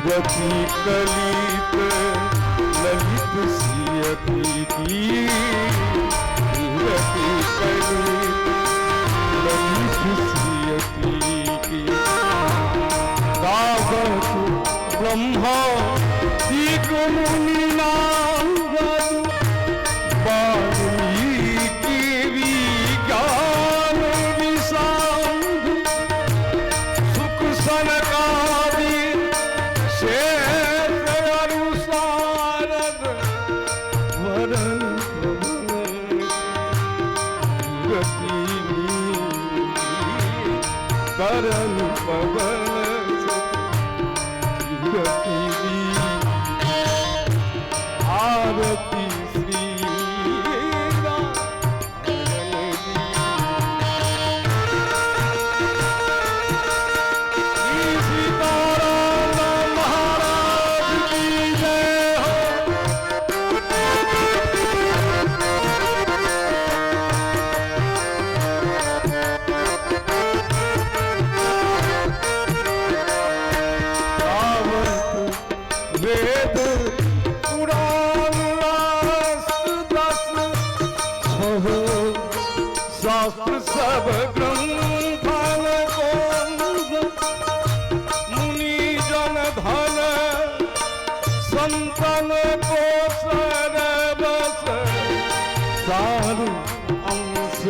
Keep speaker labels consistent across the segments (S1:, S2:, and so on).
S1: रति कलित ललित सियति की, रति कलित ललित सियति की। गावत ब्रह्मा दिग मुनि नारद, वाल्मीकि विज्ञान विषाद, सुख सनकादि शेष अरु सारद, वरन गति तरन पवन गति। आरती श्री सीताराम महाराज की जय हो। गावत वेद पुराण दस छह, शास्त्र सब ग्रंथन को, मुनि जन धन संतन को सरबस, सार अंश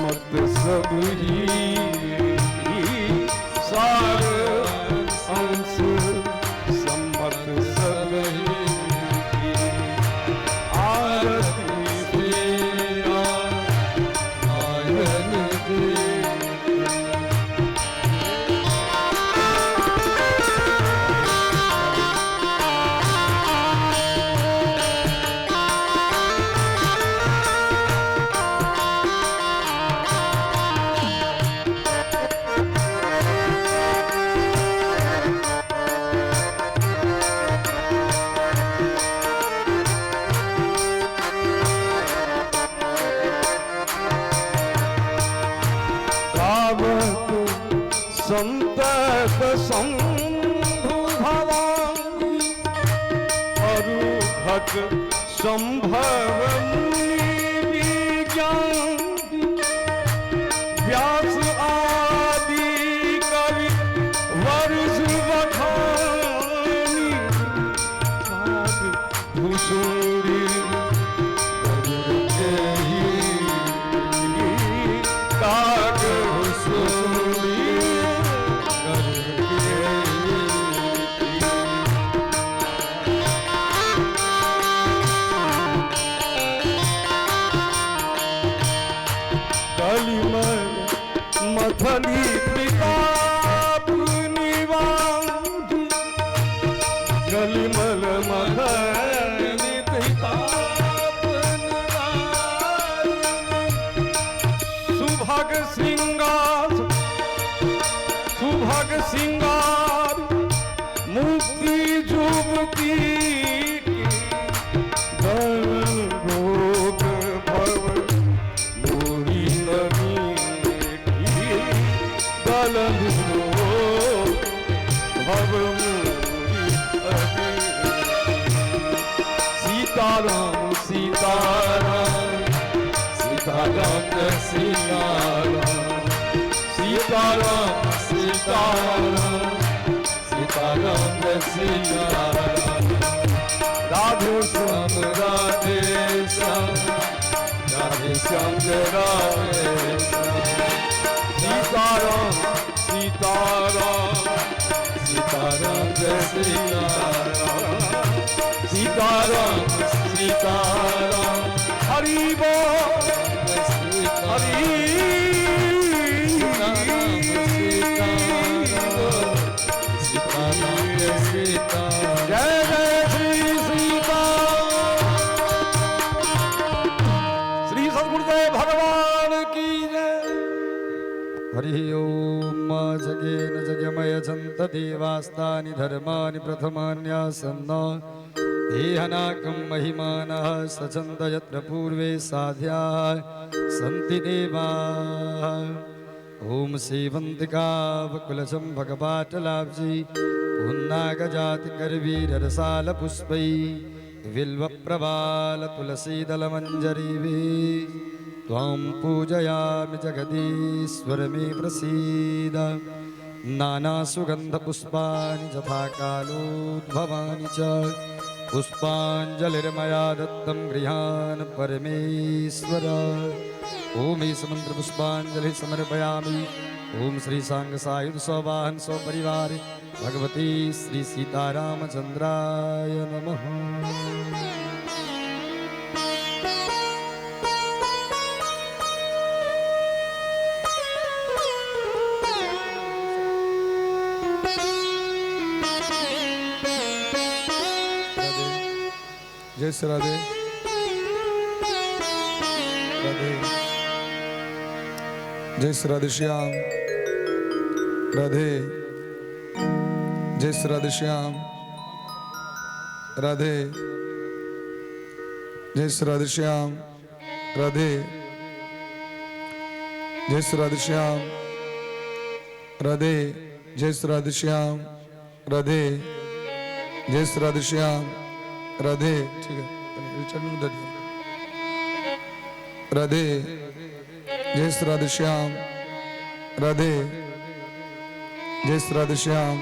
S1: मत सब ही, सार अंश सम्मत सब ही। आरती श्री नारायण की। गावत संतत शंभु भवानी, अरु घट संभव मुनि विज्ञान, व्यास आदि कवि वर्ष बखानी, काग भूषुंडी गरुड़ के ही, काग भूषुंडी गरुड़ के ही। कलिमल मथली प्रताप निवास, कलिमल मथली प्रताप निवास, सुभग श्रृंगार, सुभग श्रृंगार मुक्ति जुवती की, दलन रोग भव मोरी नमी की, दलन रोग भव मोरी नमी। सीताराम सीताराम सीताराम सीताराम सीताराम सीताराम सीताराम सीताराम। राधे श्याम राधे श्याम राधे श्याम राधे श्याम। सीताराम सीताराम सीताराम सीताराम सीताराम सीताराम। हरि बोल हरि जय जय श्री सीता। श्री सद्गुरुदेव भगवान की जय।
S2: हरि ओम। जगेन जगमय सन्त देवास्तानि धर्माणि प्रथमान्यासन्न देहनाकं महिमानः सचन्द यत्र पूर्वे साध्याः सन्ति देवाः। ओम सेवन्तिकावकुलशं भगवाटलाब्जी पुन्नागजाति करवीररसालपुष्पै बिल्वप्रवाल तुलसीदलमञ्जरीभिः त्वां पूजयामि जगदीश्वर मे प्रसीद। नानासुगन्धपुष्पाणि यथा कालोद्भवानि च पुष्पाञ्जलिर्मया दत्तं गृहान् परमेश्वर। ओम मंत्र पुष्पांजलि समर्पयामि। ओम श्री सांग सायुध सवाहन सपरिवार भगवती श्री सीतारामचंद्राय नमः।
S3: जय श्री राधे राधे, जय श्री राधे श्याम राधे, जय श्री राधे श्याम राधे, जय श्री राधे श्याम राधे, जय श्री राधे श्याम राधे, जय श्री राधे श्याम राधे, जय श्री राधे श्याम राधे। ठीक है, राधे, जय श्री राधे श्याम राधे, जय श्री राधे श्याम।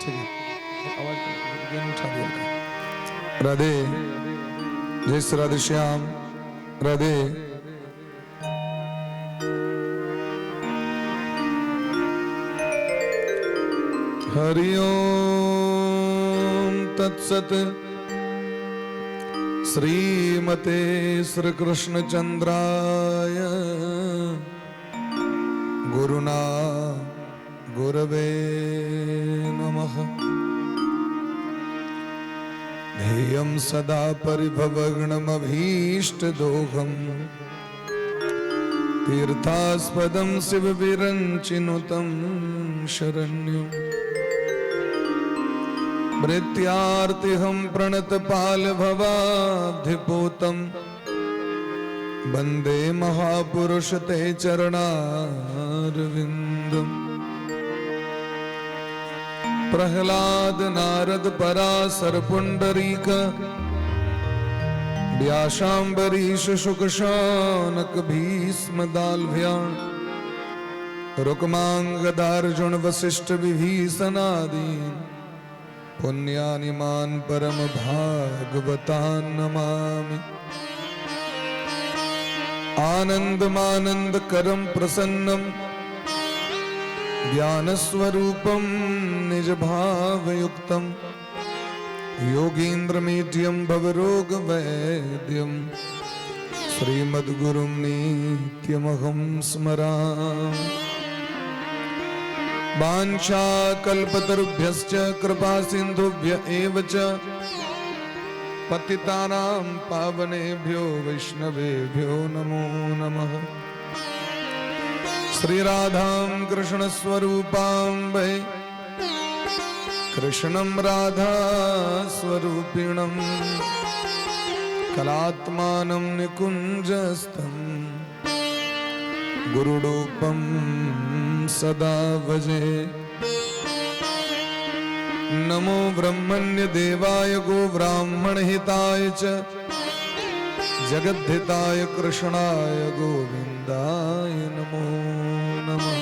S3: ठीक है, आवाज उठा दिया। राधे, जय श्री राधे श्याम राधे। हरि ओम तत्सत। श्रीमते श्री कृष्ण चंद्राय गुरुना गुरवे नमः। ध्येयं सदा परिभवग्नमभीष्टदोहं तीर्थास्पदं शिवविरञ्चिनुतं शरण्यं मृत्यार्तिहं प्रणतपालभवाब्धिपूतं वंदे महापुरुष ते चरणारविन्दम्। प्रहलाद नारद पराशर पुंडरीक व्यासाम्बरीश शुकशानक भीष्म दाल्भ्याण रुक्मांगदार्जुन वशिष्ठ विभीषणादीन पुण्यानिमान परम भागवतान् नमामि। आनंदमानंद करम प्रसन्नम ज्ञानस्वरूपं निज भावयुक्तं योगीन्द्रमीड्यं भवरोगवैद्यं श्रीमद्गुरुं नित्यमहं स्मरामि। वाञ्छाकल्पतरुभ्यश्च कृपासिन्धुभ्य एव च पतितानां पावनेभ्यो वैष्णवेभ्यो नमो नमः। श्री राधां कृष्ण स्वरूपां वै कृष्णं राधा स्वरूपिणं कलात्मानं निकुञ्जस्थं गुरुरूपं सदा भजे। नमो ब्रह्मण्य देवाय गोब्राह्मण हिताय च जगद्धिताय कृष्णाय गोविंदाय नमो नमः।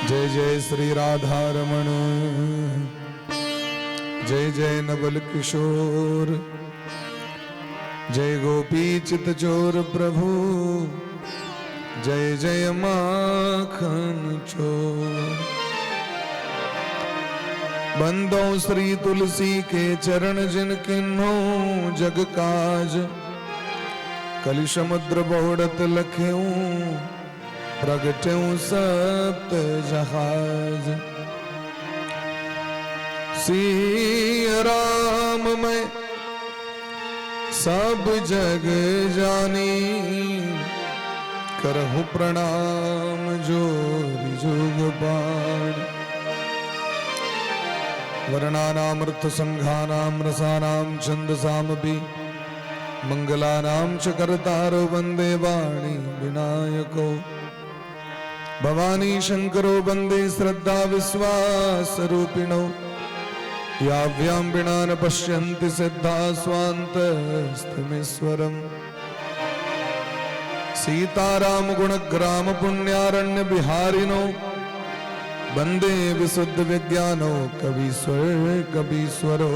S3: जय जय श्री राधा रमण, जय जय नवल किशोर, जय गोपी चित चोर प्रभु, जय जय माखन चोर। बंदो श्री तुलसी के चरण जिन किन्हो जग काज, कलि समुद्र बहुड़त लखेऊं प्रगटेऊं सप्त जहाज। सिय राम मैं सब जग जानी, करहु प्रणाम जोरि जोग बाण। वर्णानामर्थ संघानाम रसानाम छंदसामपि मंगलानाम च कर्तारो वंदे वाणी विनायको। भवानी शंकरो वंदे श्रद्धा विश्वास रूपिणो। याभ्यां बिना न पश्यन्ति सिद्धा स्वान्तस्थमेश्वरम्। सीताराम गुणग्राम पुण्यारण्य बिहारिनो वंदे विशुद्ध विज्ञानो कवीश्वर कवीश्वरो।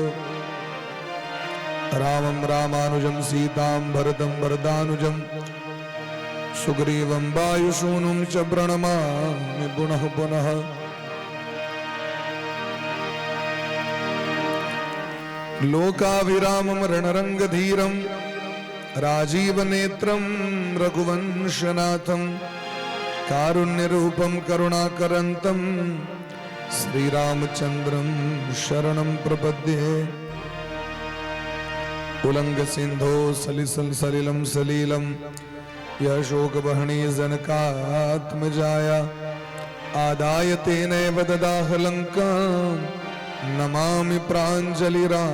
S3: रामं रामानुजं सीतां भरतं भरदानुजं सुग्रीवं वायुसूनुं च प्रणमामि पुनः पुनः। लोकाभिरामं रणरङ्गधीरं राजीवनेत्रं रघुवंशनाथं कारुण्यरूपं करुणाकरन्तं श्रीरामचन्द्रं शरणं प्रपद्ये। उलंग सिंधो सलिसल सलिलं सलीलं यशोकवहणी जनकात्मजाया आदाय तेनैव ददाह लङ्कां नमामि प्राञ्जलिराञ्जनेयम्।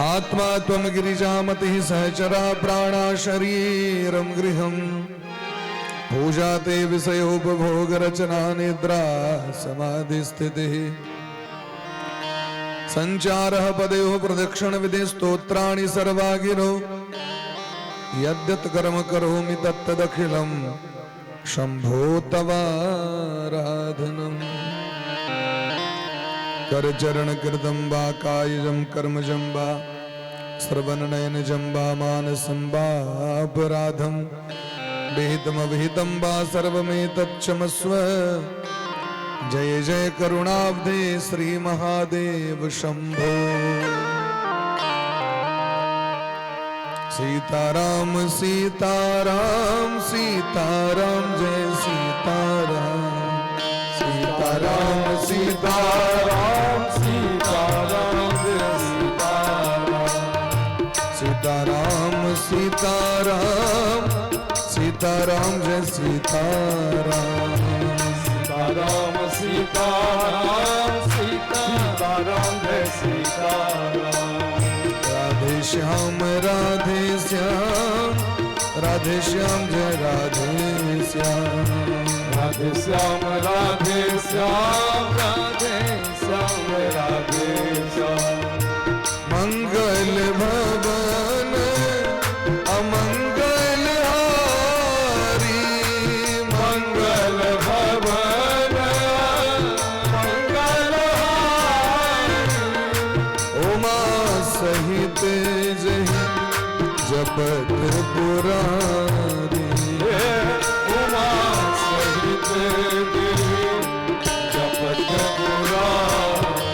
S3: आत्मा त्वं गिरिजामतिः सहचरा प्राणा शरीरं गृहं पूजा ते विषयोपभोगरचना निद्रा समाधिस्थितिः संचारः पदयोः प्रदक्षिण विधि स्तोत्राणि सर्वागिरो यद्यत् कर्म करोमि तत्तदखिलं शंभो तवाराधनम्। कर चरण कृतं वा कायजं कर्मजं वा श्रवणनयनजं वा मानसं वा अपराधं विहितमविहितं वा सर्वमेतत्क्षमस्व। जय जय करुणाब्धे श्री महादेव शंभो। सीताराम सीताराम सीताराम जय सीताराम। सीताराम सीताराम सीताराम जय सीताराम। सीताराम सीताराम सीताराम जय सीताराम।
S1: सीताराम सीताराम सीताराम जय सीताराम।
S3: राधे श्याम राधे श्याम राधे श्याम जय राधे श्याम।
S1: राधे श्याम राधे श्याम राधे श्याम राधे श्याम।
S3: मंगल भवन अमंगल हारी
S1: मंगल भवन मंगल हारी
S3: उमा सहित जय जपत पुरारी।
S1: उमा सहित जपत पुरारी।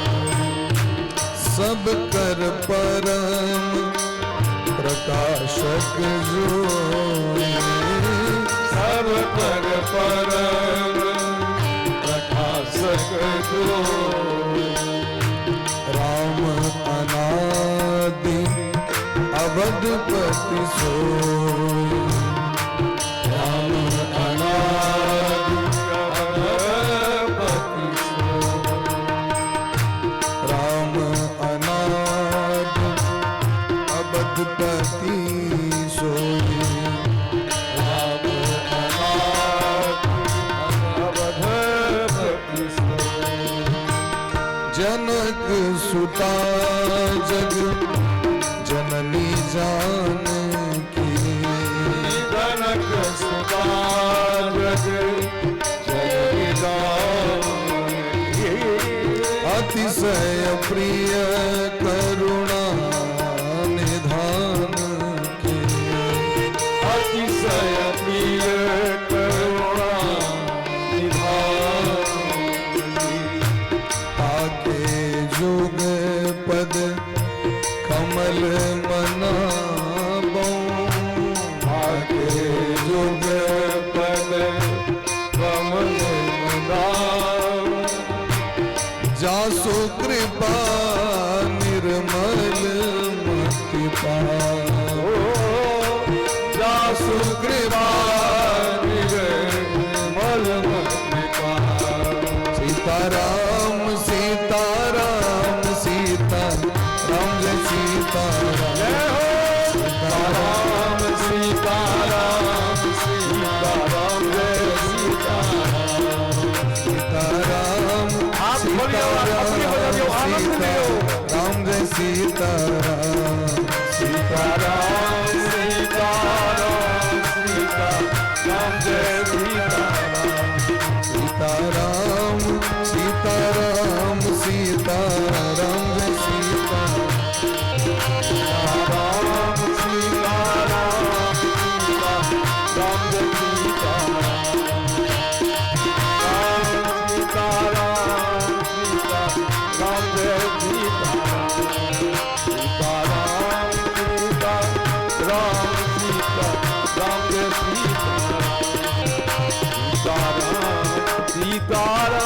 S3: सब कर परम प्रकाशक जोई
S1: सब कर परम प्रकाशक जोई।
S3: राम अनादि अवधपति सोई।
S1: राम अनादि अवधपति सोई।
S3: राम अनादि अवधपति सोई।
S1: राम अनादि अवधपति सोई।
S3: जनक सुता जग जननी जानकी।
S1: जनक सुता जग जननी जानकी।
S3: अतिशय प्रिय करुणा निधान की।
S1: अतिशय प्रिय करुणा निधान की।
S3: ताके जुग पद कमल मनाबो।
S1: ताके जुग पद कमल मनाबो।
S3: जासु कृपा निर्मल मति पाओ।
S1: जासु कृपा निर्मल मति पाओ।
S3: सीताराम सीताराम सीता राम जय सीताराम।
S1: जय हो सीताराम सीताराम।
S3: सीताराम सीताराम सीताराम जय सीता
S1: राम सीताराम सीता राम जय सीताराम सीताराम सीता राम जय सीताराम सीताराम सीता राम सीता राम जय सीताराम सीताराम सीताराम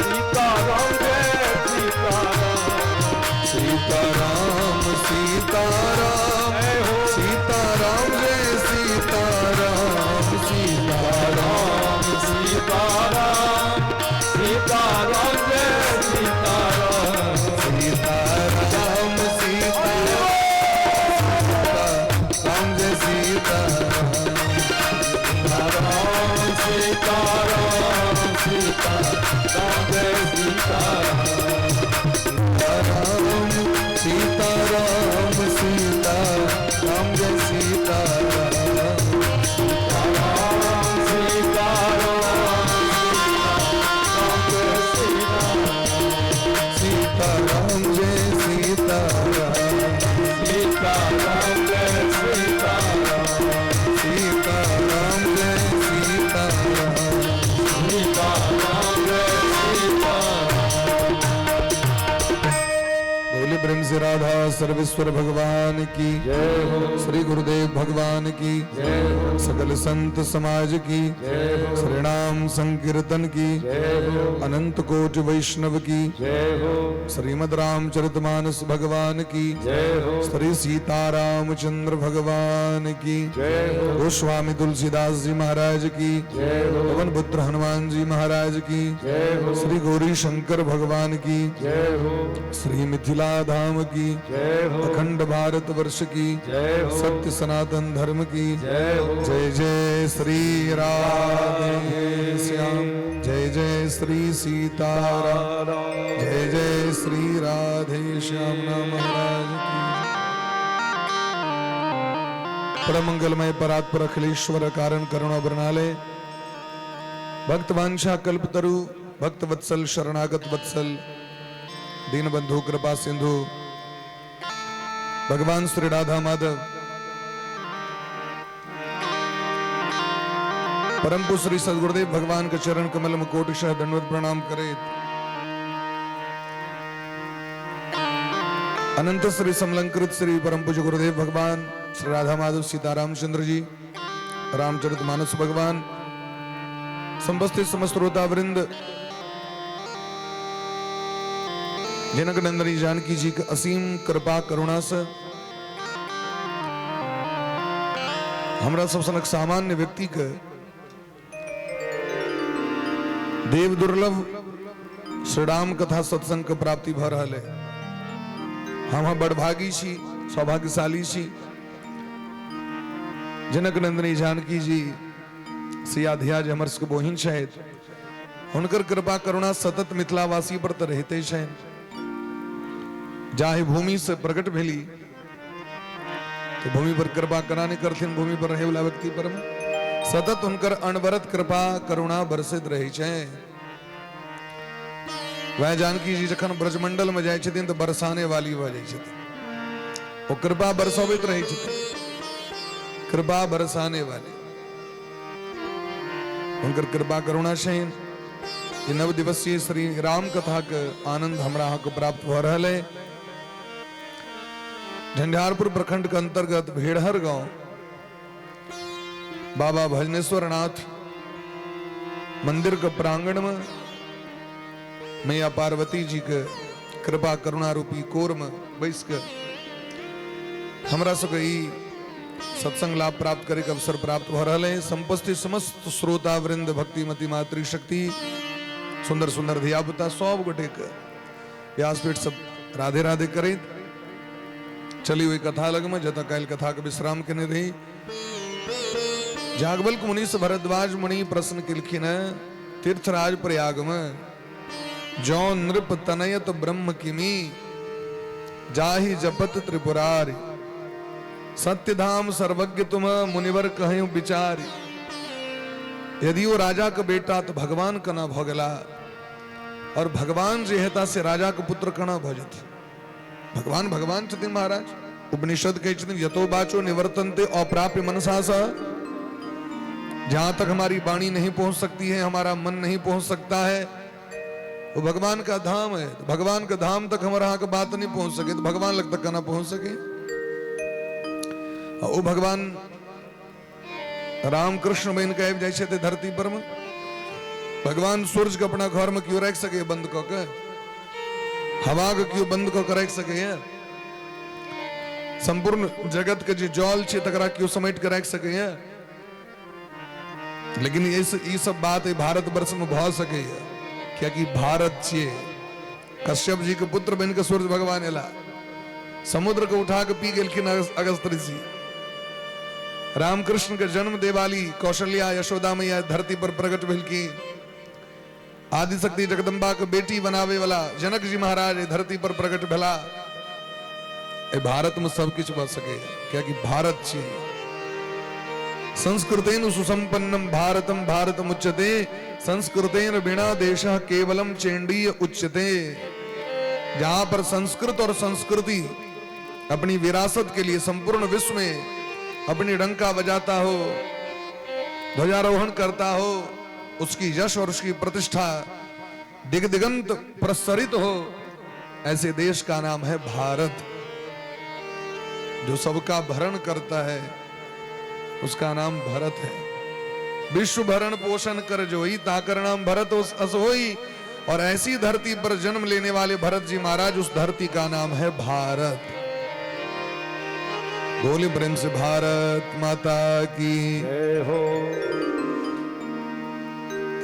S1: सीताराम जय सीताराम
S3: सीताराम सीताराम सीताराम जय सीताराम सीताराम
S1: सीताराम सीताराम जय सीताराम
S3: सीताराम सीताराम राम जय सीताराम
S1: राम सीताराम सीता राम जय सीताराम
S3: राम सीताराम सीता राम जय सीताराम
S1: राम सीताराम राम जय सीताराम
S3: सीताराम जय सीताराम
S1: सीताराम जय सीताराम
S3: सीताराम जय सीताराम
S1: सीताराम जय सीताराम।
S3: बोले प्रेम से राधा सर्वेश्वर भगवान की
S1: जय हो।
S3: श्री गुरुदेव भगवान की
S1: जय हो।
S3: सकल संत समाज की
S1: जय हो।
S3: श्री नाम संकीर्तन की
S1: जय हो।
S3: अनंत कोट वैष्णव की
S1: जय हो।
S3: श्रीमद रामचरितमानस भगवान की
S1: जय हो।
S3: श्री सीतारामचंद्र भगवान की
S1: जय हो।
S3: गोस्वामी तुलसीदास जी महाराज की
S1: जय हो।
S3: पवन पुत्र हनुमान जी महाराज की
S1: जय हो।
S3: श्री गौरी शंकर भगवान की
S1: जय हो।
S3: श्री मिथिला धाम की
S1: जय हो।
S3: अखंड भारत वर्ष की
S1: जय हो।
S3: सत्य सनातन धर्म की
S1: जय हो।
S3: जय जय श्री राधे श्याम जय जय श्री सीताराम जय जय श्री राधे श्याम नाम महाराज की। परम मंगलमय परात्पर अखिलेश्वर कारण करुणा बरनाले भक्त वांछा कल्पतरु भक्त वत्सल शरणागत वत्सल दीन बंधु कृपा सिंधु भगवान श्री राधा माधव परम पूज्य श्री सदगुरुदेव भगवान के चरण कमल में कोटिशः दंडवत प्रणाम करे। अनंत श्री समलंकृत श्री परम पूज्य गुरुदेव भगवान श्री राधा माधव सीताराम चंद्र जी रामचरित मानस भगवान संपस्थित समस्त श्रोता वृंद जनक नंदनी जानकी जी के असीम कृपा करुणा से हमरा सब सनक सामान्य व्यक्ति के देव दुर्लभ श्री राम कथा सत्संग के प्राप्ति भ रहल है। हम बड़भागी छी, सौभाग्यशाली छी। जनक नंदनी जानकी जी सिया धिया जे हमर सबके बहिन छथि, हुनकर कृपा करुणा सतत मिथिलावासी पर तऽ रहिते छनि। जाहि भूमि से प्रकट भेली तो भूमि पर कृपा करा नहीं करथिन, भूमि पर रहे वाला व्यक्ति पर में सतत हुनकर अनवरत कृपा करुणा बरसैत रहै छै। वह जानकी जी जखन ब्रजमंडल में जाइ छथिन तऽ बरसाने वाली भऽ जाइ छथिन, ओ कृपा बरसबैत रहै छथिन, कृपा बरसाने वाली हुनकर कृपा करुणा छनि। ई नव दिवसीय श्री राम कथा के आनंद हमरा अहाँके प्राप्त भऽ रहल है। झंझारपुर प्रखंड के अंतर्गत भेड़हर गांव बाबा भजनेश्वर नाथ मंदिर के प्रांगण में मैया पार्वती जी के कृपा करुणा रूपी कोर में बैस के हमरा सबके ई सत्संग लाभ प्राप्त करे के अवसर प्राप्त भऽ रहल है। संपस्थित समस्त श्रोता वृंद भक्तिमती मातृशक्ति सुंदर सुंदर धियापुता सब गोटे के व्यासपीठ सब राधे राधे करैत चली हुई कथा लग में जतऽ काल्हि कथा के विश्राम केने रही। जागवल्क मुनि से भरद्वाज मुनि प्रश्न केलखिन है तीर्थराज प्रयाग में जौ नृप तनयत ब्रह्म किमी जाहि जपत त्रिपुरारी सत्यधाम सर्वज्ञ तुम मुनिवर कहूं विचारी। यदि ओ राजा के बेटा तो भगवान केना भऽ गेला, और भगवान जे हेता से राजा के पुत्र केना भऽ जेथिन? भगवान भगवान छथिन महाराज। उपनिषद कहै छथिन यतो वाचो निवर्तन्ते अप्राप्य मनसा सह। जहां तक हमारी वाणी नहीं पहुंच सकती है, हमारा मन नहीं पहुंच सकता है, वो भगवान का धाम है। तो भगवान के धाम तक हमारा अहाँ के बात नहीं पहुंच सके तो भगवान लग तक केना पहुंच सके? ओ भगवान राम कृष्ण बनि के आबि जाइ छथि धरती पर में। भगवान सूर्य के अपना घर में क्यों राखि सके बंद कऽ के? हवा के क्यों बंद कऽ के राखि सकैए? संपूर्ण जगत के जे जल छै तकरा क्यों समेट के राखि सकैए? लेकिन ई सब बात भारतवर्ष में भऽ सकैए, कियाकि भारत छियै। कश्यप जी के पुत्र बनि के सूर्य भगवान एला, समुद्र के उठा के पी गेलखिन अगस्त ऋषि। रामकृष्ण के जन्म देवाली कौशल्या यशोदा मैया धरती पर प्रकट भेलखिन। आदिशक्ति जगदम्बा के बेटी बनावे वाला जनक जी महाराज धरती पर प्रकट भेला। भारत में सब किछु भऽ सकैए, कियाकि भारत छियै। संस्कृतेन सुसंपन्नम भारतम भारतम उच्यते, संस्कृतेन बिना देशः केवलम चेंडीय उच्यते। जहां पर संस्कृत और संस्कृति अपनी विरासत के लिए संपूर्ण विश्व में अपनी डंका बजाता हो, ध्वजारोहण करता हो, उसकी यश और उसकी प्रतिष्ठा दिगदिगंत प्रसरित हो, ऐसे देश का नाम है भारत। जो सबका भरण करता है उसका नाम भरत है। विश्व भरण पोषण कर जोई, ताकर नाम भरत असोई। और ऐसी धरती पर जन्म लेने वाले भरत जी महाराज, उस धरती का नाम है भारत। बोले प्रेम से भारत माता की
S1: जय हो।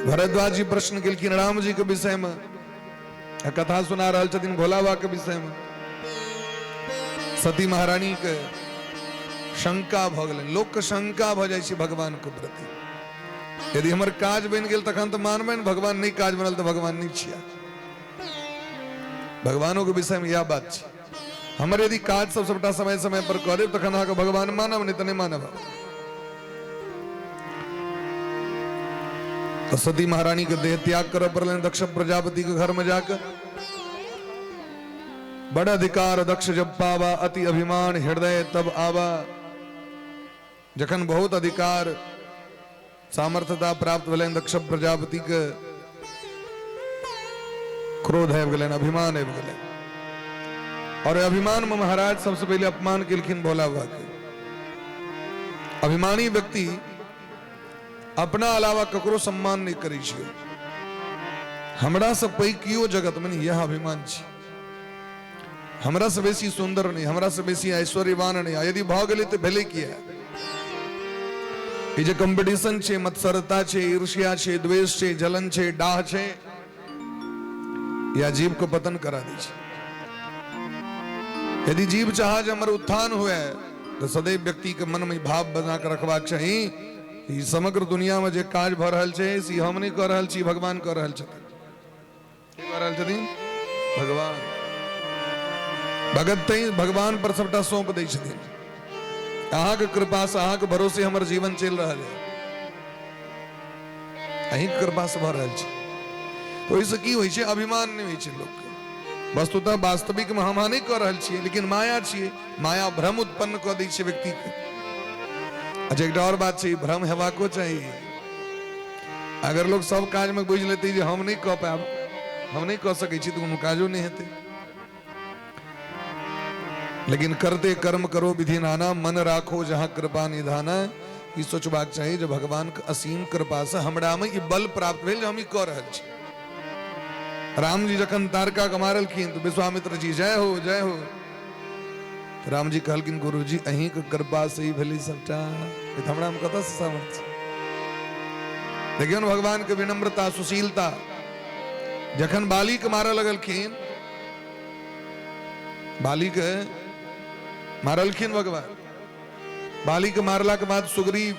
S3: भरद्वाज जी प्रश्न केलखिन राम जी के विषय में, कथा सुना रहल छथिन भोला बाबा के विषय में। सती महारानी के शंका भऽ गेलनि। लोक के शंका भऽ जाइ छै भगवान के प्रति। यदि हमर काज बनि गेल तखन तऽ मानबै ने, भगवान नहि काज बनल तऽ भगवान नहि छिया। भगवानों के विषय में यह बात छै, हमर यदि काज सब सबटा समय समय पर करब तखन अहाँके भगवान मानब, नहि तऽ नहि मानब। तऽ सती महारानी के देह त्याग करऽ पड़लनि दक्ष प्रजापति के घर में जाकर। बड़ अधिकार दक्ष जब पावा, अति अभिमान हृदय तब आवा। जखन बहुत अधिकार सामर्थ्यता प्राप्त भेलनि दक्ष प्रजापति के, क्रोध आबि गेलनि, अभिमान आबि गेलनि। और अभिमान में महाराज सबसे पहले अपमान केलखिन भोला बाबा के। अभिमानी व्यक्ति अपना अलावा ककरो सम्मान नहीं करै छै। हमरा से पैघ कियो जगत में नहीं, यह अभिमान छै। हमरा से बेसी सुंदर नहीं, हमरा से बेसी ऐश्वर्यवान नहीं, यदि भऽ गेलै तऽ भेलै किया? ई जे कंपटीशन छै, मत्सरता छै, ईर्ष्या छै, द्वेष छै, जलन छै, डाह छै, या जीव को पतन करा दै छै। यदि जीव चाह जे हमर उत्थान हुए तऽ सदैव व्यक्ति के मन में भाव बना के रखबाक चाही, ई समग्र दुनिया में जे काज भऽ रहल छै से हम नहि कऽ रहल छी, भगवान कऽ रहल छथिन। के कऽ रहल छथिन? भगवान। भगत तै भगवान पर सबटा सौंप दै छथिन। अहाँके कृपा से, अहाँके भरोसे हमर जीवन चलि रहल है, अहींके कृपा से भऽ रहल छै। तऽ ओहिसँ की होइ छै? अभिमान नहि होइ छै लोकके। वस्तुतः वास्तविक में हम अहाँ नहि कऽ रहल छियै, लेकिन माया छियै, माया भ्रम उत्पन्न कऽ दै छै व्यक्तिके। अच्छा, एकटा आओर बात छै, भ्रम हेबाको चाही। अगर लोग सब काज में बुझि लेतै जे हम नहि कऽ पायब, हम नहि कऽ सकै छी, तऽ कोनो काजो नहि हेतै। लेकिन करते कर्म करो विधि नाना, मन राखो जहाँ कृपा निधाना। ई सोचबाक चाही जे भगवान के असीम कृपा से हमरा में ई बल प्राप्त भेल जे हम ई कऽ रहल छी। राम जी जखन तारका के मारलखिन तऽ विश्वामित्र जी जय हो जय हो। राम जी कहलखिन गुरु जी अहीं के कृपा से ही भेलै सबटा, नहि तऽ हमरा में कतऽ से सामर्थ्य। देखियौ ने भगवान के विनम्रता, सुशीलता। जखन बाली के मारऽ लगलखिन, बाली के मारलखिन भगवान। बाली के मारला के बाद सुग्रीव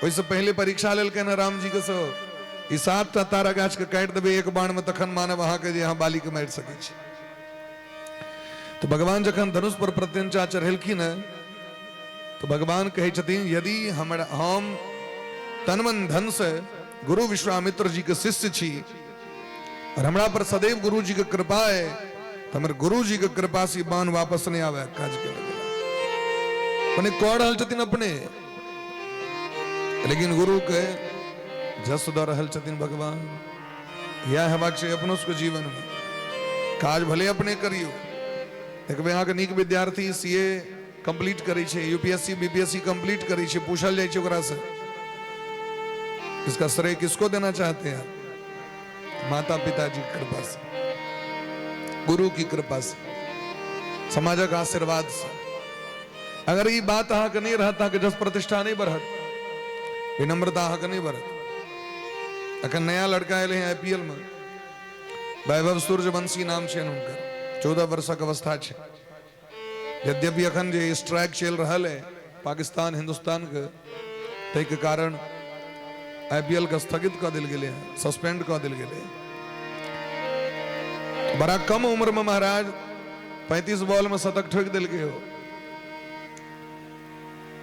S3: ओहिसँ पहिले परीक्षा लेलकनि राम जी के, सो ई 7टा तारा गाछ के काटि देबै एक बाण में तखन मानब अहाँके जे अहाँ बाली के मारि सकै छी। तो भगवान जखन धनुष पर प्रत्यंचा चढ़ेलखिन तो भगवान कहै छथिन यदि हम तन मन धन से गुरु विश्वामित्र जी के शिष्य छी और हमरा पर सदैव गुरु जी के कृपा है, तो हमर गुरु जी के कृपा से बाण वापस नहीं आवे काज के लगे। अपने कह रहल छथिन अपने, लेकिन गुरु के जस दऽ रहल छथिन भगवान। यह हेबाक छै अपनो सबके जीवन में, काज भले अपने करियो। देखबै अहाँके नीक विद्यार्थी सी ए कम्प्लीट करै छै, यूपीएससी बीपीएससी कम्प्लीट करै छै, पूछल जाइ छै ओकरासँ इसका श्रेय किसको देना चाहते हैं आप? माता पिताजी की कृपा से, गुरु की कृपा से, समाजक आशीर्वाद से। अगर ई बात अहाँके नहीं रहत, अहाँके जस प्रतिष्ठा नहीं बढ़त, विनम्रता अहाँके नहीं बढ़त। अखन नया लड़का एलै हैं आईपीएल में, वैभव सूर्यवंशी नाम छै हुनकर, 14 वर्षक अवस्था छै। यद्यपि अखन जे स्ट्राइक चलि रहल है पाकिस्तान हिंदुस्तान के, ताहिके कारण आईपीएल के स्थगित कऽ देल गेलै हँ, सस्पेंड कऽ देल गेलै। बड़ा कम उम्र में महाराज 35 बॉल में शतक ठोकि देलकै हो,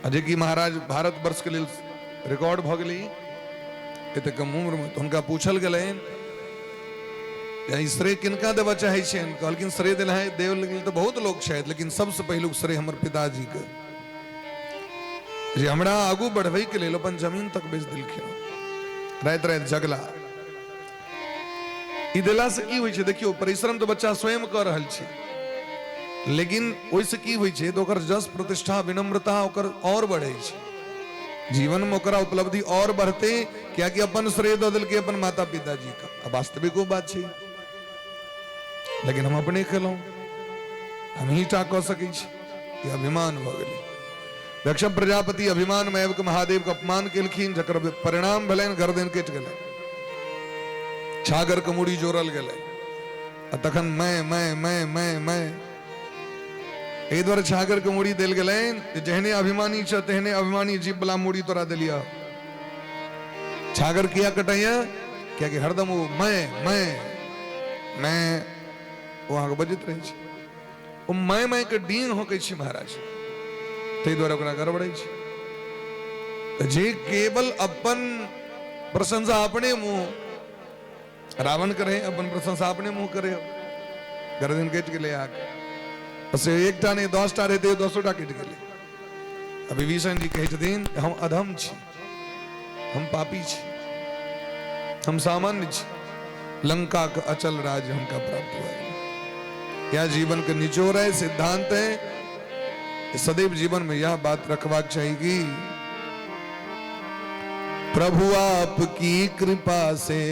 S3: आ जेकि महाराज भारत वर्ष के लेल रिकॉर्ड भऽ गेलै एते कम उम्र में। तऽ हुनका पूछल गेलनि ई श्रेय किनका देबऽ चाहै छियनि? कहलखिन श्रेय देल है देव लेल तऽ बहुत लोक छथि, लेकिन सबसँ पहिलुक श्रेय हमर पिताजीके, जे हमरा आगू बढ़बैके लेल अपन जमीन तक बेच देलखिन, राति राति जगला। ई देलासँ की होइ छै? देखियौ, परिश्रम तऽ बच्चा स्वयं कऽ रहल छै, लेकिन ओहिसँ की होइ छै तऽ ओकर जस प्रतिष्ठा विनम्रता ओकर आओर बढ़ै छै, जीवन में ओकरा उपलब्धि और बढ़ते, कियाकि अपन श्रेय दऽ देलकै अपन माता पिताजी के। आ वास्तविको बात छै, लेकिन हम अपने केलहुँ, हमही टा कऽ सकै छी, ई अभिमान भऽ गेलै। दक्ष प्रजापति अभिमान में आबि कऽ महादेव के अपमान केलखिन, जकर परिणाम भेलनि गर्दन कटि गेलै, छागर के मूड़ी जोड़ल गेलै, आ तखन मैं मैं मैं मैं मैं एहि दुआरे छागर के मूड़ी देल गेलनि जे जेहने अभिमानी छ तेहने अभिमानी जीव वाला मूड़ी तोरा देलियह। छागर किया कटैया? कियाकि हरदम ओ मैं मैं मैं ओ अहाँके बजैत रहै छै, ओ मैं मैं के डींग होकै छै महाराज, ताहि दुआरे ओकरा गड़बड़ै छै। जे केवल अपन प्रशंसा अपने मुंह रावण करे, अपन प्रशंसा अपने मुंह करे, गर्दन कटि गेलै अहाँके, से एकटा नहि 10टा रहतै 10टा कटि गेलै। आ विभीषण जी कहै छथिन हम अधम छी, हम पापी छी, हम सामान्य छी, लंका के अचल राज्य हुनका प्राप्त हुआ। यह जीवन के निचोड़ है, सिद्धांत है, सदैव जीवन में यह बात रखबाक चाही कि प्रभु आपकी कृपा से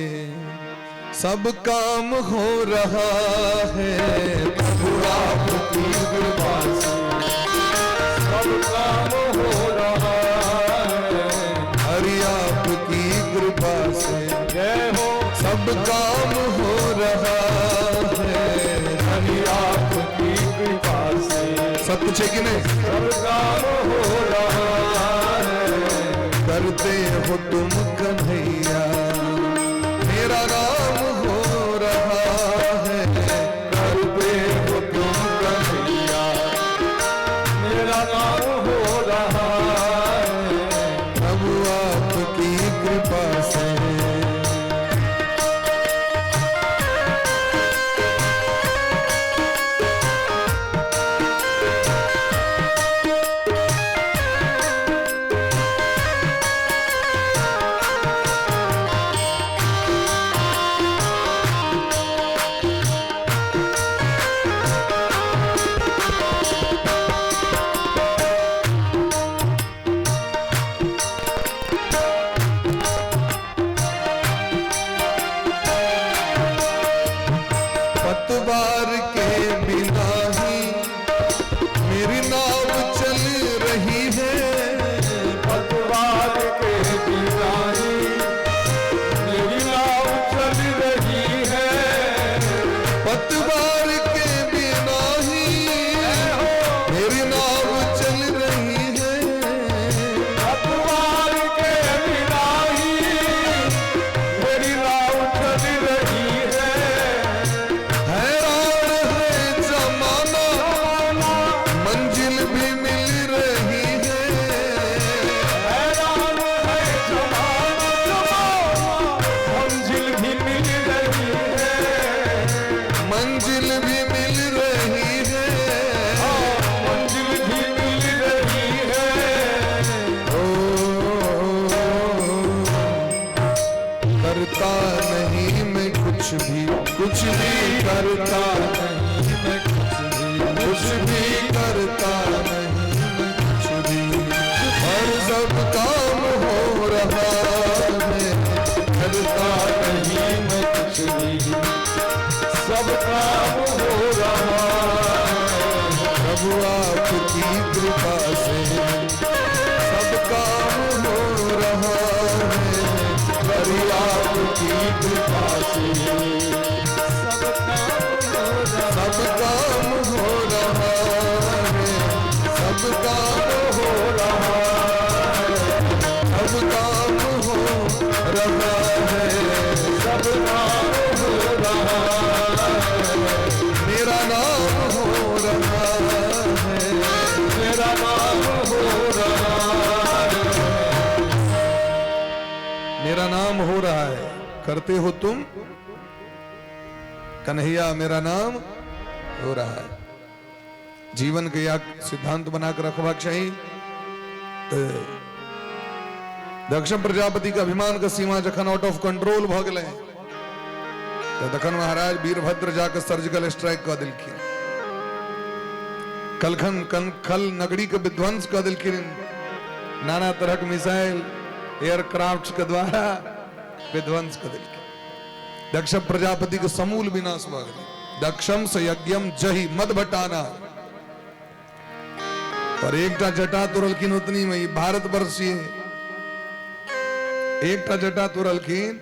S3: सब काम हो रहा है,
S1: प्रभु आपकी कृपा से सब काम हो रहा है,
S3: हरि आपकी कृपा से
S1: जय हो
S3: सब काम हो रहा है,
S1: हरि आपकी कृपा से
S3: सत्य छे कि नहीं?
S1: सब काम हो रहा है,
S3: करते हो तुम कन्हैया मेरा नाम हो रहा है,
S1: करते हो तुम कन्हैया मेरा नाम हो रहा है,
S3: प्रभु आपकी कृपा से। करता नहीं मैं कुछ भी, कुछ भी करता नहीं मैं कुछ भी, कुछ भी करता नहीं मैं कुछ भी, हर सब काम हो रहा है, करता नहीं मैं कुछ भी,
S1: सब काम हो रहा है,
S3: प्रभु आपकी कृपा से सब काम हो रहा है, हरि आपकी कृपा से
S1: सब काम हो रहा,
S3: सब काम हो रहा है, सब काम हो रहा है, सब काम हो रहा है,
S1: सब काम हो रहा है,
S3: मेरा नाम हो रहा है,
S1: मेरा नाम हो रहा है,
S3: मेरा नाम हो रहा है। करते हो तुम कन्हैया, मेरा नाम हो रहा है। जीवन के या सिद्धांत बनाकर रखबाक चाही। तो दक्ष प्रजापति के अभिमान के सीमा जखन आउट ऑफ कंट्रोल भ गेलै तो तखन महाराज वीरभद्र जाके सर्जिकल स्ट्राइक कऽ देलखिन। कलखन खल नगरी के विध्वंस कऽ देलखिन, नाना तरहक मिसाइल एयरक्राफ्ट के द्वारा विध्वंस कऽ देलखिन। दक्ष प्रजापति के समूल विनाश भऽ गेलै। दक्षम से यज्ञम जही मद बटाना, और एकटा जटा तोड़लखिन उतनी में, भारतवर्षीय एकटा जटा तोड़लखिन।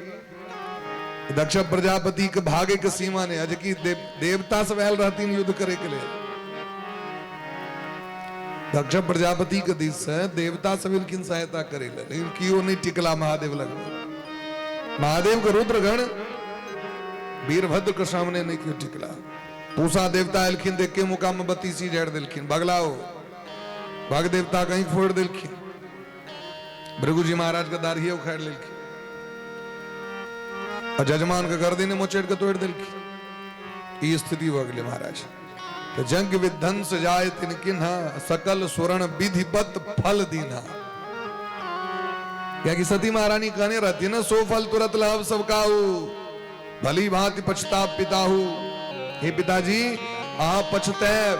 S3: दक्ष प्रजापति के भागे के सीमा ने, जबकि देवता सब आयल रहथिन युद्ध करे के लिए। दक्ष प्रजापति के दिस से देवता सब एलखिन सहायता करे ले, लेकिन केओ नहीं टिकला महादेव लग। महादेव के रुद्रगण वीरभद्र के सामने नहीं क्यों टिकला। पूसा देवता एलखिन देख के मुकाम में बत्तीसी झाड़ दिलखिन, बगलाओ भग देवता कहीं फोड़ दिलखिन, भृगु जी महाराज के दाढ़िए उखाड़ लेलखिन और जजमान के गर्दन मोचेड़ के तोड़ दिलखिन। ई स्थिति भऽ गेलै महाराज। तो जंग विध्वंस जाय तिन किन्हा, सकल सुरण विधिवत फल दीन्हा। क्या कि सती महारानी कहने रहती है ना, सो फल तुरंत लाभ सब काहू, भली भांति पछताप पिताहू। हे पिताजी, अहाँ पछताएब,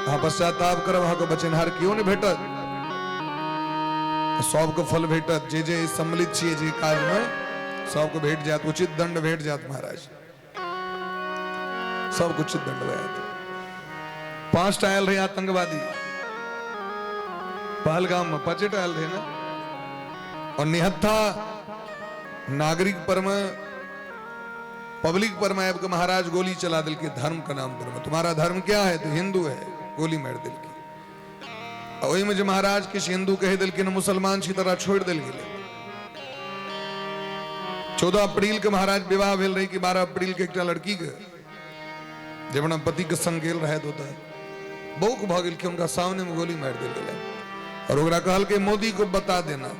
S3: अहाँ पश्चाताप करब, अहाँके बचेनहार केओ नहि भेटत, सबके फल भेटत। जे जे सम्मिलित छियै जे काज में सबके भेट जायत, उचित दंड भेट जायत महाराज, सबके उचित दंड भेटत। 5टा आयल रहे आतंकवादी पहलगाम में, 5टा आयल रहे ना, और निहत्था नागरिक पर में, पब्लिक पर में आबि के महाराज गोली चला दिल के धर्म के नाम पर में। तुम्हारा धर्म क्या है? तो हिंदू है, गोली मारि देलकै। ओहिमे जे महाराज किछु हिंदू कहि देलखिन मुसलमान छी तोरा छोड़ि देल गेलै। 14 अप्रैल के महाराज विवाह भेल रहे कि 12 अप्रैल के एकटा लड़की के, जे अपना पति के संग गेल रहे तो बौक भऽ गेलखिन, हुनका सामने में गोली मारि देल गेलै और ओकरा कहलकै मोदी को बता देना।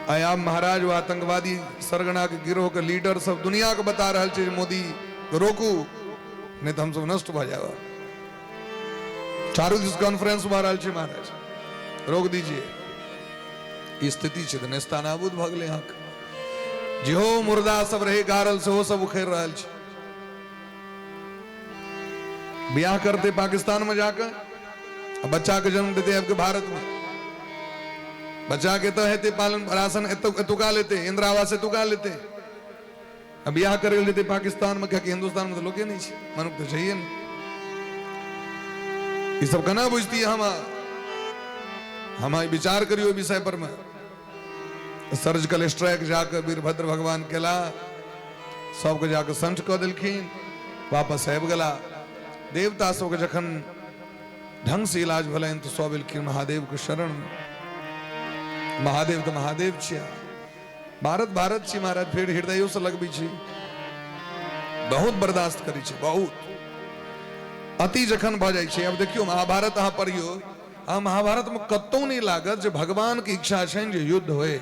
S3: आइ आब महाराज वो आतंकवादी सरगना के गिरोह के लीडर सब दुनिया के बता रहल छै मोदी रोकू, नहीं तो हम सब नष्ट भऽ जाएब। चारू दिस कॉन्फ्रेंस भऽ रहल छै महाराज, रोक दीजिए। स्थिति छै तऽ नेस्तानाबूद भऽ गेलै अहाँके। जेहो मुर्दा सब रहे गारल सेहो सब उखड़ि रहल छै। बियाह करते पाकिस्तान में जाकर, बच्चा के जन्म देते आबि के भारत में, बच्चा के तो हेतै पालन राशन एतुका लेते, इंदिरा आवास एतुका लेते, आ बियाह करे लेते पाकिस्तान में, कियाकि हिंदुस्तान में तो लोके नहीं छै, मनुख तो छैहे ने। ई सब केना बुझतियै हम विचार करियो विषय पर में। सर्जिकल स्ट्राइक जाके वीरभद्र भगवान केला, सबके जाके संठ कऽ देलखिन, वापस आबि गेला। देवता सबके जखन ढंग से इलाज भेलनि तऽ सब एलखिन महादेव के शरण में। महादेव तऽ महादेव छिया, भारत भारत छी महाराज, फेर हृदयो से लगबै छी, बहुत बर्दाश्त करै छै, बहुत अति जखन भऽ जाइ छै। अब देखियौ महाभारत अहाँ पढ़ियौ, अहाँ महाभारत में कतौ नहि लागत जे भगवान के इच्छा छनि जे युद्ध होय,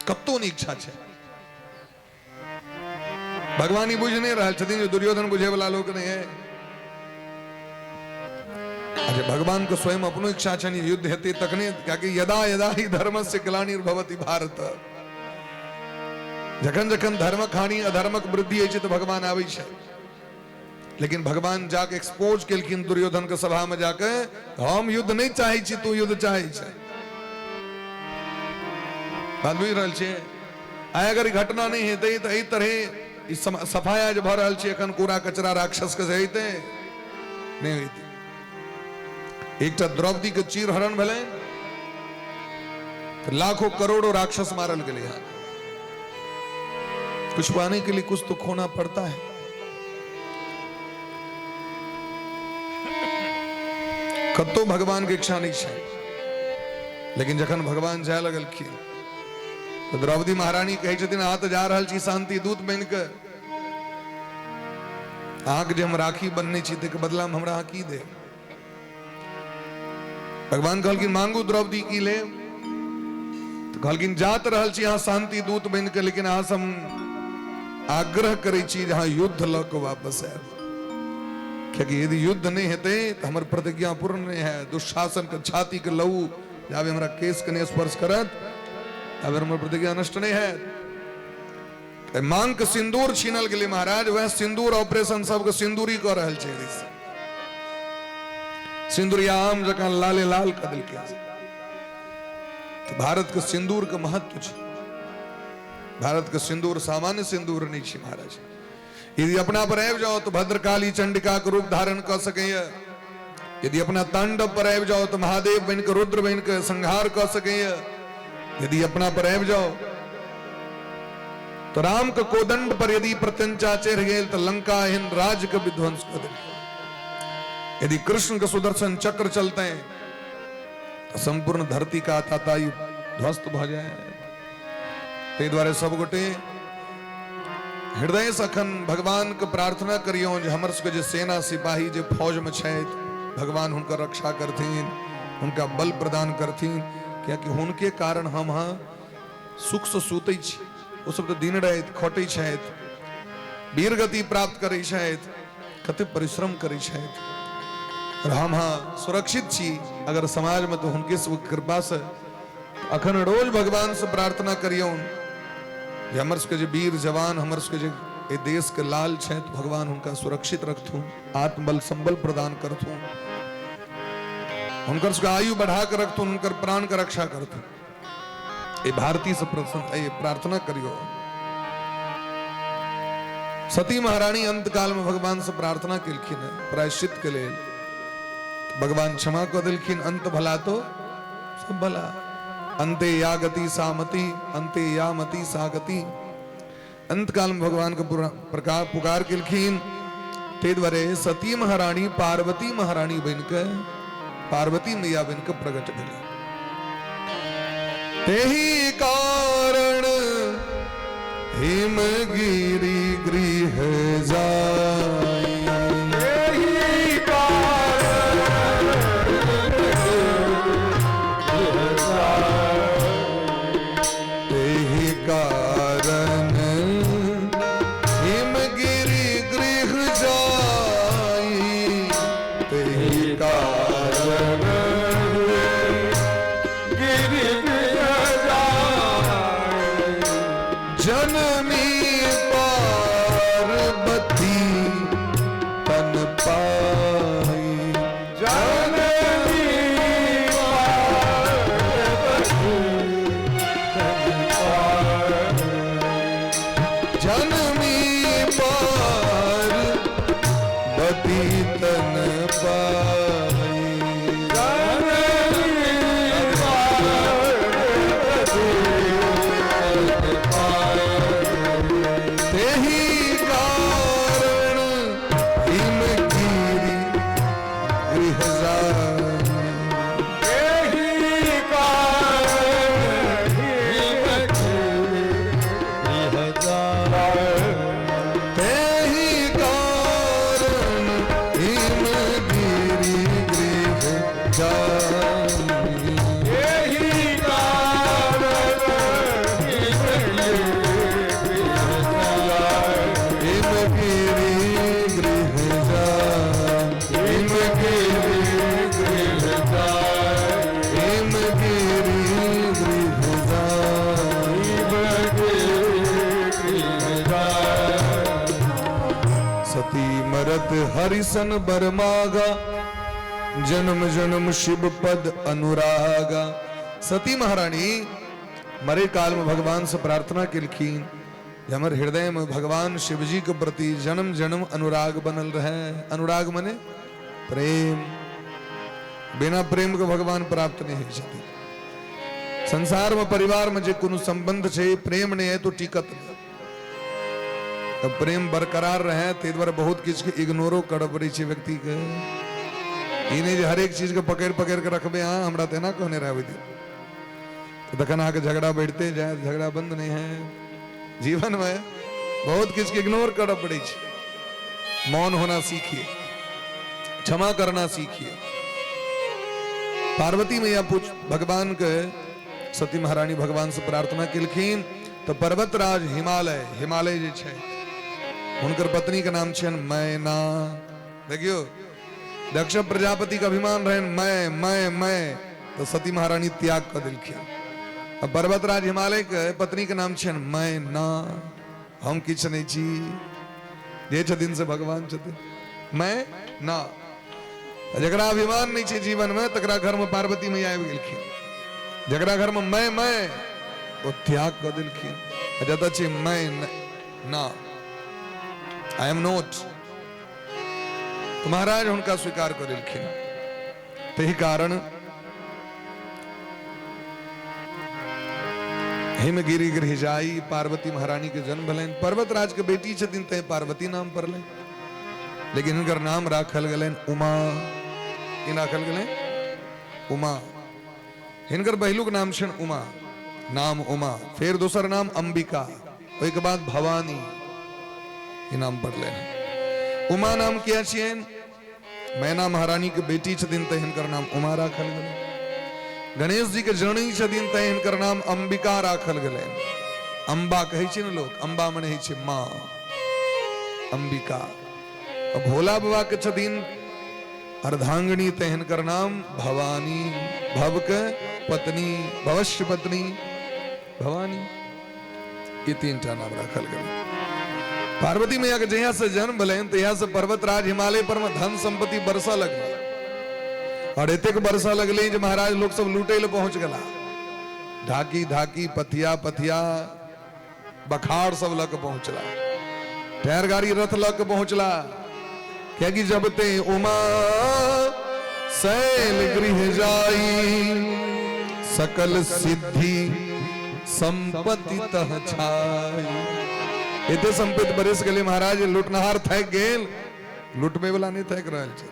S3: कतौ नहि इच्छा छै। भगवान ई बुझि नहि रहल छथिन जे दुर्योधन बुझे वाला लोक नहि है। अच्छा, भगवान के स्वयं अपनो इच्छा छनि युद्ध हेतै तखने, कियाकि यदा यदा ही धर्मस्य ग्लानिर्भवति भारत। जखन जखन धर्मक हानि अधर्मक वृद्धि होइ छै तऽ भगवान आबै छै। लेकिन भगवान जाके एक्सपोज केलखिन दुर्योधन के सभा में जाके, हम युद्ध नहीं चाहे छी, तू युद्ध चाहे छै। बात बुझि रहल छियै? आइ अगर ई घटना नहीं हेतै तऽ एहि तरहे ई सफाया जे भऽ रहल छै एखन कूड़ा कचरा राक्षस के से हेतै नहीं होइतै। एकटा द्रौपदी के चीर हरण भेलै तऽ लाखों करोड़ों राक्षस मारल गेलै हन। कुछ पाने के लिए कुछ तो खोना पड़ता है। कतौ भगवान के इच्छा नहीं छै, लेकिन जखन भगवान जाय लगलखिन तऽ द्रौपदी महारानी कहै छथिन, अहाँ तऽ जा रहल छी शांति दूत बनि कऽ, अहाँके जे हम राखी बनने छी ताहिके बदलामे हमरा अहाँ की देब? भगवान कहलखिन, मांगू द्रौपदी की लेब? तऽ कहलखिन, जात रहल छी अहाँ शांति दूत बनि कऽ, लेकिन अहाँ से हम आग्रह करै छी जे अहाँ युद्ध लऽ कऽ वापस आयब, कियाकि यदि युद्ध नहि हेतै तऽ हमर प्रतिज्ञा पूर्ण नहि हैत। दुशासन के छाती के लहू जाबे हमरा केश के नहि स्पर्श करत ताबे हमर प्रतिज्ञा नष्ट नहि हैत। मांग के सिंदूर छीनल गेलै महाराज, वएह सिंदूर ऑपरेशन सबके सिंदूरी कऽ रहल छै। सिंदूरिया आम जकाँ लाले लाल कऽ देलकै। तऽ भारत के सिंदूर के महत्व छै। भारत के सिंदूर सामान्य सिंदूर नहीं छै महाराज। यदि अपना पर आबि जाओ तो भद्रकाली चंडिका के रूप धारण कऽ सकैया, यदि अपना तांडव पर आबि जाओ तो महादेव बनि कऽ रुद्र बनि कऽ संहार कऽ सकैया, यदि अपना पर आबि जाओ तो राम के कोदंड पर यदि प्रत्यंचा चढ़ गेल तो लंका एहन राज्य के विध्वंस कऽ देलकै। यदि कृष्ण के सुदर्शन चक्र चलते तो संपूर्ण धरती का आताताई ध्वस्त भऽ जाए। ताहि दुआरे सब गोटे हृदय से अखन भगवान के प्रार्थना करियौ जे हमर सबके जे सेना सिपाही जे फौज में छथि, भगवान हुनकर रक्षा करथिन, हुनका बल प्रदान करथिन, कियाकि हुनके कारण हम अहाँ सुख से सुतै छी। ओ सब तऽ दिन राति खटै छथि, वीर गति प्राप्त करै छथि, कते परिश्रम करै छथि, और हम अहाँ सुरक्षित छी अगर समाज में तो हुनके सबके कृपा से। अखन रोज भगवान से प्रार्थना करियौ जे हमर सबके जे वीर जवान, हमर सबके जे एहि देश के लाल छथि, भगवान हुनका सुरक्षित रखथुन, आत्मबल संबल प्रदान करथुन, हुनकर सबके आयु बढ़ा के रखथुन, हुनकर प्राण के रक्षा करथुन। ए भारती से प्रार्थना करियो। सती महारानी अंतकाल में भगवान से प्रार्थना केलखिन है प्रायश्चित के लेल, भगवान क्षमा कऽ देलखिन। अंत भला तो सब भला, अंते या गति सामति, अंते या मति सा गति। अंतकाल में भगवान के प्रकार पुकार केलखिन। ताहि दुआरे सती महारानी पार्वती महारानी बनि के, पार्वती मैया बनि के प्रकट भेली। तेहि कारण हिमगिरि गृह जाई,
S1: तेहि कारण
S3: तेहि कारण हिमगिरि गृह जाई, तेहि कारण
S1: गिरि गृह जाई,
S3: जनमी पार्वती तन पाई,
S1: जननी पार्वती तन पाई,
S3: जनमी पार्वती तन पाई,
S1: जननी पार्वती तन पाई,
S3: तेहि कारण हिमगिरि गृह जाई,
S1: तेहि कारण हिमगिरि गृह जाई।
S3: भगत हरिसन बर मागा, जन्म जन्म शिव पद अनुरागा। सती महारानी मरे काल में भगवान से प्रार्थना केलखिन, हमर हृदय में भगवान शिवजी के प्रति जन्म जन्म अनुराग बनल रहे। अनुराग मने प्रेम, बिना प्रेम के भगवान प्राप्त नहीं होइ छथिन। संसार में परिवार में जे कोनो संबंध छै, प्रेम नहीं है तो टिकत नहीं। तो प्रेम बरकरार रहे ताहि दुआरे बहुत किछु के इग्नोरो करऽ पड़ै छै व्यक्ति के। ई नहि जे हरेक चीज के पकड़ि पकड़ि के रखबै, अहाँ हमरा तऽ एना कहने रहै ओहि दिन, तखन अहाँके झगड़ा बढ़िते जायत, झगड़ा बंद नहीं है। जीवन में बहुत किछु के इग्नोर करऽ पड़ै छै। मौन होना सीखिए, क्षमा करना सीखिए। पार्वती मैया पूछ भगवान के, सती महारानी भगवान से प्रार्थना केलखिन तो पर्वतराज हिमालय, हिमालय जे छै हुनकर पत्नी के नाम छनि मैना। देखियो दक्ष प्रजापति के अभिमान रहनि मैं मैं मैं, तो सती महारानी त्याग कऽ देलखिन। आ पर्वतराज हिमालय के पत्नी के नाम छनि मैना। हम किछु नहि छी, जे छथिन से भगवान छथिन, मैं ना। जकरा अभिमान नहीं छै जीवन में तकरा घर में पार्वती मैया आबि गेलखिन। जकरा घर में मैं मैं, ओ त्याग कऽ देलखिन। आ जतऽ छै मैं ना, I am not, तो महाराज हुनका स्वीकार कऽ लेलखिन। ताहि कारण हिमगिरी गृह जाई पार्वती महारानी के जन्म भेलनि। पर्वतराज के बेटी छथिन तैं पार्वती नाम पड़लनि, लेकिन हिनकर नाम राखल गेलनि उमा। की राखल गेलनि? उमा। हिनकर पहिलुक नाम छनि उमा, नाम उमा, फेर दोसर नाम अंबिका, ओहिके बाद भवानी, ई नाम पड़लनि। उमा नाम किया छियनि? मैना महारानी के बेटी छथिन तैं हिनकर नाम उमा राखल गेलनि। गणेश जी के जननी छथिन तैं हिनकर नाम अंबिका राखल गेलनि। अंबा कहै छै ने लोक, अंबा मने होइ छै माँ, अंबिका। भोला बाबा के छथिन अर्धांगिनी तैं हिनकर नाम भवानी, भव के पत्नी, भवस्य पत्नी भवानी। ये तीन टा नाम राखल गेल। पार्वती मैया के जहिया से जन्म भेलनि तहिया से पर्वतराज हिमालय पर में धन संपत्ति बरसऽ लगलै, और एतेक बरसऽ लगलै जे महाराज लोक सब लूटै लए पहुंच गेला। ढाकी ढाकी पथिया पथिया बखार सब लऽ के पहुंचला, टायर गाड़ी रथ लऽ के पहुंचला। कियाकि जब ते उमा शैल गृह जाई, सकल सिद्धि संपत्ति तह छाई। एते संपत्ति बरस गेलै महाराज, लूटनहार थाकि गेल, लूटबै वाला नहि थाकि रहल छै,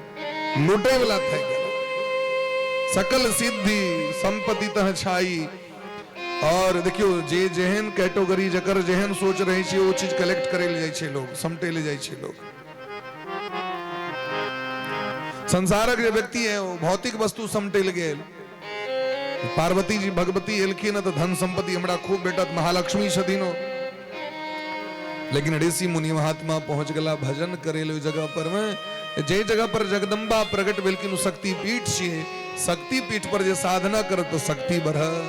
S3: लूटै वाला थाकि गेल। सकल सिद्धि संपत्ति तह छाई। और देखियो जे जेहन कैटेगरी जकर जेहन सोच रहै छै ओ चीज कलेक्ट करै लए जाइ छै लोग, समटै लए जाइ छै लोग। संसारक जे व्यक्ति है वो भौतिक वस्तु समटै लए गेल। पार्वती जी भगवती एलखिन तऽ धन संपत्ति हमरा खूब भेटत, महालक्ष्मी छथिन ओ। लेकिन ऋषि मुनि महात्मा पहुंच गेला भजन करे ले जगह पर में, जे जगह पर जगदम्बा प्रकट भेलखिन ओ शक्तिपीठ छियै। शक्तिपीठ पर जे साधना करत तऽ शक्ति बढ़त।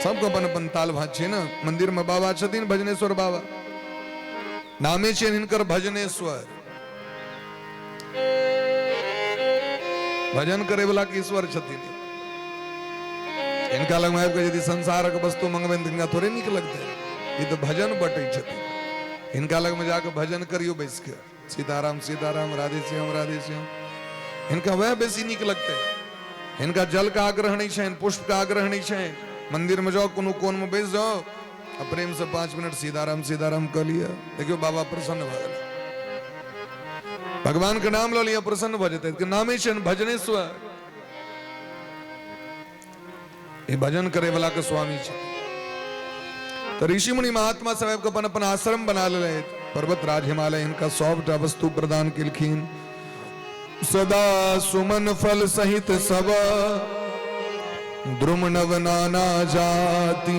S3: सबके अपन अपन ताल भात छै ने। मंदिर में बाबा छथिन भजनेश्वर बाबा, नामे छियनि हिनकर भजनेश्वर। भजन करे वाला के ईश्वर छथिन। हिनका लग में आबि कऽ यदि संसारक वस्तु मंगबनि तऽ हिनका थोड़े नीक लगतै। ई तऽ भजन बटै छथिन। हिनका लग में जाकऽ भजन करियौ बैस के, सीताराम सीताराम राधे श्याम राधे श्याम, हिनका वएह बेसी नीक लगतै। हिनका जल के आग्रह नहीं छनि, पुष्प के आग्रह नहीं छनि। मंदिर में जाओ, कोनो कोन में बैस जाओ आ प्रेम से 5 मिनट सीताराम सीताराम कऽ लिअ। देखियौ बाबा प्रसन्न भऽ गेल, भगवान के नाम लऽ लिअ, प्रसन्न भऽ जेतै। के नामे छनि भजनेश्वर। ई भजन करे वाला के स्वामी छै। तऽ ऋषि मुनि महात्मा सब आबि कऽ अपन अपन आश्रम बना लेलथि। पर्वतराज हिमालय हिनका सबटा वस्तु प्रदान केलखिन। सदा सुमन फल सहित सब द्रुम नव नाना जाति,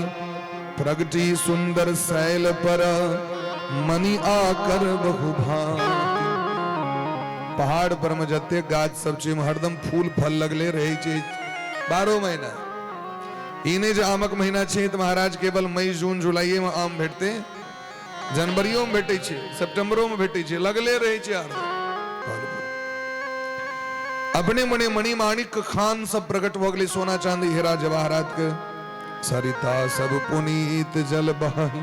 S3: प्रगति सुंदर शैल पर मणि आकर बहु भांति। पहाड़ पर में जते गाछ सब छै हरदम फूल फल लगले रहै छै 12 महीना। ई नहि जे आमक महीना छै तऽ महाराज केवल मई जून जुलाइए में आम भेटते, जनवरियो में भेटै छै, सितम्बरो में भेटै छै, लगले रहै छै। अपने मने मणि माणिक खान सब प्रकट भऽ गेलै, सोना चांदी हीरा जवाहरात के। सरिता सब पुनीत जल बही,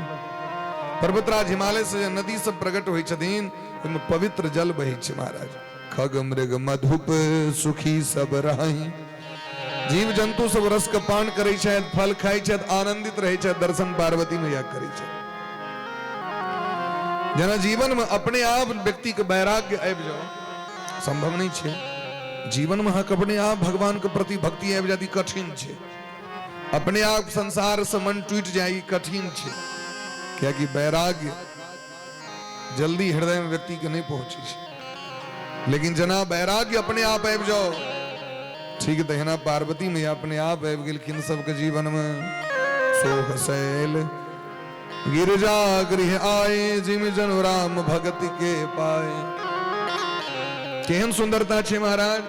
S3: पर्वतराज हिमालय से जे नदी सब प्रकट होइ छथिन ओहिमे पवित्र जल बहै छै महाराज। खग मृग मधुप सुखी सब रही, जीव जंतु सब रस के पान करै छथि, फल खाइ छथि, आनंदित रहै छथि, दर्शन पार्वती मैया करै छथि। जेना जीवन में अपने आप व्यक्ति के वैराग्य आबि जाओ संभव नहीं छै। जीवन में अहाँके अपने आप भगवान के प्रति भक्ति आबि जाती कठिन छै, अपने आप संसार से मन टूटि जाए कठिन छै, कियाकि वैराग्य जल्दी हृदय में व्यक्ति के नहीं पहुंचे छै। लेकिन जना वैराग्य अपने आप आबि जाओ, ठीक तहिना पार्वती मैया अपने आप आबि गेलखिन सबके जीवन में। सोह शैल गिरजा गृह आए, जिम जनु राम भगत के पाए। केहन सुंदरता छै महाराज,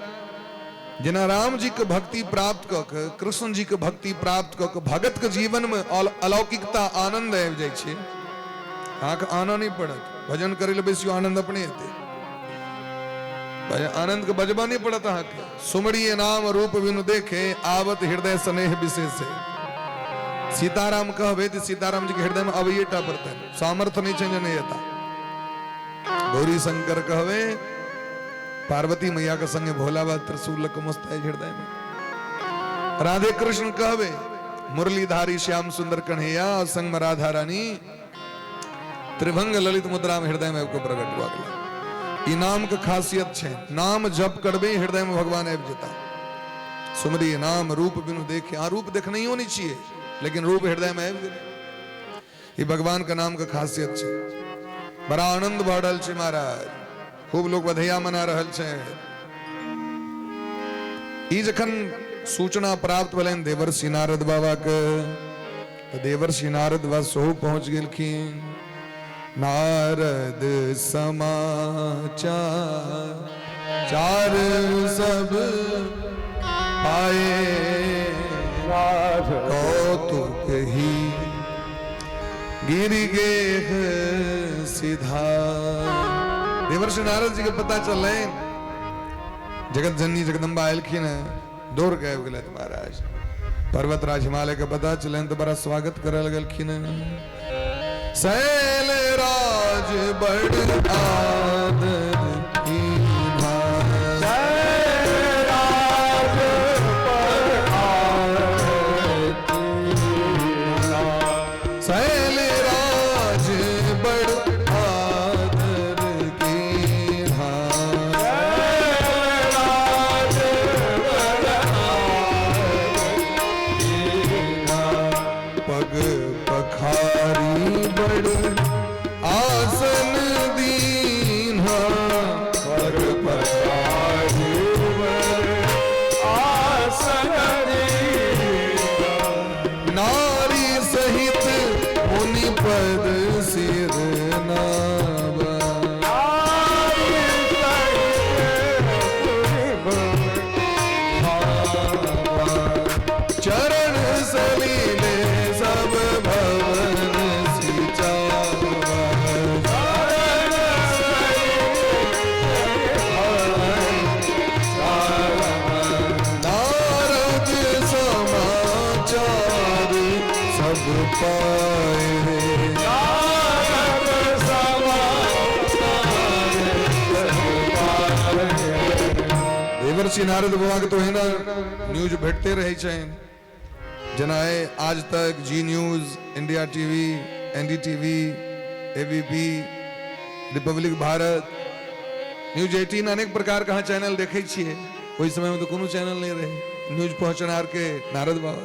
S3: जेना राम जी के भक्ति प्राप्त कऽ के, कृष्ण जी के भक्ति प्राप्त कऽ के भगत के जीवन में अलौकिकता आनंद आबि जाइ छै। अहाँके आनऽ नहि पड़त, भजन करै लए बैसियो आनंद अपने एतै, आनंद के बजबा नहीं पड़त अहाँके। सुमरिये नाम रूप बिनु देखे, आवत हृदय स्नेह विशेष। सीताराम कहबै तऽ सीताराम जी के हृदय में अबैये टा पड़तनि, सामर्थ्य नहीं छै जे नहि एता। गौरी शंकर कहबै, पार्वती मैया के संगे भोला बाबा त्रिशूल लऽ कऽ मस्त आइ हृदय में। राधे कृष्ण कहबै, मुरलीधारी श्याम सुंदर कन्हैया और संग में राधा रानी त्रिभंग ललित मुद्रा में हृदय में आबि कऽ प्रकट भऽ गेला। ई नाम के खासियत छै, नाम जप करबै हृदय में भगवान आबि जेता। सुमरी नाम रूप बिनु देखे, आ रूप देखनैयो नहीं छियै लेकिन रूप हृदय में आबि गेलै। ई भगवान के नाम के खासियत छै। बड़ा आनंद भऽ रहल छै महाराज, खूब लोग बधैया मना रहल छै। ई जखन सूचना प्राप्त भेलनि देवर्षि नारद बाबा के, तऽ देवर्षि नारद बाबा सेहो पहुंच गेलखिन। नारद समाचार चार सब पाए, कौतुक ही गिर गेह सीधा। देवर्षि नारद जी के पता चललै जगत जननी जगदम्बा एलखिन है, दौड़ के आबि गेलथि महाराज। पर्वतराज हिमालय के पता चलनि तऽ बड़ा स्वागत करल गेलखिन। शैल राज बड़ आदर कीन्हा, शैल राज बड़ आदर कीन्हा, पग पखारी बड़ आसन दीन्हा, पग पखारी बड़ आसन दीन्हा, नारी सहित मुनि पद सिर नावा। चरण सलीले सब भवन सिचावा। नारद समाचार सब पाए। देवर्षि नारद बाबा के तो एहिना न्यूज भेटते रहै छनि, जेना आज तक, Zee news, India TV, NDTV, ABP, Republic Bharat, news 18, अनेक प्रकार के अहाँ चैनल देखै छियै। ओहि समय में तऽ कोनो चैनल नहि रहै, न्यूज पहुँचनार के नारद बाबा।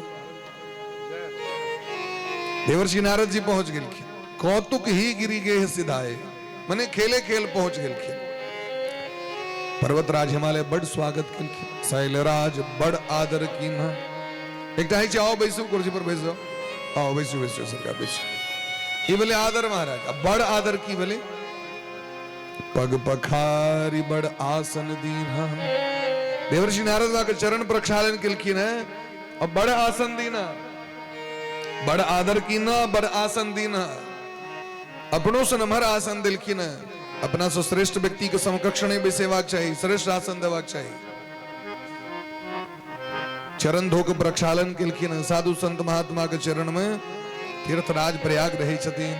S3: देवर्षि नारद जी पहुंच गेलखिन। कौतुक ही गिरी गे सिधाए, मने खेले खेल पहुंच गेलखिन। पर्वतराज हिमालय बड़ स्वागत केलखिन, शैलराज बड़ आदर कीन्हा। एकटा होइ छै आओ बैसू, कुर्सी पर बैस जाओ, आओ बैसू बैसू सरकार बैसू, ई भेलै आदर महाराज। आ बड़ आदर की भेलै? पग पखारी बड़ आसन दीन्हा। देवर्षि नारद बाबा के चरण प्रक्षालन केलखिन है और बड़ आसन दीना, बड़ आदर कीन्हा, बड़ आसन दीन्हा। अपनो से नमहर आसन देलखिन। अपना से श्रेष्ठ व्यक्ति के समकक्ष नहीं बैसेबाक चाही, श्रेष्ठ आसन देबाक चाही। चरण धो के प्रक्षालन केलखिन। साधु संत महात्मा के चरण में तीर्थराज प्रयाग रहे छथिन।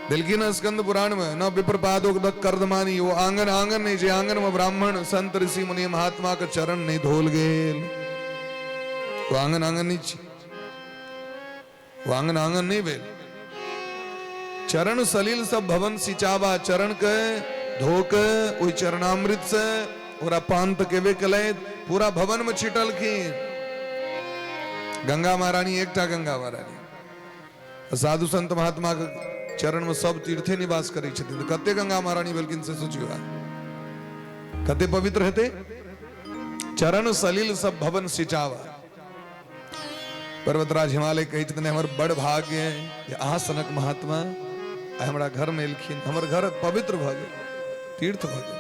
S3: देलखिन स्कंद पुराण में न विप्रपादोदक कर्दमानी, वो आंगन आंगन नहीं जे आंगन में ब्राह्मण संत ऋषि मुनि महात्मा के चरण नहीं धोल गेल, वो आंगन आंगन नहीं छी, वो आंगन आंगन नहीं भेल। चरण सलील सब भवन सिंचावा, चरण के धो के ओहि चरणामृत से ओकरा पान तऽ केबे केलथि, पूरा भवन में छिटलखिन। गंगा महारानी एकटा गंगा महारानी, साधु संत महात्मा के चरण में सब तीर्थे निवास करै छथिन, कते गंगा महारानी भेलखिन से सोचियो, कते पवित्र हेतै। चरण सलील सब भवन सिंचावा। पर्वतराज हिमालय कहै छथिन हमर बड़ भाग्य है जे अहाँ सनक महात्मा आइ हमरा घर में एलखिन, हमर घर पवित्र भऽ गेल, तीर्थ भऽ गेल।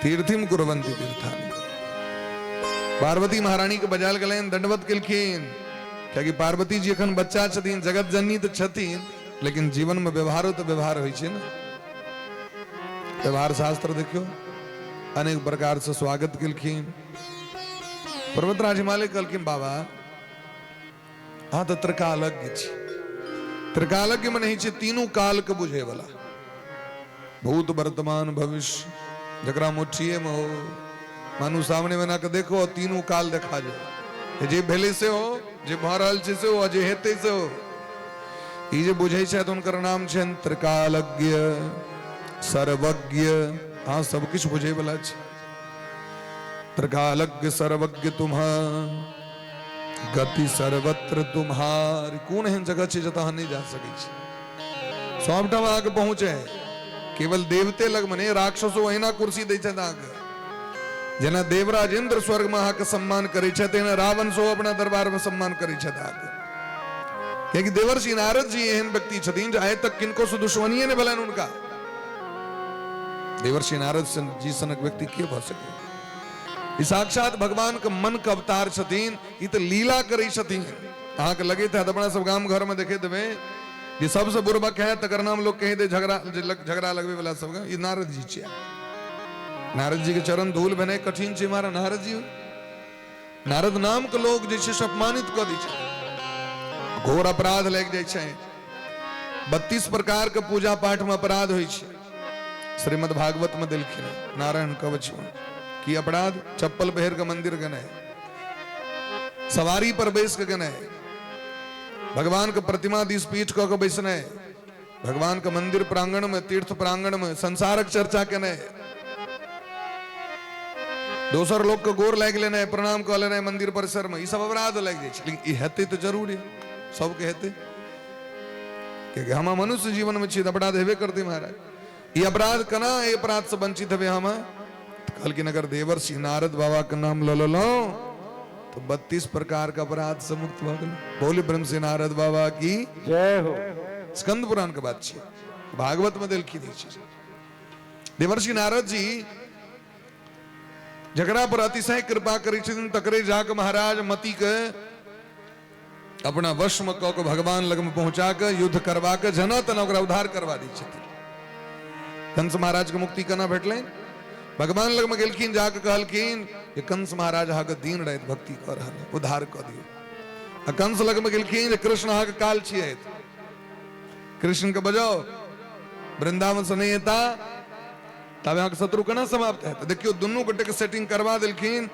S3: तीर्थिम कुर्वन्ति तीर्थानि। पार्वती महारानी के बजायल गेलनि, दंडवत केलखिन, कियाकि पार्वती जी एखन बच्चा छथिन, जगत जननी तऽ छथिन, लेकिन जीवन में व्यवहारो तऽ व्यवहार होइ छै ने। व्यवहार शास्त्र देखियौ, अनेक प्रकार से स्वागत केलखिन। पर्वतराज हिमालय कहलखिन बाबा अहाँ तऽ त्रिकालज्ञ छी। त्रिकालज्ञ मने होइ छै तीनू काल के बुझे वाला, भूत वर्तमान भविष्य, जकरा मुट्ठिए में हो, मानू सामने में के देखो तीनू काल देखा जाए, जे भेलै से हो, जे भऽ रहल छै से हो, जे हेतै से हो। ई जे बुझै छथि हुनकर नाम छनि त्रिकालज्ञ सर्वज्ञ। अहाँ सब किछु बुझै वाला छी। त्रिकालज्ञ सर्वज्ञ तुम्हार गति सर्वत्र तुम्हार। कोन एहन जगह छै जतऽ अहाँ नहि जा सकै छी, सबठाम अहाँके पहुँचे। केवल देवते लग मने राक्षसो अहिना कुर्सी दै छथि अहाँके, जेना देवराज इंद्र स्वर्ग में अहाँके सम्मान करै छथि, तहिना रावण सेहो अपना दरबार में सम्मान करै छथि अहाँके। कियाकि देवर्षि नारद जी एहन व्यक्ति छथिन जे आइ तक किनको से दुश्मनीये नहि भेलनि हुनका। देवर्षि नारद जी सनक व्यक्ति के भऽ सकै? ई साक्षात भगवान के मन के अवतार छथिन, ई तऽ लीला करै छथिन। अहाँके लगैत हैत अपना सब गाम घर में देखैत हेबै जे सबसे बुरबक है तकर नाम लोग कहि दे झगड़ा, झगड़ा लगबै वाला सबके, ई नारद जी छियै। नारद जी के चरण धूल भेनाइ कठिन छै महाराज। नारद जी, नारद नाम के लोग जे छै से अपमानित कऽ दै छै, घोर अपराध लागि जाइ छै। 32 प्रकार के पूजा पाठ में अपराध होइ छै। श्रीमद् भागवत में देलखिन नारायण कवच में कि अपराध, चप्पल पहिर के मंदिर गेनाइ, सवारी पर बैस के गेनाइ, भगवान के प्रतिमा दिस पीठ कऽ के बैसनाइ, भगवान के मंदिर प्रांगण में, तीर्थ प्रांगण में संसारक चर्चा केनाइ, दोसर लोग के गोर लागि लेनाइ, प्रणाम कऽ लेनाइ मंदिर परिसर में, ई सब अपराध लागि जाइ छै। लेकिन ई हेतै तऽ जरूरी, सबके हेतै, कियाकि हम मनुष्य जीवन में छी तऽ अपराध हेबे करतै महाराज। ई अपराध केना, एहि अपराध से वंचित हेबै हम? कहलखिन अगर देवर्षि नारद बाबा के नाम लऽ लेलहुँ तो 32 प्रकार के अपराध से मुक्त भऽ गेल। बोली ब्रह्मश्री नारद बाबा की
S1: जय हो।
S3: स्कंद पुराण के बात छै, भागवत में देलखिन ई चीज। देवर्षि नारद जी जकरा पर अतिशय कृपा करै छथिन तकरे जाके महाराज मति के अपना वश में कऽ के भगवान लग में पहुंचा के युद्ध करवा के जना तना ओकरा उद्धार करवा दै छथिन। कंस महाराज के मुक्ति केना भेटलनि? भगवान लग में गेलखिन, जाके कहलखिन जे कंस महाराज अहाँके दिन राति भक्ति कऽ रहल है, उद्धार कऽ दियौ। आ कंस लग में गेलखिन जे कृष्ण अहाँके काल छियै, कृष्ण के बजाओ, वृंदावन से नहीं एता तब अहाँके शत्रु केना समाप्त हेतै? देखियौ दुनू गोटे के सेटिंग करवा देलखिन,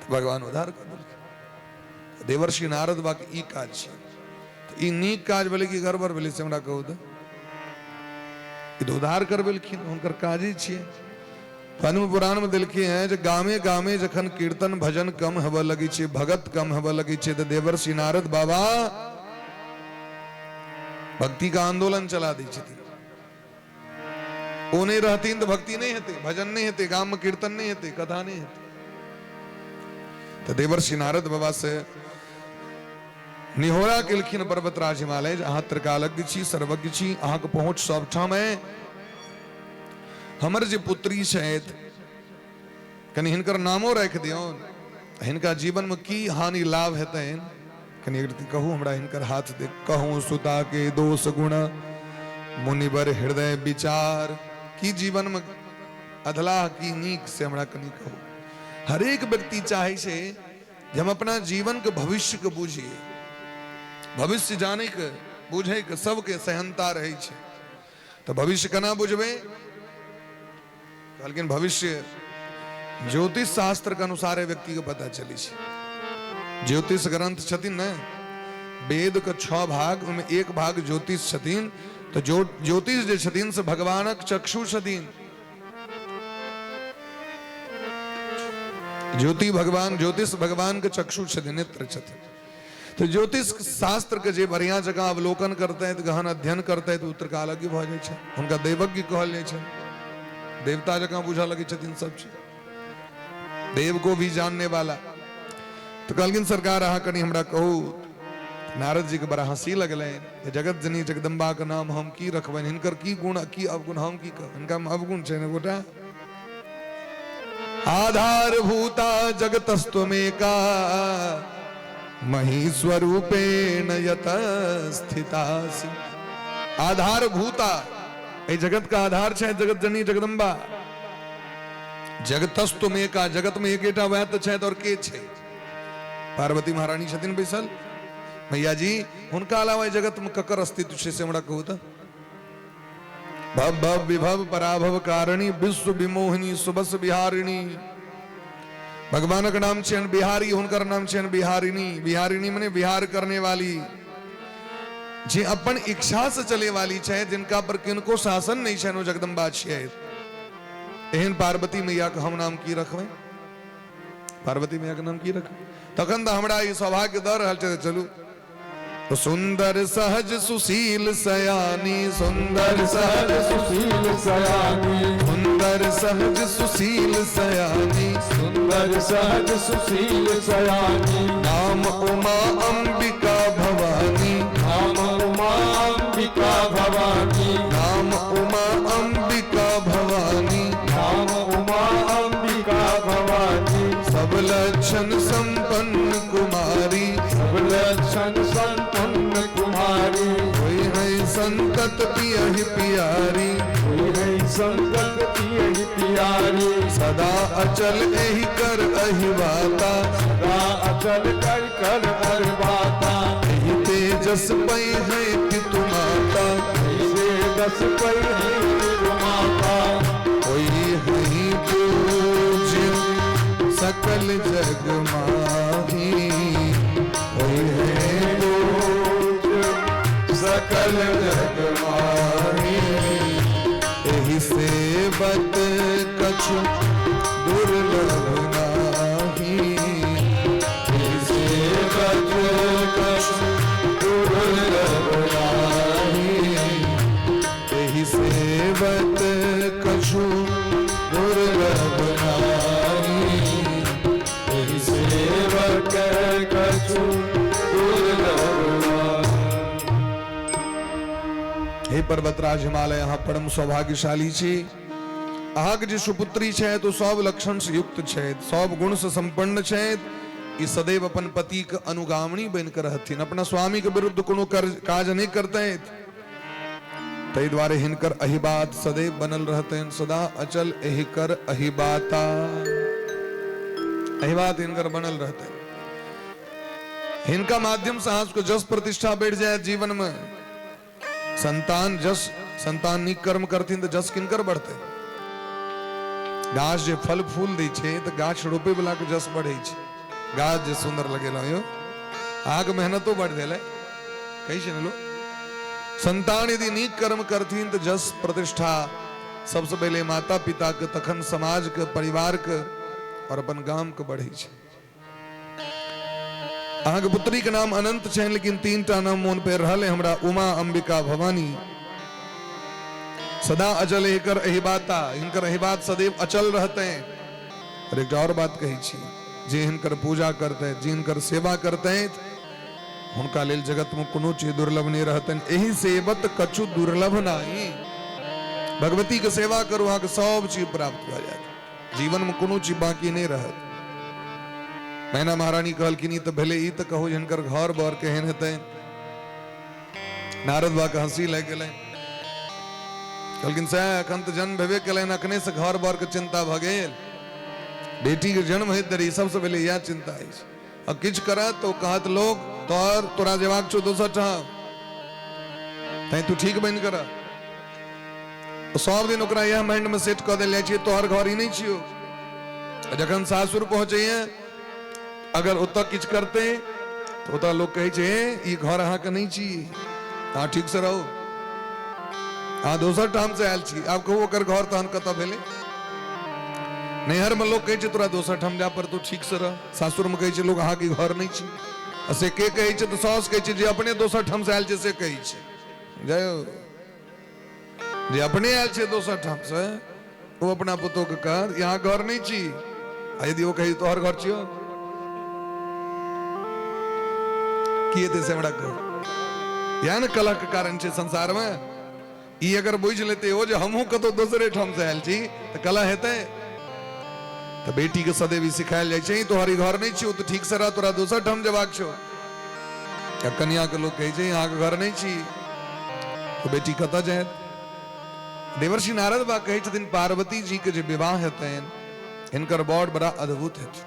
S3: भगवान उद्धार कऽ देलखिन। देवर्षि नारद बा के ई काज छै। ई नीक काज भेलै कि गड़बड़ भेलै से हमरा कहू तऽ? ई तऽ उद्धार करबेलखिन, हुनकर काजे छियै। पद्म पुराण में देलखिन हैं जे गामे गामे जखन कीर्तन भजन कम हेबऽ लगै छै, भगत कम हेबऽ लगै छै, तऽ देवर्षि नारद बाबा भक्ति का आंदोलन चला दै छथिन। ओ नहि रहथिन तऽ भक्ति नहि हेतै, भजन नहि हेतै, गाम में कीर्तन नहि हेतै, कथा नहि हेतै। तऽ देवर्षि नारद बाबा से निहोरा केलखिन पर्वतराज हिमालय जे अहाँ त्रिकालज्ञ छी, सर्वज्ञ छी, अहाँके पहुँच सबठाम है। हमर जे पुत्री छथि कनि हिनकर नामो राखि दियौन, हिनका जीवन में की हानि लाभ हेतनि कनि एक रत्ती कहू हमरा हिनकर हाथ देख। कहूँ सुता के दोष गुण मुनिवर हृदय विचार, की जीवन में अधलाह की नीक से हमरा कनि कहू। हरेक व्यक्ति चाहे छै जे हम अपना जीवन के भविष्य के बुझिए, भविष्य जाने के बुझे के सबके सहनता रहे छै। तो भविष्य केना बुझबै? कहलखिन भविष्य ज्योतिष शास्त्र के अनुसार व्यक्ति के पता चलै छै। ज्योतिष ग्रंथ छथिन ने, वेद के 6 भाग, ओहिमे एक भाग ज्योतिष छथिन। तो ज्योतिष जे छथिन से भगवानक चक्षु छथिन। ज्योति भगवान, ज्योतिष भगवान के चक्षु छथिन, नेत्र छथिन। तो ज्योतिष शास्त्र के जे बढ़िया जगह अवलोकन करते हैं, गहन अध्ययन करते हैं, तो उत्तरकालज्ञ भऽ जाइ छै, हुनका दैवज्ञ कहल जाइ छै। देवता जकाँ बुझऽ लगै छथिन सब चीज, देव को भी जानने वाला। तो कहलखिन सरकार अहाँ कनि हमरा कहू। नारद जी के बड़ा हंसी लगलनि, जगत जननी जगदम्बा के नाम हम की रखबनि, हिनकर की गुण की अवगुण हम की कहब, हिनका में अवगुण छै ने गोटा। आधार भूता जगतस्त्वमेका मही स्वरूपेण यत स्थितासि। आधार भूता, एहि जगत का आधार छै जगत जननी जगदम्बा। जगतस्त्वमेका, जगत में एकेटा वएह तऽ छथि और के छै? पार्वती महारानी छथिन बैसल। भैया जी हुनका अलावा जगत में ककर अस्तित्व छै से हमरा कहू तऽ। भव भव विभव पराभव कारिणी विश्व विमोहिनी सुबस बिहारिणी। भगवानक नाम छियनि बिहारी, हुनकर नाम छियनि बिहारिणी। बिहारिणी मने बिहार करने वाली, जे अपन इच्छा से चले वाली छै, जिनका पर किनको शासन नहीं छनि, ओ जगदम्बा छियै। एहन पार्वती मैया के हम नाम की रखबै? पार्वती मैया के नाम की रखबै? तखन तऽ हमरा ई सौभाग्य दऽ रहल छै, चलू। तो सुंदर सहज सुशील सयानी, सुंदर
S1: सहज सुशील सयानी,
S3: सुंदर सहज सुशील सयानी,
S1: सुंदर सहज सुशील सयानी,
S3: नाम उमा अंबिका भवानी,
S1: नाम उमा अंबिका भवानी,
S3: नाम उमा अंबिका भवानी,
S1: नाम उमा अंबिका भवानी,
S3: सब लक्षण संपन्न कुमारी,
S1: सब लक्षण संपन्न कुमारी,
S3: कोई है संतत पियहि पियारी,
S1: कोई है संतत पियहि पियारी,
S3: सदा अचल एहि कर अहिवाता,
S1: सदा अचल कर कर अहिवाता,
S3: एहि तेजस पै है पितु माता,
S1: एहि तेजस पै है पितु माता,
S3: कोई है पूज्य सकल जग माही, कोई है
S1: पूज्य सकल जग माही,
S3: एहि सेवत कछु दुर्लभ नाही,
S1: एहि सेवत कछु दुर्लभ नाही,
S3: एहि सेवत कछु दुर्लभ नाही,
S1: एहि सेवक कछु दुर्लभ नाही।
S3: हे पर्वतराज हिमालय, अहाँ परम सौभाग्यशाली छी। अहाँके जे सुपुत्री छै तो सब लक्षण से युक्त छै, सब गुण से संपन्न छै। ई सदैव अपन पति के अनुगामिनी बनि के रहथिन, अपना स्वामी के विरुद्ध कोनो काज नहीं करतैथ। ताहि दुआरे हिनकर अहिबात सदैव बनल रहतनि, सदा अचल एहि कर अहिबाता, अहिबात हिनकर बनल रहतनि। हिनका माध्यम से अहाँ सबके जस प्रतिष्ठा बढ़ि जायत जीवन में। संतान जस, संतान नीक कर्म करथिन तऽ जस किनकर बढ़तै? गाछ जे फल फूल दै छै तऽ गाछ रोपे वाला के जस बढ़ै छै। गाछ जे सुंदर लगेलहुँ यौ, अहाँके मेहनतो बढ़ गेलै, कहै छै ने लोक। संतान यदि नीक कर्म करथिन तऽ जस प्रतिष्ठा सबसे पहिले माता पिता के, तखन समाज के, परिवार के और अपन गाम के बढ़ै छै। अहाँके पुत्री के नाम अनंत छै, लेकिन 3टा नाम मोन पे रहल है हमरा, उमा, अंबिका, भवानी। सदा अचल एकर अहिबाता, हिनकर अहिबात सदैव अचल रहते हैं। और एक और बात कहै छी, जे हिनकर पूजा करते हैं, जे हिनकर सेवा करते हैं, हुनका लेल जगत में कोनो चीज दुर्लभ नहीं रहतनि। एहि सेवत कछु दुर्लभ नाही। भगवती के सेवा करू, अहाँके सब चीज प्राप्त भऽ जायत, जीवन में कोनो चीज बाकी नहीं रहत। मैना महारानी कहलखिन ई तऽ भेलै, ई तऽ कहू जे हिनकर घर बर केहन हेतै। नारद बाबा के हंसी लागि गेलै, कहलखिन सएह एखन तऽ जन्म भेबे केलनि, अखने से घर बर के चिंता भऽ गेल। बेटी के जन्म होइत देरी सबसँ पहिले इएह चिंता अछि। आ किछु करत तऽ ओ कहत लोक तोहर तोरा जेबाक छौ दोसर ठाम, तैं तू ठीक बनि कऽ रह। सब दिन ओकरा इएह माइंड में सेट कऽ देल जाइ छै, तोहर घर ई नहि छियौ। आ जखन सासुर पहुँचैए अगर ओतऽ किछु करतै तऽ ओतऽ लोक कहै छै, हे ई घर अहाँके नहि छी, अहाँ ठीक से रहू, अहाँ दोसर ठाम से आयल छी। आब कहू ओकर घर तहन कतऽ भेलै? नैहर में लोक कहै छै तोरा दोसर ठाम जा पड़तौ, ठीक से रह। सासुर में कहै छै लोक अहाँके घर नहि छी। आ से के कहै छै? तऽ साउस कहै छै, जे अपने दोसर ठाम से आयल छै से कहै छै। जय जे अपने आयल छै दोसर ठाम से ओ अपना पुतोह के कहत यहाँ घर नहि छी। आ यदि ओ कहै तोहर घर छियौ, की हेतै से हमरा कहू। इएह ने कलह के कारण छै संसार में। ई अगर बुझि लेतै ओ जे हमहूँ कतौ दोसरे ठाम से आयल छी तऽ कलह हेतै? तऽ बेटी के सदैव ई सिखायल जाइ छै, तोहर ई घर नहि छियौ, तू ठीक से रह, तोरा दोसर ठाम जेबाक छौ। आ कनिया के लोक कहै छै अहाँके घर नहि छी, तऽ बेटी कतऽ जायत? देवर्षि नारद बा कहै छथिन पार्वती जी के जे विवाह हेतनि, हिनकर वर बड़ा अद्भुत हेथिन।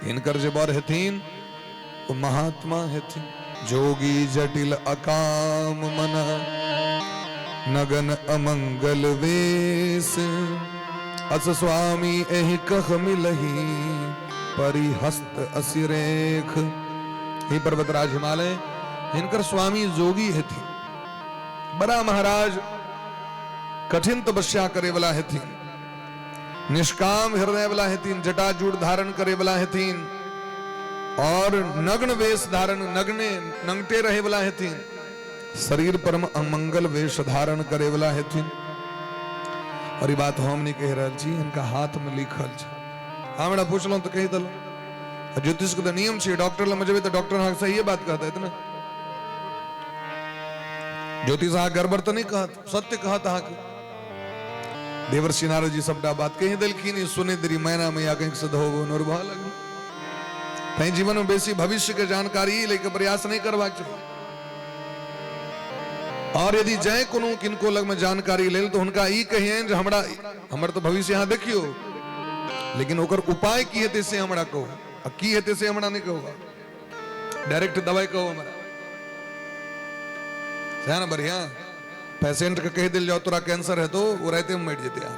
S3: हिनकर जे वर हेथिन ओ महात्मा हेथिन। जोगी जटिल अकाम मन नगन अमंगल वेश, अस स्वामी एहि कह मिलही परिहस्त असिरेख। हे पर्वतराज हिमालय, हिनकर स्वामी जोगी हेथिन, बड़ा महाराज कठिन तपस्या करे वाला हेथिन, निष्काम हृदय वाला हेथिन, जटाजूट धारण करे वाला हेथिन और नग्न वेश धारण, नग्ने नंगटे रहे वाला हेथिन, शरीर पर अमंगल वेश धारण करे वाला हेथिन। और ई बात हम नहीं कह रहल छी, इनका हाथ में लिखल छै। हमरा पुछलहुँ तऽ कहि देलहुँ। ज्योतिष के तऽ नियम छै, डॉक्टर लग जेबै तऽ डॉक्टर अहाँके सहिए बात कहतै ने। ज्योतिष अहाँ गड़बड़ तऽ नहि कहत, सत्य कहत अहाँके। देवर्षि नारद जी सबटा बात कहि देलखिन। सुने देरी मैना मैया कहीं से धोबो नोर भऽ लगल। तैं जीवन में बेसी भविष्य के जानकारी लेके प्रयास नहीं करबाक चाही। और यदि जाय कोनो किनको लग में जानकारी लेल तो हुनका ई कहियनि जे हमरा हमर तो भविष्य यहाँ देखियो, लेकिन ओकर उपाय की हेतै से हमरा कहू, आ की हेतै से हमरा नहीं कहू, डायरेक्ट दवाई कहू हमरा। सएह ने बढ़िया। पेशेंट के कहि देल जाओ तोरा कैंसर हेतौ, ओ राइते में मरि जेतै। अहाँ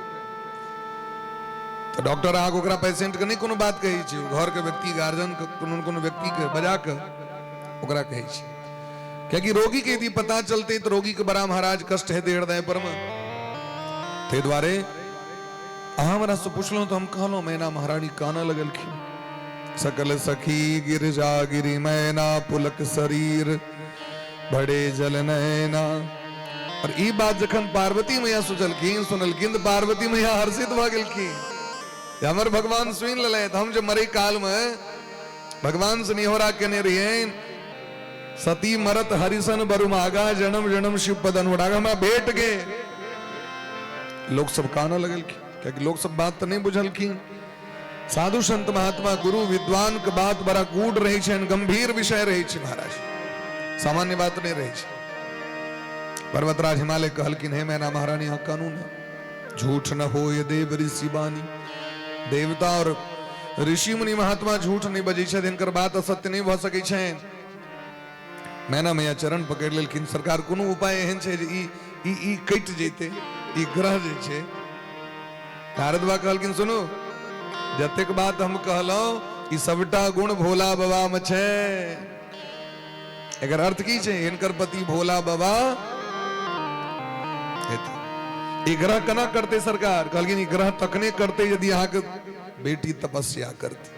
S3: तऽ डॉक्टर अहाँके ओकरा पेशेंट के नहि कोनो बात कहै छै, घर के व्यक्ति, गार्जियन के, कोनो ने कोनो व्यक्ति के बजा के ओकरा कहै छै। कियाकि रोगी के यदि पता चलते तऽ रोगी के बड़ा महाराज कष्ट हेतै हृदय पर में। ताहि दुआरे अहाँ हमरा से पुछलहुँ तऽ हम कहलहुँ मैना महारानी कानऽ लगलखिन। सकल सखी गिरजा गिरी मैना पुलक शरीर भरे जल नैना। और ई बात जखन पार्वती मैया सोचलखिन सुनलखिन तऽ पार्वती मैया हर्षित भऽ गेलखिन, हमर भगवान सुनि लेलथि। हम जे मरे काल में भगवान से निहोरा केने रहियनि, सती मरत हरिसन बरु मागा जन्म जन्म शिव पद अनुराग, हमरा भेट गे। लोक सब कानऽ लगलखिन, कियाकि लोक सब बात तऽ नहि बुझलखिन। साधु संत महात्मा गुरु विद्वान के बात बड़ा गूढ़ रहै छनि, गंभीर विषय रहै छै महाराज, सामान्य बात नहि रहै छै। पर्वतराज हिमालय कहलखिन हे मैना महारानी, अहाँ कानू ने, झूठ न होय देव ऋषि बानी। देवता और ऋषि मुनि महात्मा झूठ नहीं बजै छथि, हिनकर बात असत्य नहीं भऽ सकै छनि। मैना मैया चरण पकड़ि लेलखिन, सरकार कोनो उपाय एहन छै जे ई ई ई कटि जेतै, ई ग्रह जे छै। नारद बाबा कहलखिन सुनू, जतेक बात हम कहलहुं ई सबटा गुण भोला बाबा में छै। एकर अर्थ की छै? हिनकर पति भोला बाबा हेथिन। ई ग्रह केना करतै सरकार? कहलखिन ई ग्रह तखने करतै यदि अहाँके बेटी तपस्या करतै।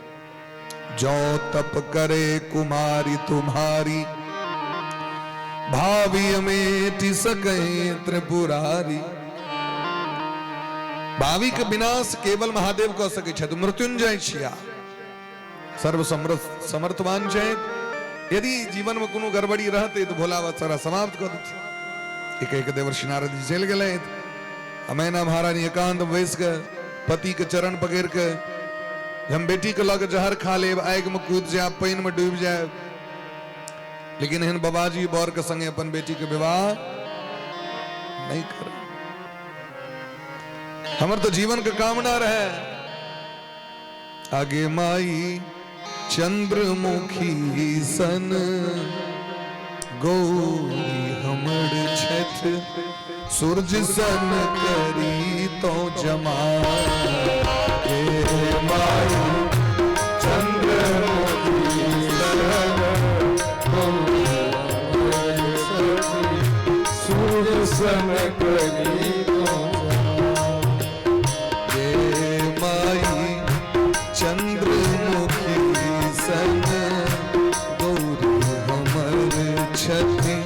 S3: जो तप करे कुमारी तुम्हारी, भावी मेटि सके त्रिपुरारी। भावी के विनाश केवल महादेव कऽ सकै छथि, मृत्युंजय छिया, सर्व समर्थवान छथि। यदि जीवन में कोनो गड़बड़ी रहतै तऽ भोला बाबा सारा समाप्त कऽ देथिन। एक एक देवर्षि नारद जी चलि गेलथि। मैना महारानी एकांत बैस के पति के चरण पकड़ के जे हम बेटीके लऽ कऽ जहर खा लेब, आगिमे कूदि जायब, पानिमे डूबि जायब, लेकिन एहन बाबाजी बरके संगे अपन बेटीके विवाह नहि करब। हमर तऽ जीवनके कामना रहे। आगे माई चंद्रमुखी सन गौरी हमर छथि, सूरज सन करी तो जमा। हे माई चंद्रमुखी सन गौरी हमर छथि,
S1: सूरज सन करी तो जमा।
S3: हे माई चंद्रमुखी सन गौरी हमर छथि,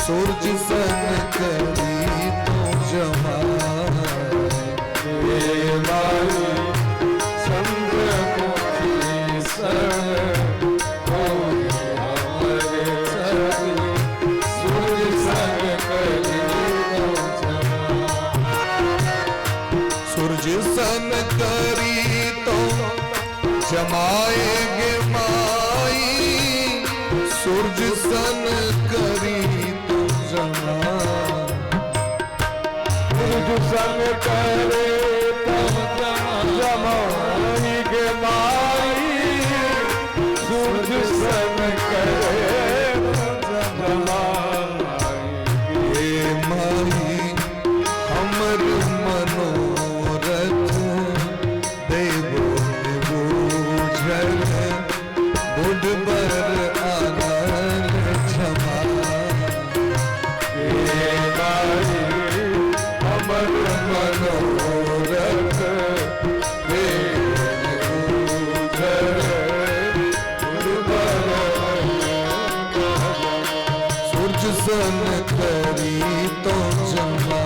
S3: सूरज सन करी तो जमा।
S1: हे माई चंद्रमुखी सन गौरी हमर छथि, सूरज सन करी तो जमा।
S3: सूरज सन करी तो जमाएगे माई, सूरज सन करी तो जमा।
S1: सूरज सन करे तो जमाई गे माई, सूरज सन करे तो जमाई।
S3: हे माई हमर मनोरथ देव बूझल, बुढ़ बर आनल क्षमा।
S1: हे माई हमर मनोरथ देव बूझल, बुढ़ बर।
S3: सूरज सन करी तो जमा।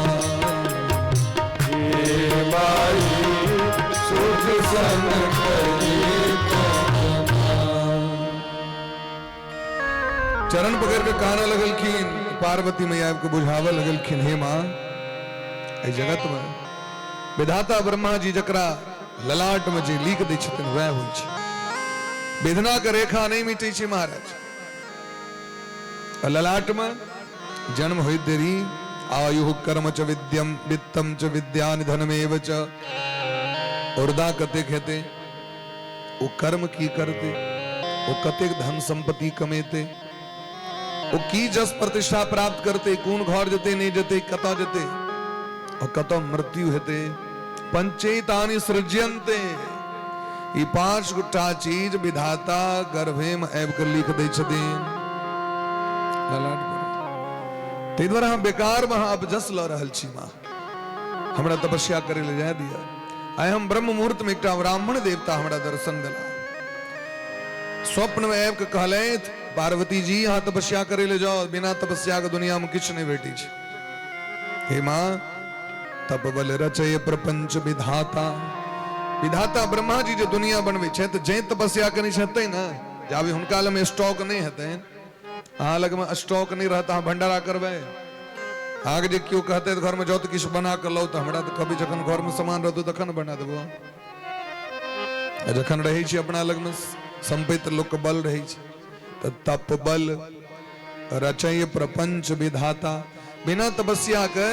S1: हे माई सूरज सन करी तो जमा।
S3: चरण पकड़ के काना लगलखिन पार्वती मैया के, बुझावे लगलखिन, हे माँ, एहि जगत में विधाता ब्रह्मा जी जकरा ललाट में जे लिख दै छथिन वएह होइ छै। वेदना के रेखा नहीं मिटै छै महाराज। ललाट में जन्म होइत देरी आयु कर्म च विद्यम वित्तम च विद्या निधनमेव च। उर्दा कतेक हेतै, ओ कर्म की करते, ओ कतेक धन संपत्ति कमेते, ओ की जस प्रतिष्ठा प्राप्त करते, कोन घर जते नहीं जते, कतऽ जते और कतऽ मृत्यु हेतै। पंचैतानि सृज्यन्ते, ई 5 गोटा चीज विधाता गर्भे में आबि कऽ लिख दै छथिन ललाट पर। ताहि दुआरे हम बेकार में अहाँ अपजस लऽ रहल छी माँ, हमरा तपस्या करै लए जाय दिअ। आइ हम ब्रह्म मुहूर्त में एकटा ब्राह्मण देवता हमरा दर्शन देला, स्वप्न में आबि कऽ कहलथि, पार्वती जी अहाँ तपस्या करै लए जाओ, बिना तपस्या के दुनिया में किछु नहि भेटै छै। हे माँ, तप बल रचय प्रपंच विधाता। विधाता ब्रह्मा जी जे दुनिया बनबै छै तऽ जै तपस्या करै छै तै ने, जाबे हुनका लगमे स्टॉक नहि हेतै, अहाँ लगमे स्टॉक नहि रहत, अहाँ भंडारा करबै। अहाँके जे केओ कहतै तऽ घरमे जाउ तऽ किछु बना कऽ लाउ, तऽ हमरा तऽ कहबै जखन घरमे सामान रहतौ तखन बना देबो। आ जखन रहै छै अपना लगमे सम्पत्ति, लोकके बल रहै छै। तऽ तप बल रचय प्रपंच विधाता। बिना तपस्या के,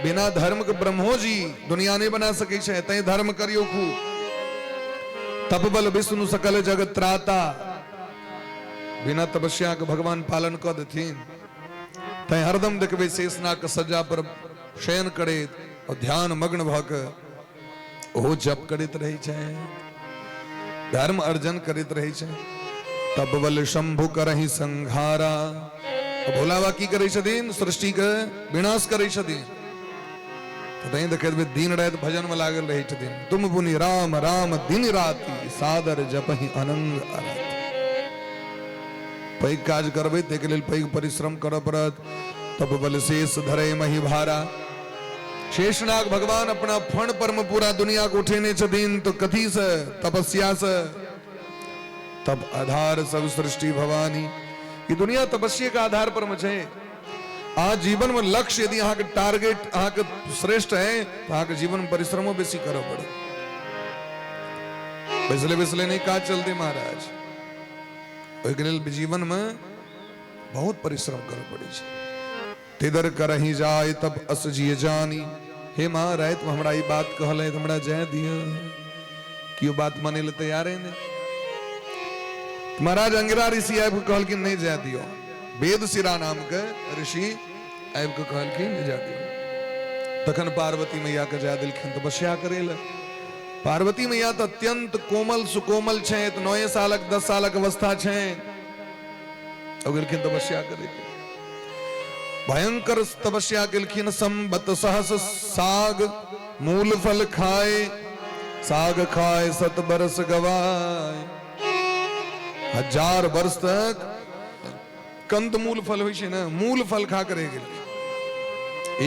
S3: बिना धर्म के ब्रह्मो जी दुनिया नहीं बना सकै छै, तैं धर्म करियौ खूब। तप बल विष्णु सकल जगत त्राता। बिना तपस्या के भगवान पालन कऽ देथिन। तैं हरदम देखबै शेषनाग के सज्जा पर शयन करैत और ध्यान मग्न भऽ कऽ ओहो जप करैत रहै छै, धर्म अर्जन करैत रहै छै। तप बल शंभु करहि संघारा। भोला बाबा की करै छथिन? सृष्टि के विनाश करै छथिन। तऽ तैं देखैत हेबै दिन राति भजन में लागल रहै छथिन। तुम पुनि राम राम दिन राति सादर जपहि अनंग अरत। पैघ काज करबै ताहिके लेल पैघ परिश्रम करऽ पड़त। तप बल शेष धरे मही भारा। शेषनाग भगवान अपना फण पर में पूरा दुनिया के उठेने छथिन, तो कथी से? तपस्या से। तब आधार सब सृष्टि भवानी। ये दुनिया तपस्या के आधार पर में छै। अहाँ जीवन में लक्ष्य यदि अहाँके टारगेट अहाँके श्रेष्ठ है तो अहाँके जीवन में परिश्रमो बेसी करऽ पड़त। बैसले बैसले नहि काज चलते महाराज। ओहिके लेल जीवनमे बहुत परिश्रम करऽ पड़ै छै। तिदर करही जाय तब अस जिय जानी। हे माँ, रातिमे हमरा ई बात कहलथि, हमरा जाय दिअ। केओ बात मानै लए तैयारे नहि। महाराज अंगिरा ऋषि आबि कऽ कहलखिन नहि जाय दियौ। वेद सिरा नामके ऋषि आबि कऽ कहलखिन नहि जाय दियौ। तखन पार्वती मैया के जाय देलखिन तपस्या करै लए। पार्वती मैया तऽ अत्यंत कोमल सुकोमल छथि, 9 सालक 10 सालक अवस्था छनि। ओ गेलखिन तपस्या करै। भयंकर तपस्या केलखिन। संबत सहस साग मूल फल खाए, साग खाए सत बरस गवाए। 1000 वर्ष तक कंद मूल फल होइ छै ने, मूल फल खा के रहि गेलखिन।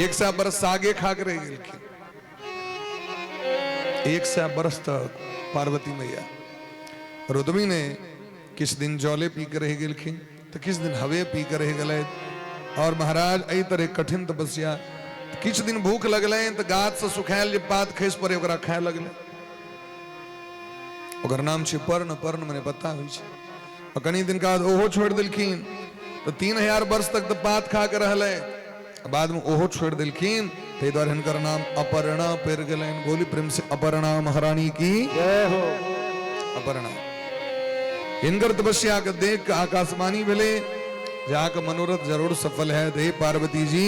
S3: 100 बरस सागे खा के रहि गेलखिन। 100 बरस तक पार्वती मैया रुद्मी ने किछु दिन जले पी के रहि गेलखिन तऽ किछु दिन हवे पी के रहि गेलथि। और महाराज एहि तरह कठिन तपस्या। किछु दिन भूख लगलनि तऽ गाछ से सुखायल जे पात खसि पड़े ओकरा खाय लगलै। ओकर नाम छै पर्ण। पर्ण मने पत्ता होइ छै। आ कनि दिन बाद ओहो छोड़ि देलखिन तऽ 3000 वर्ष तक तऽ पात खा के रहलै। बाद में ओहो छोड़ि देलखिन, ताहि दुआरे हिनकर नाम अपर्णा पड़ि गेलनि। बोली प्रेम से अपर्णा महारानी की
S1: जय हो।
S3: अपर्णा हिनकर तपस्या के देख के आकाशवाणी भेलै जाके मनोरथ जरूर सफल है। हे पार्वती जी,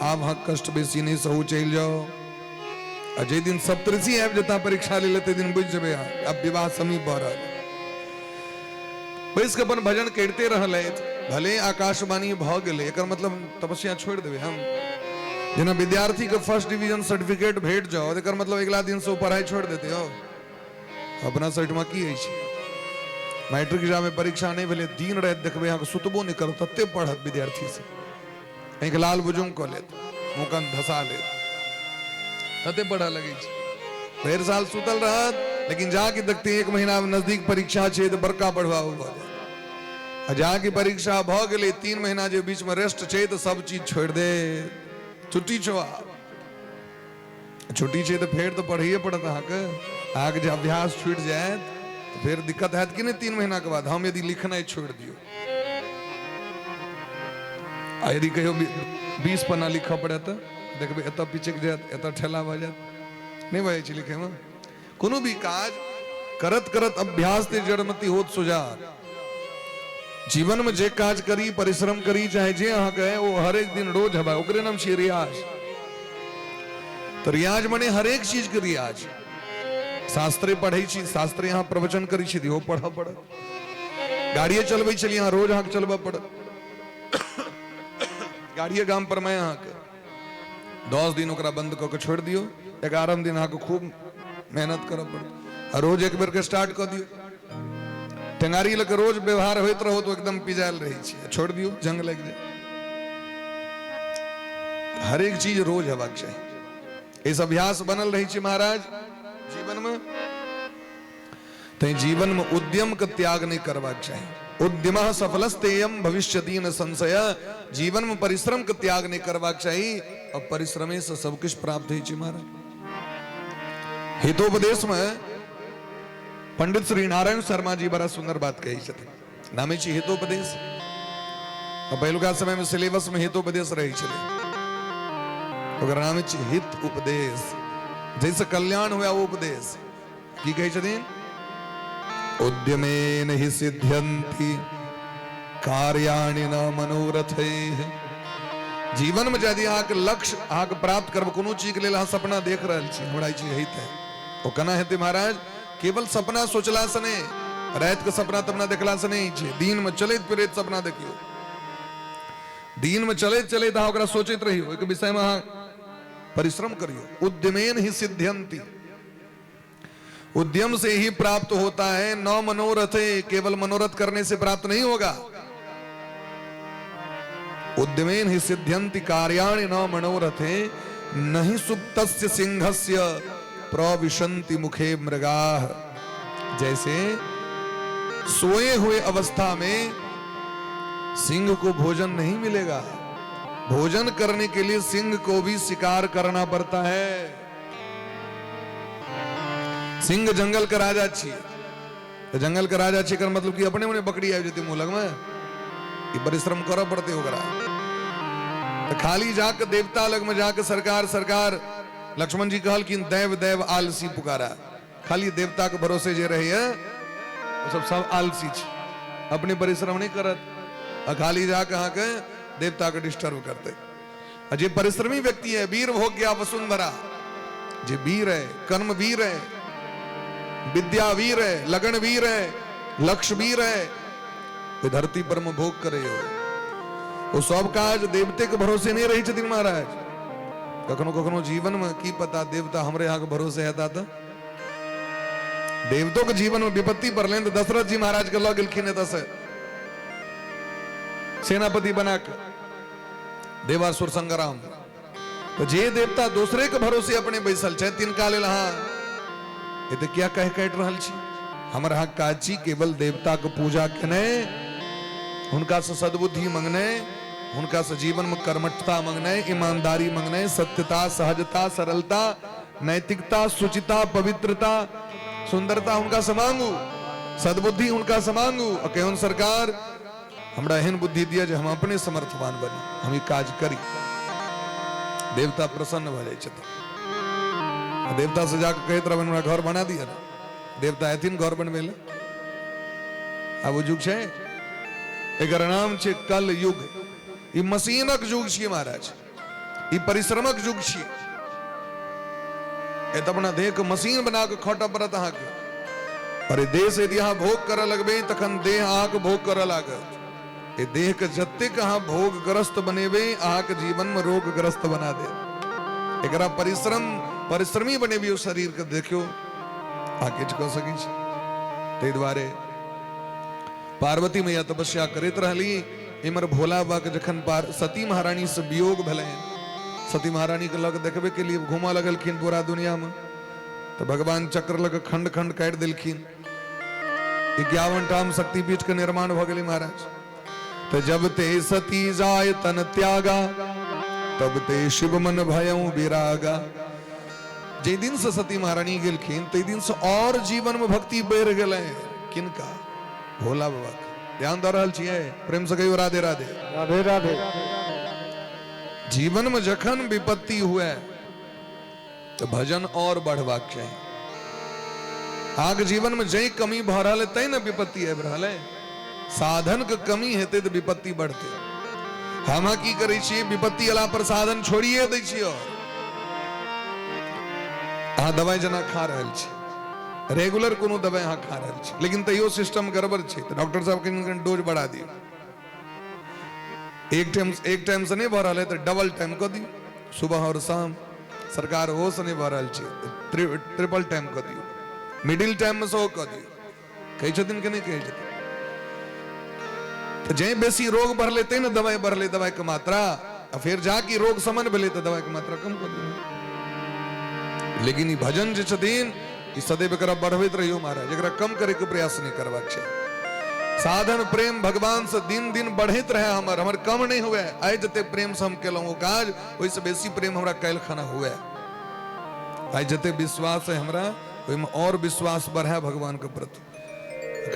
S3: आब अहाँ कष्ट बेसी नहीं सहू, चलि जाओ। आ जे दिन सप्तऋषि आबि जेता परीक्षा ले ताहि दिन बुझि जेबै अहाँ आब विवाह समीप भऽ रहल। बैस के अपन भजन करिते रहलथि। भले आकाशवाणी भऽ गेलै, एकर मतलब तपस्या छोड़ि देबै हम। जेना विद्यार्थी के फर्स्ट डिवीजन सर्टिफिकेट भेट जाओ, एकर मतलब अगिला दिन से ओ पढ़ाई छोड़ि देतै। हो अपना साइडमे की होइ छै, मैट्रिक जामे परीक्षा नहि भेलै, दिन राति देखबै अहाँके सुतबो नहि करत, तते पढ़त विद्यार्थी सब। आँखि लाल बुजुंग कऽ लेत, मुँह कान धसा लेत, तते पढ़ऽ लगै छै। भरि साल सुतल रहत, लेकिन जाके देखते 1 महीना नजदीक परीक्षा छै तऽ बड़का बढ़वा भऽ जायत। आ जाके परीक्षा भऽ गेलै, 3 महीना जे बीचमे रेस्ट छै तऽ सब चीज छोड़ि दे, छुट्टी छौ। आब छुट्टी छै तऽ फेर तऽ पढ़ैए पड़त अहाँके। अहाँके जे अभ्यास छूटि जायत तऽ फेर दिक्कत हैत कि नहि 3 महीनाके बाद। हम यदि लिखनाइ छोड़ि दियौ आ यदि कहियो 20 पन्ना लिखऽ पड़े तऽ देखबै एतऽ पिचकि जायत, एतऽ ठेला भऽ जायत। नहि भऽ जाइ छै लिखैमे। कोनो भी काज करत करत अभ्यास ते जड़मति होत सुजार। जीवन में जे काज करी, परिश्रम करी, चाहे जे अहाँके है, ओ हरेक दिन रोज हवा, ओकरे नाम छियै रियाज। तो रियाज मने हरेक चीज के रियाज। शास्त्रे पढ़ै छी, शास्त्रे अहाँ प्रवचन करै छी, इहो पढ़ऽ पड़त। गाड़िए चलबै छलियै अहाँ, रोज अहाँके चलबऽ पड़त। गाड़िए गाम पर में अहाँके 10 दिन ओकरा बंद कऽ के छोड़ि दियौ, 11 दिन अहाँके खूब मेहनत करऽ पड़त। आ रोज एक बेर के स्टार्ट कऽ दियौ। टेंगारी लऽ के रोज व्यवहार होइत रहो तो एकदम पिजायल रहै छै, छोड़ि दियौ जंग लागि जाय। हरेक चीज रोज हेबाक चाही। एहि अभ्यास बनल रहै छै महाराज जीवन में। तैं जीवन में उद्यम के त्याग नहीं करबाक चाही। उद्यम सफलस्तेयम भविष्यति न संशय। जीवन में परिश्रम के त्याग नहीं करबाक चाही और परिश्रमे से सब कुछ प्राप्त होइ छै महाराज। हितोपदेश में पंडित श्री नारायण शर्मा जी बड़ा सुंदर बात कहै छथिन। नामे छी हितोपदेश। पहिलुका समय में सिलेबस में हितोपदेश रहै छलै, ओकर नाम छी हित उपदेश। जैसे कल्याण हुआ वो उपदेश। की कहै छथिन? उद्यमेन हि सिद्ध्यन्ति कार्याणि न मनोरथैः। जीवन में यदि अहाँके लक्ष्य अहाँके प्राप्त करब, कोनो चीज के लेल अहाँ सपना देख रहल छी, हमरा ई चीज होइते, ओ केना हेतै महाराज? केवल सपना सोचला से नहीं, राति के सपना तपना देखला से नहीं छै, दिन में चलैत फिरैत सपना देखियौ। दिन में चलैत चलैत अहाँ ओकरा सोचैत रहियौ, ओहिके विषय में अहाँ परिश्रम करियौ। उद्यमेन ही सिद्ध्यन्ति, उद्यम से ही प्राप्त होता है, न मनोरथ, केवल मनोरथ करने से प्राप्त नहीं होगा। उद्यमेन ही सिद्ध्यन्ति कार्याणि न मनोरथे, नहीं सुप्तस्य सिंहस्य प्रविशन्ति मुखे मृगाः। जैसे सोए हुए अवस्था में सिंह को भोजन नहीं मिलेगा, भोजन करने के लिए सिंह को भी शिकार करना पड़ता है। सिंह जंगल का राजा छी, तऽ जंगल के राजा छै, एकर मतलब कि अपने मने बकरी आबि जेतै मुँह लगमे? ई परिश्रम करऽ पड़तै ओकरा। तऽ खाली जाके देवता लगमे जाके सरकार सरकार, लक्ष्मण जी कहलखिन दैव दैव आलसी पुकारा। खाली देवता के भरोसे जे रहैया ओ सब सब आलसी छै, अपने परिश्रम नहि करत आ खाली जाके अहाँके देवता के डिस्टर्ब करतै। आ जे परिश्रमी व्यक्ति है, वीर भोग्या वसुंधरा, जे वीर है, कर्म वीर है, विद्या वीर है, लगन वीर है, लक्ष्य वीर है, ओहि धरती पर में भोग करे हो। ओ सब काज देवते के भरोसे नहीं रही छथिन महाराज। कखनो कखनो जीवन में की पता देवता हमरे यहाँ के भरोसे हेता तऽ देवतो के जीवन में विपत्ति पड़लनि तऽ दशरथ जी महाराज के लऽ गेलखिन एतऽ से सेनापति बना के देवासुर संग्राम। तो जे देवता दोसरे के भरोसे अपने बैसल छै तिनका लेल अहाँ एते किया कह काटि रहल छी? हमर अहाँ काज छी केवल देवता के पूजा केने, हुनका से सद्बुद्धि मंगने, हुनका से जीवन में कर्मठता मंगने, ईमानदारी मंगने, सत्यता, सहजता, सरलता, नैतिकता, शुचिता, पवित्रता, सुंदरता हुनका से मांगू, सद्बुद्धि हुनका से मांगू। आ कहियौन सरकार हमरा एहन बुद्धि दिया जे हम अपने समर्थवान बनी, हम ई काज करी। देवता प्रसन्न भऽ जाइ छथिन। देवता से जाके कहैत रहबनि हमरा घर बना दिअ ने, देवता एथिन घर बनबै लए। आब ओ युग छै, एकर नाम छै कल युग। ई मशीनक युग छियै महाराज, ई परिश्रमक युग छियै। ए तऽ अपना देह के मशीन बना के खटऽ पड़त अहाँके। अरे देह से यदि अहाँ भोग करऽ लगबै तखन देह अहाँके भोग करऽ लागत। ए देह के जतेक अहाँ भोगग्रस्त बनेबै अहाँके जीवन में रोगग्रस्त बना देत। एकरा परिश्रमी बनेबियौ शरीर के, देखियौ अहाँ किछु कऽ सकै छी। ताहि दुआरे पार्वती मैया तपस्या करैत रहली। इम्हर भोला बाबा के जखन सती महारानी से वियोग भेलनि, सती महारानी के लग देखबे के लिए घूमऽ लगलखिन पूरा दुनिया में, तऽ भगवान चक्र लग खंड खंड काटि देलखिन। 51 ठाम शक्तिपीठ के निर्माण भऽ गेलै महाराज। तऽ जब ते सती जाय तन त्यागा, तब ते शिव मन भयउ विरागा। जाहि दिन से सती महारानी गेलखिन ताहि दिन से और जीवन में भक्ति बढ़ि गेलै। किनका? भोला बाबा के। ध्यान दऽ रहल छियै? प्रेम से कहियौ राधे राधे।
S1: राधे राधे।
S3: जीवन में जखन विपत्ति हुए तऽ भजन और बढ़बाक चाही। अहाँके जीवन में जै कमी भऽ रहल है तै ने विपत्ति आबि रहल है। साधन के कमी हेतै तऽ विपत्ति बढ़तै। हम अहाँ की करै छियै? विपत्ति अयला पर साधन छोड़िए दै छियै। और अहाँ दवाइ जेना खा रहल छी, रेगुलर कोनो दवाइ अहाँ खा रहल छी, लेकिन तैयो सिस्टम गड़बड़ छै तऽ डॉक्टर साहब कनि कनि डोज बढ़ा दियौ। एक टाइम से नहि भऽ रहल है तऽ डबल टाइम कऽ दियौ, सुबह और शाम। सरकार ओहो से नहि भऽ रहल छै, ट्रिपल टाइम कऽ दियौ, मिडिल टाइम मे सेहो कऽ दियौ। कहै छथिन कि नहि कहै छथिन? तऽ जै बेसी रोग बढ़लै तै ने दवाइ बढ़लै, दवाइ के मात्रा, आ फेर जाकि रोग समन भेलै तऽ दवाइ के मात्रा कम कऽ दियौ। लेकिन ई भजन जे छथिन ई सदैव एकरा बढ़बैत रहियौ महाराज, एकरा कम करे के प्रयास नहि करबाक छै। साधन प्रेम भगवान से दिन दिन बढ़ैत रहे, हमर कम नहि हुए। आइ जते प्रेम से हम केलहुँ ओ काज, ओहिसँ बेसी प्रेम हमरा काल्हि खाना हुए। आइ जते विश्वास है हमरा, ओहिमे और विश्वास बढ़े भगवान के प्रति।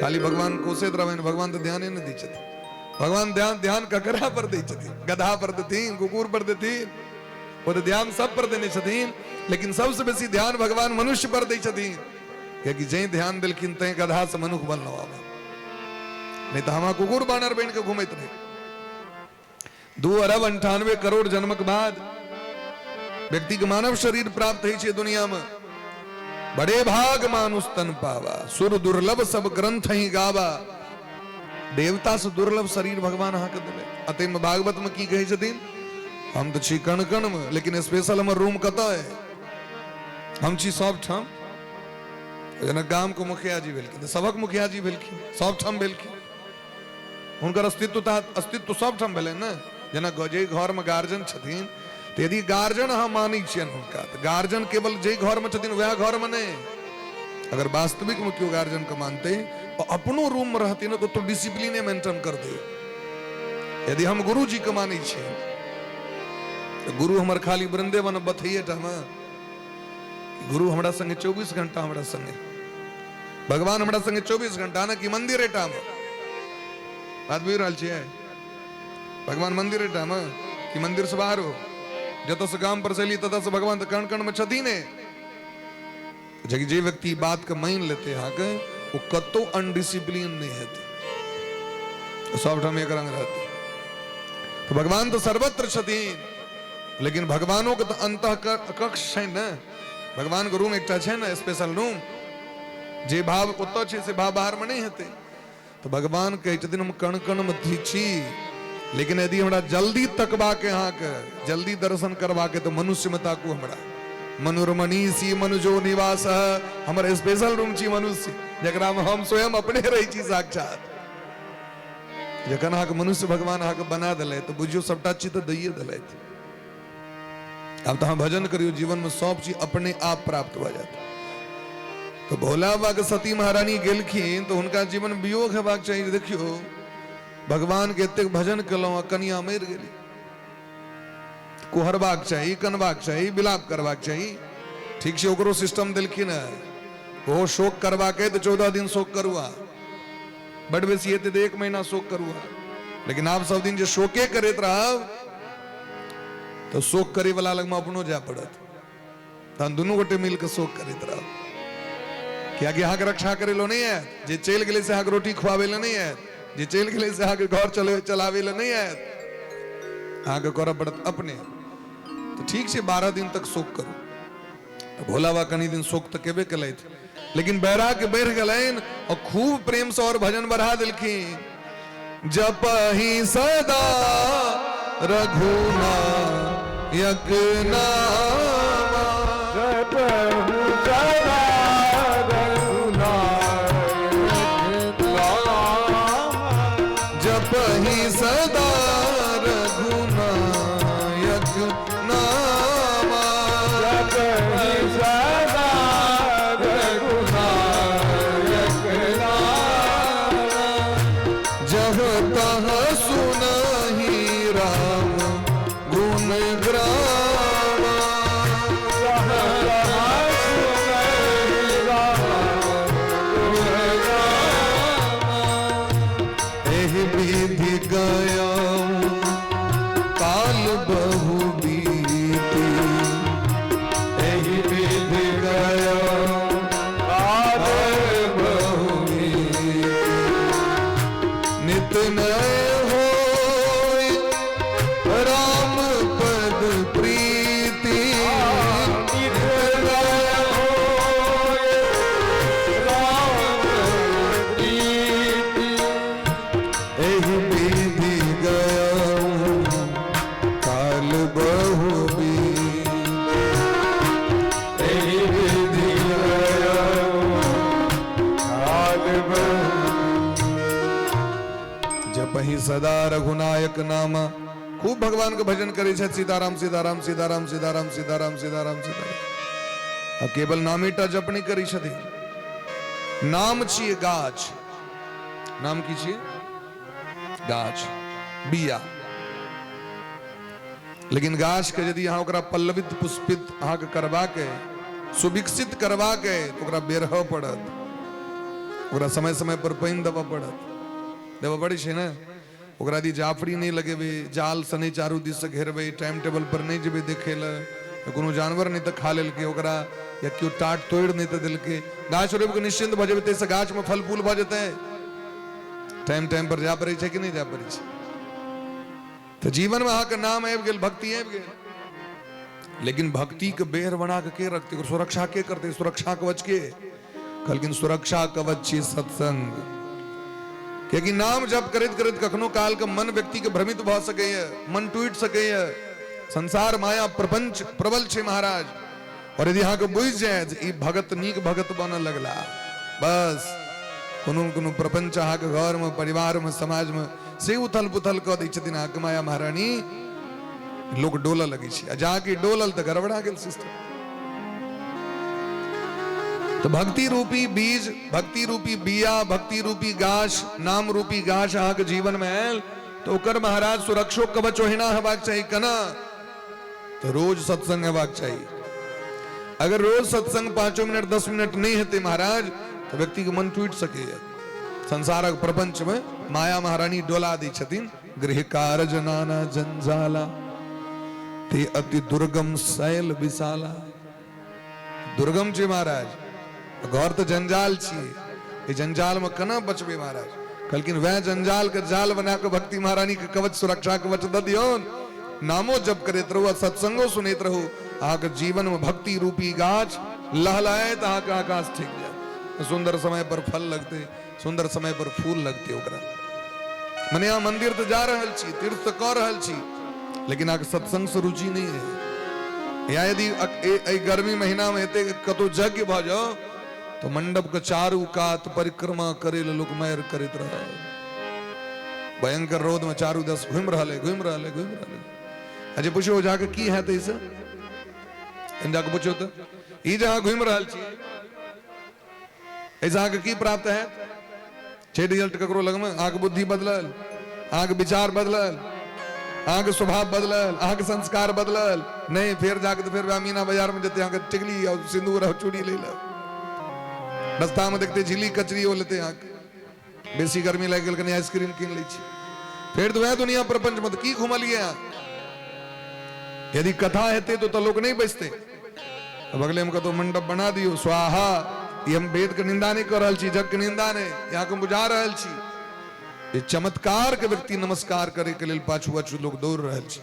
S3: खाली भगवान कोसैत रहबनि, भगवान तऽ ध्याने नहि दै छथिन। भगवान ध्यान ककरा पर दै छथिन? गधा पर देथिन, कुकुर पर देथिन? ओ तऽ ध्यान सब पर देने छथिन, लेकिन सबसँ बेसी ध्यान भगवान मनुष्य पर दै छथिन। कियाकि जै ध्यान देलखिन तै गधा से मनुख बनलहुँ आब, नहि तऽ हम कुकुर बानर बनि कऽ घुमैत रही। 2 अरब 98 करोड़ जन्मक बाद व्यक्ति के मानव शरीर प्राप्त होइ छै दुनिया में। बड़े भाग मानुष तन पावा, सुर दुर्लभ सब ग्रंथ ही गावा। देवता से दुर्लभ शरीर भगवान अहाँके देले। अतः में भागवत में की कहै छथिन? हम तऽ छी कण कण में, लेकिन स्पेशल हमर रूम कतऽ है? हम छी सब ठाम। जेना गाम के मुखिया जी भेलखिन तऽ सबक मुखिया जी भेलखिन, सब ठाम भेलखिन। हुनकर अस्तित्व तऽ अस्तित्व सब ठाम भेलनि ने। जेना जाहि घरमे गार्जियन छथिन, तऽ यदि गार्जियन अहाँ मानै छियनि हुनका, तऽ गार्जियन केवल जाहि घरमे छथिन वएह घरमे नहि। अगर वास्तविकमे केओ गार्जियनके मानतै, अपनो रूममे रहतै ने तऽ ओतऽ डिसिप्लिने मेंटेन करतै। यदि हम गुरुजीके मानै छियै तऽ गुरु हमर खाली वृंदेवन बथैये टा मे? गुरु हमरा संगे 24 घंटा हमरा संगे। भगवान हमरा संगे 24 घंटा ने कि मंदिरे टा मे। बात बुझि रहल छियै? भगवान मंदिरे टा मे कि मंदिर से बाहर हो? जतऽ से गाम पर से एली ततऽ से भगवान तऽ कण कण मे छथिन ने। जबकि जे व्यक्ति बात के मानि लेते अहाँके, ओ कतौ अनडिसिप्लिन नहि हेतै, सबठाम एक रंग रहतै। तऽ भगवान तऽ सर्वत्र छथिन, लेकिन भगवानों के तऽ अंतः कक्ष छै ने, भगवान के रूम एकटा छै ने, स्पेशल रूम। जे भाव ओतऽ छै से भाव बाहर में नहीं हेतै। तऽ भगवान कहै छथिन हम कण कण में छी, लेकिन यदि हमरा जल्दी तकबाके अहाँके जल्दी दर्शन करबाके तऽ मनुष्य में ताकू हमरा। मनुरमणीसी मनुजो निवास, हमर स्पेशल रूम छी मनुष्य, जकरा में हम स्वयं अपने रहै छी साक्षात। जखन अहाँके मनुष्य भगवान अहाँके बना देलथि तऽ बुझियौ सबटा चीज तऽ दैये देलथि। आब तऽ अहाँ भजन करियौ, जीवन में सब चीज अपने आप प्राप्त भऽ जायत। तऽ भोला बाबा के सती महारानी गेलखिन तऽ हुनका जीवन वियोग हेबाक चाही। देखियौ भगवान के एतेक भजन केलहुँ आ कनिया मरि गेली, कुहरबाक चाही, कनबाक चाही, विलाप करबाक चाही। ठीक छै, ओकरो सिस्टम देलखिन है, ओहो शोक करबाक है तऽ 14 दिन शोक करू, आ बड बेसी हेतै तऽ 1 महीना शोक करू। लेकिन आब सब दिन जे शोके करैत रहब तऽ शोक करे वाला लगमे अपनो जाय पड़त, तहन दुनू गोटे मिल के शोक करैत रहब। कियाकि अहाँके रक्षा करै लए नहि आयत, जे चलि गेलै से अहाँके रोटी खुआबै लए नहि आयत, जे चलि गेलै से अहाँके घर चलाबै लए नहि आयत, अहाँके करऽ पड़त अपने। तऽ ठीक छै, 12 दिन तक शोक करू। तऽ भोला बाबा कनि दिन शोक तऽ केबे केलथि, लेकिन बैराग बढ़ि गेलनि और खूब प्रेम से और भजन बढ़ा देलखिन। जपहि सदा रघुनायक नामा,
S1: जपहु सदा रघुनायक नामा,
S3: जपहि सदा रघुनायक नामा,
S1: जपहि सदा रघुनायक नामा,
S3: जह तह सुनहि राम गुण ग्रामा,
S1: जह तह सुनहि राम गुण ग्रामा,
S3: एहि विधि गया काल बहु बीती,
S1: एहि विधि गया काल बहु बीती,
S3: नित नय होय राम पद प्रीति,
S1: नित नय होय राम प्रीति,
S3: एहि विधि गया काल बहु बीती,
S1: एहि विधि गया काल बहु।
S3: जपहि सदा रघुनायक नामा। खूब भगवान के भजन करै छथि, सीताराम सीताराम सीताराम सीताराम सीताराम सीताराम सीताराम। आ केवल नामेटा जप नहि करै छथिन। नाम छियै गाछ, नाम की छियै? गाछ, बिया। लेकिन गाछ के यदि अहाँ ओकरा पल्लवित पुष्पित अहाँके करबाके, सुविकसित करबाके, तऽ ओकरा बेरहऽ पड़त, ओकरा समय समय पर पानि देबऽ पड़त, देबऽ पड़ै छै ने। ओकरा यदि जाफरी नहि लगेबै, जाल से नहि चारू दिस से घेरबै, टाइम टेबल पर नहि जेबै देखै लए, कोनो जानवर नहि तऽ खा लेलकै ओकरा, या केओ टाट तोड़ि नहि तऽ देलकै। गाछ रोपि कऽ निश्चिन्त भऽ जेबै ताहिसँ गाछमे फल फूल भऽ जेतै? टाइम टाइम पर जाय पड़ै छै कि नहि जाय पड़ै छै? तऽ जीवनमे अहाँके नाम आबि गेल, भक्ति आबि गेल, लेकिन भक्ति के बेर बना के के रखतै, ओकर सुरक्षा के करतै? सुरक्षा कवच के कहलखिन, सुरक्षा कवच छी सत्संग। कियाकि नाम जप करैत करैत कखनो काल के मन व्यक्ति के भ्रमित भऽ सकैए, मन टूटि सकैए। संसार माया प्रपंच प्रबल छै महाराज, और यदि अहाँके बुझि जाय जे ई भगत नीक भगत बनऽ लगला, बस कोनो कोनो प्रपंच अहाँके घरमे, परिवारमे, समाजमे से उथल पुथल कऽ दै छथिन अहाँके माया महारानी, लोक डोलऽ लगै छै, आ जाके डोलल तऽ गड़बड़ा गेल सिस्टम। तऽ भक्ति रूपी बीज, भक्ति रूपी बिया, भक्ति रूपी गाछ, नाम रूपी गाछ अहाँके जीवन में आयल तऽ ओकर महाराज सुरक्षो कवच ओहिना हेबाक चाही। केना? तऽ रोज सत्संग हेबाक चाही। अगर रोज सत्संग 5 मिनट 10 मिनट नहीं हेतै महाराज, तऽ व्यक्तिके मन टूटि सकैए। संसारक प्रपंचमे माया महारानी डोला दै छथिन, गृह कारज नाना जंजाला ते अति दुर्गम शैल विशाला। दुर्गम छै महाराज, घर तऽ जंजाल छियै, एहि जंजालमे केना बचबै महाराज? कहलखिन वएह जंजाल के जाल बना कऽ भक्ति महारानी के कवच, सुरक्षा कवच दऽ दियौन, नामो जप करैत रहू आ सत्संगो सुनैत रहू, अहाँके जीवन में भक्ति रूपी गाछ लहलहाइत अहाँके आकाश ठेक जायत। सुंदर समय पर फल लगते, सुंदर समय पर फूल लगते। ओकरा मने अहाँ मंदिर तऽ जा रहल छी, तीर्थ तऽ कऽ रहल छी, लेकिन अहाँके सत्संग से रुचि नहि है। या यदि एहि गर्मी महीना में एते कतौ यज्ञ भऽ जाओ तो मंडप के चारू कात परिक्रमा करे ले लोक मारि करैत रह, भयंकर रौद में चारू दस घूमि रहल है, घूमि रहल है, घूमि रहल है। आ जे पुछियौ जाके की हैत एहिसँ, जाके पुछियौ तऽ ई जे अहाँ घूमि रहल छी एहिसँ अहाँके की प्राप्त हैत? छै रिजल्ट ककरो लगमे? अहाँके बुद्धि बदलल, अहाँके विचार बदलल, अहाँके स्वभाव बदलल, अहाँके संस्कार बदलल? नहि। फेर जाके तऽ फेर वएह मीना बाजारमे जेतै, अहाँके टिकली और सिन्दूर और चूड़ी लै लए। रस्तामे देखते झिल्ली कचरी ओ लेतै। अहाँके बेसी गर्मी लागि गेल, कनि आइसक्रीम कीन लै छी। फेर तऽ वएह दुनिया प्रपंचमे। तऽ की घुमलियै अहाँ? यदि कथा हेतै तऽ ओतऽ लोक नहि बैसतै। बगले में कतौ मंडप बना दियौ, स्वाहा। ई हम वेद के निंदा नहीं कर रहल छी, जग के निंदा नहीं, यहाँ के बुझा रहल छी जे चमत्कार के व्यक्ति नमस्कार करे के लेल पाछू पाछू लोग दौड़ रहल छै।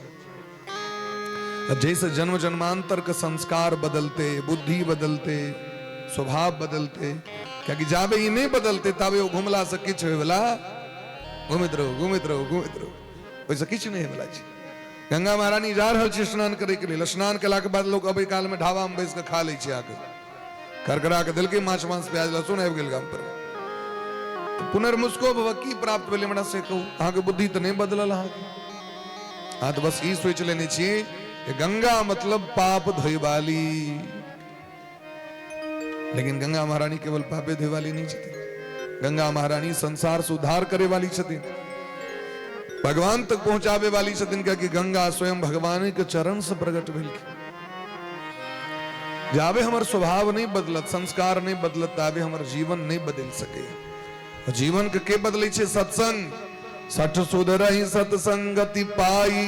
S3: आ जैसे जन्म जन्मांतर के संस्कार बदलते, बुद्धि बदलते, स्वभाव बदलते, कियाकि जाबे ई नहीं बदलते ताबे ओ घुमला से किछु होयवला, घुमैत रहू, घुमैत रहू, घुमैत रहू, ओहिसँ किछु नहि होयवला छै। गंगा महारानी जा रहल छै स्नान करे के लेल। स्नान केलाके बाद लोक अबै काल में ढाबा में बैस के खा लै छै, आके करकरा के देलकै माछ मांस प्याज लहसुन, आबि गेल गाम पर। तऽ पुनर्मुस्को भव, की प्राप्त भेलै हमरा से कहू? अहाँके बुद्धि तऽ नहि बदलल अहाँके। अहाँ तऽ बस ई सोचि लेने छियै जे गंगा मतलब पाप धोय वाली, लेकिन गंगा महारानी केवल पापे धोय वाली नहीं छथिन। गंगा महारानी संसार से उद्धार करे वाली छथिन, भगवान तक पहुंचावे वाली छथिन, कियाकि गंगा स्वयं भगवान के चरण से प्रकट भेलखिन। जाबे हमर स्वभाव नहीं बदलत, संस्कार नहीं बदलत, ताबे हमर जीवन नहीं बदल सके। जीवन के बदलै छै? सत्संग। सठ सुधरहि सत्संगति पाई,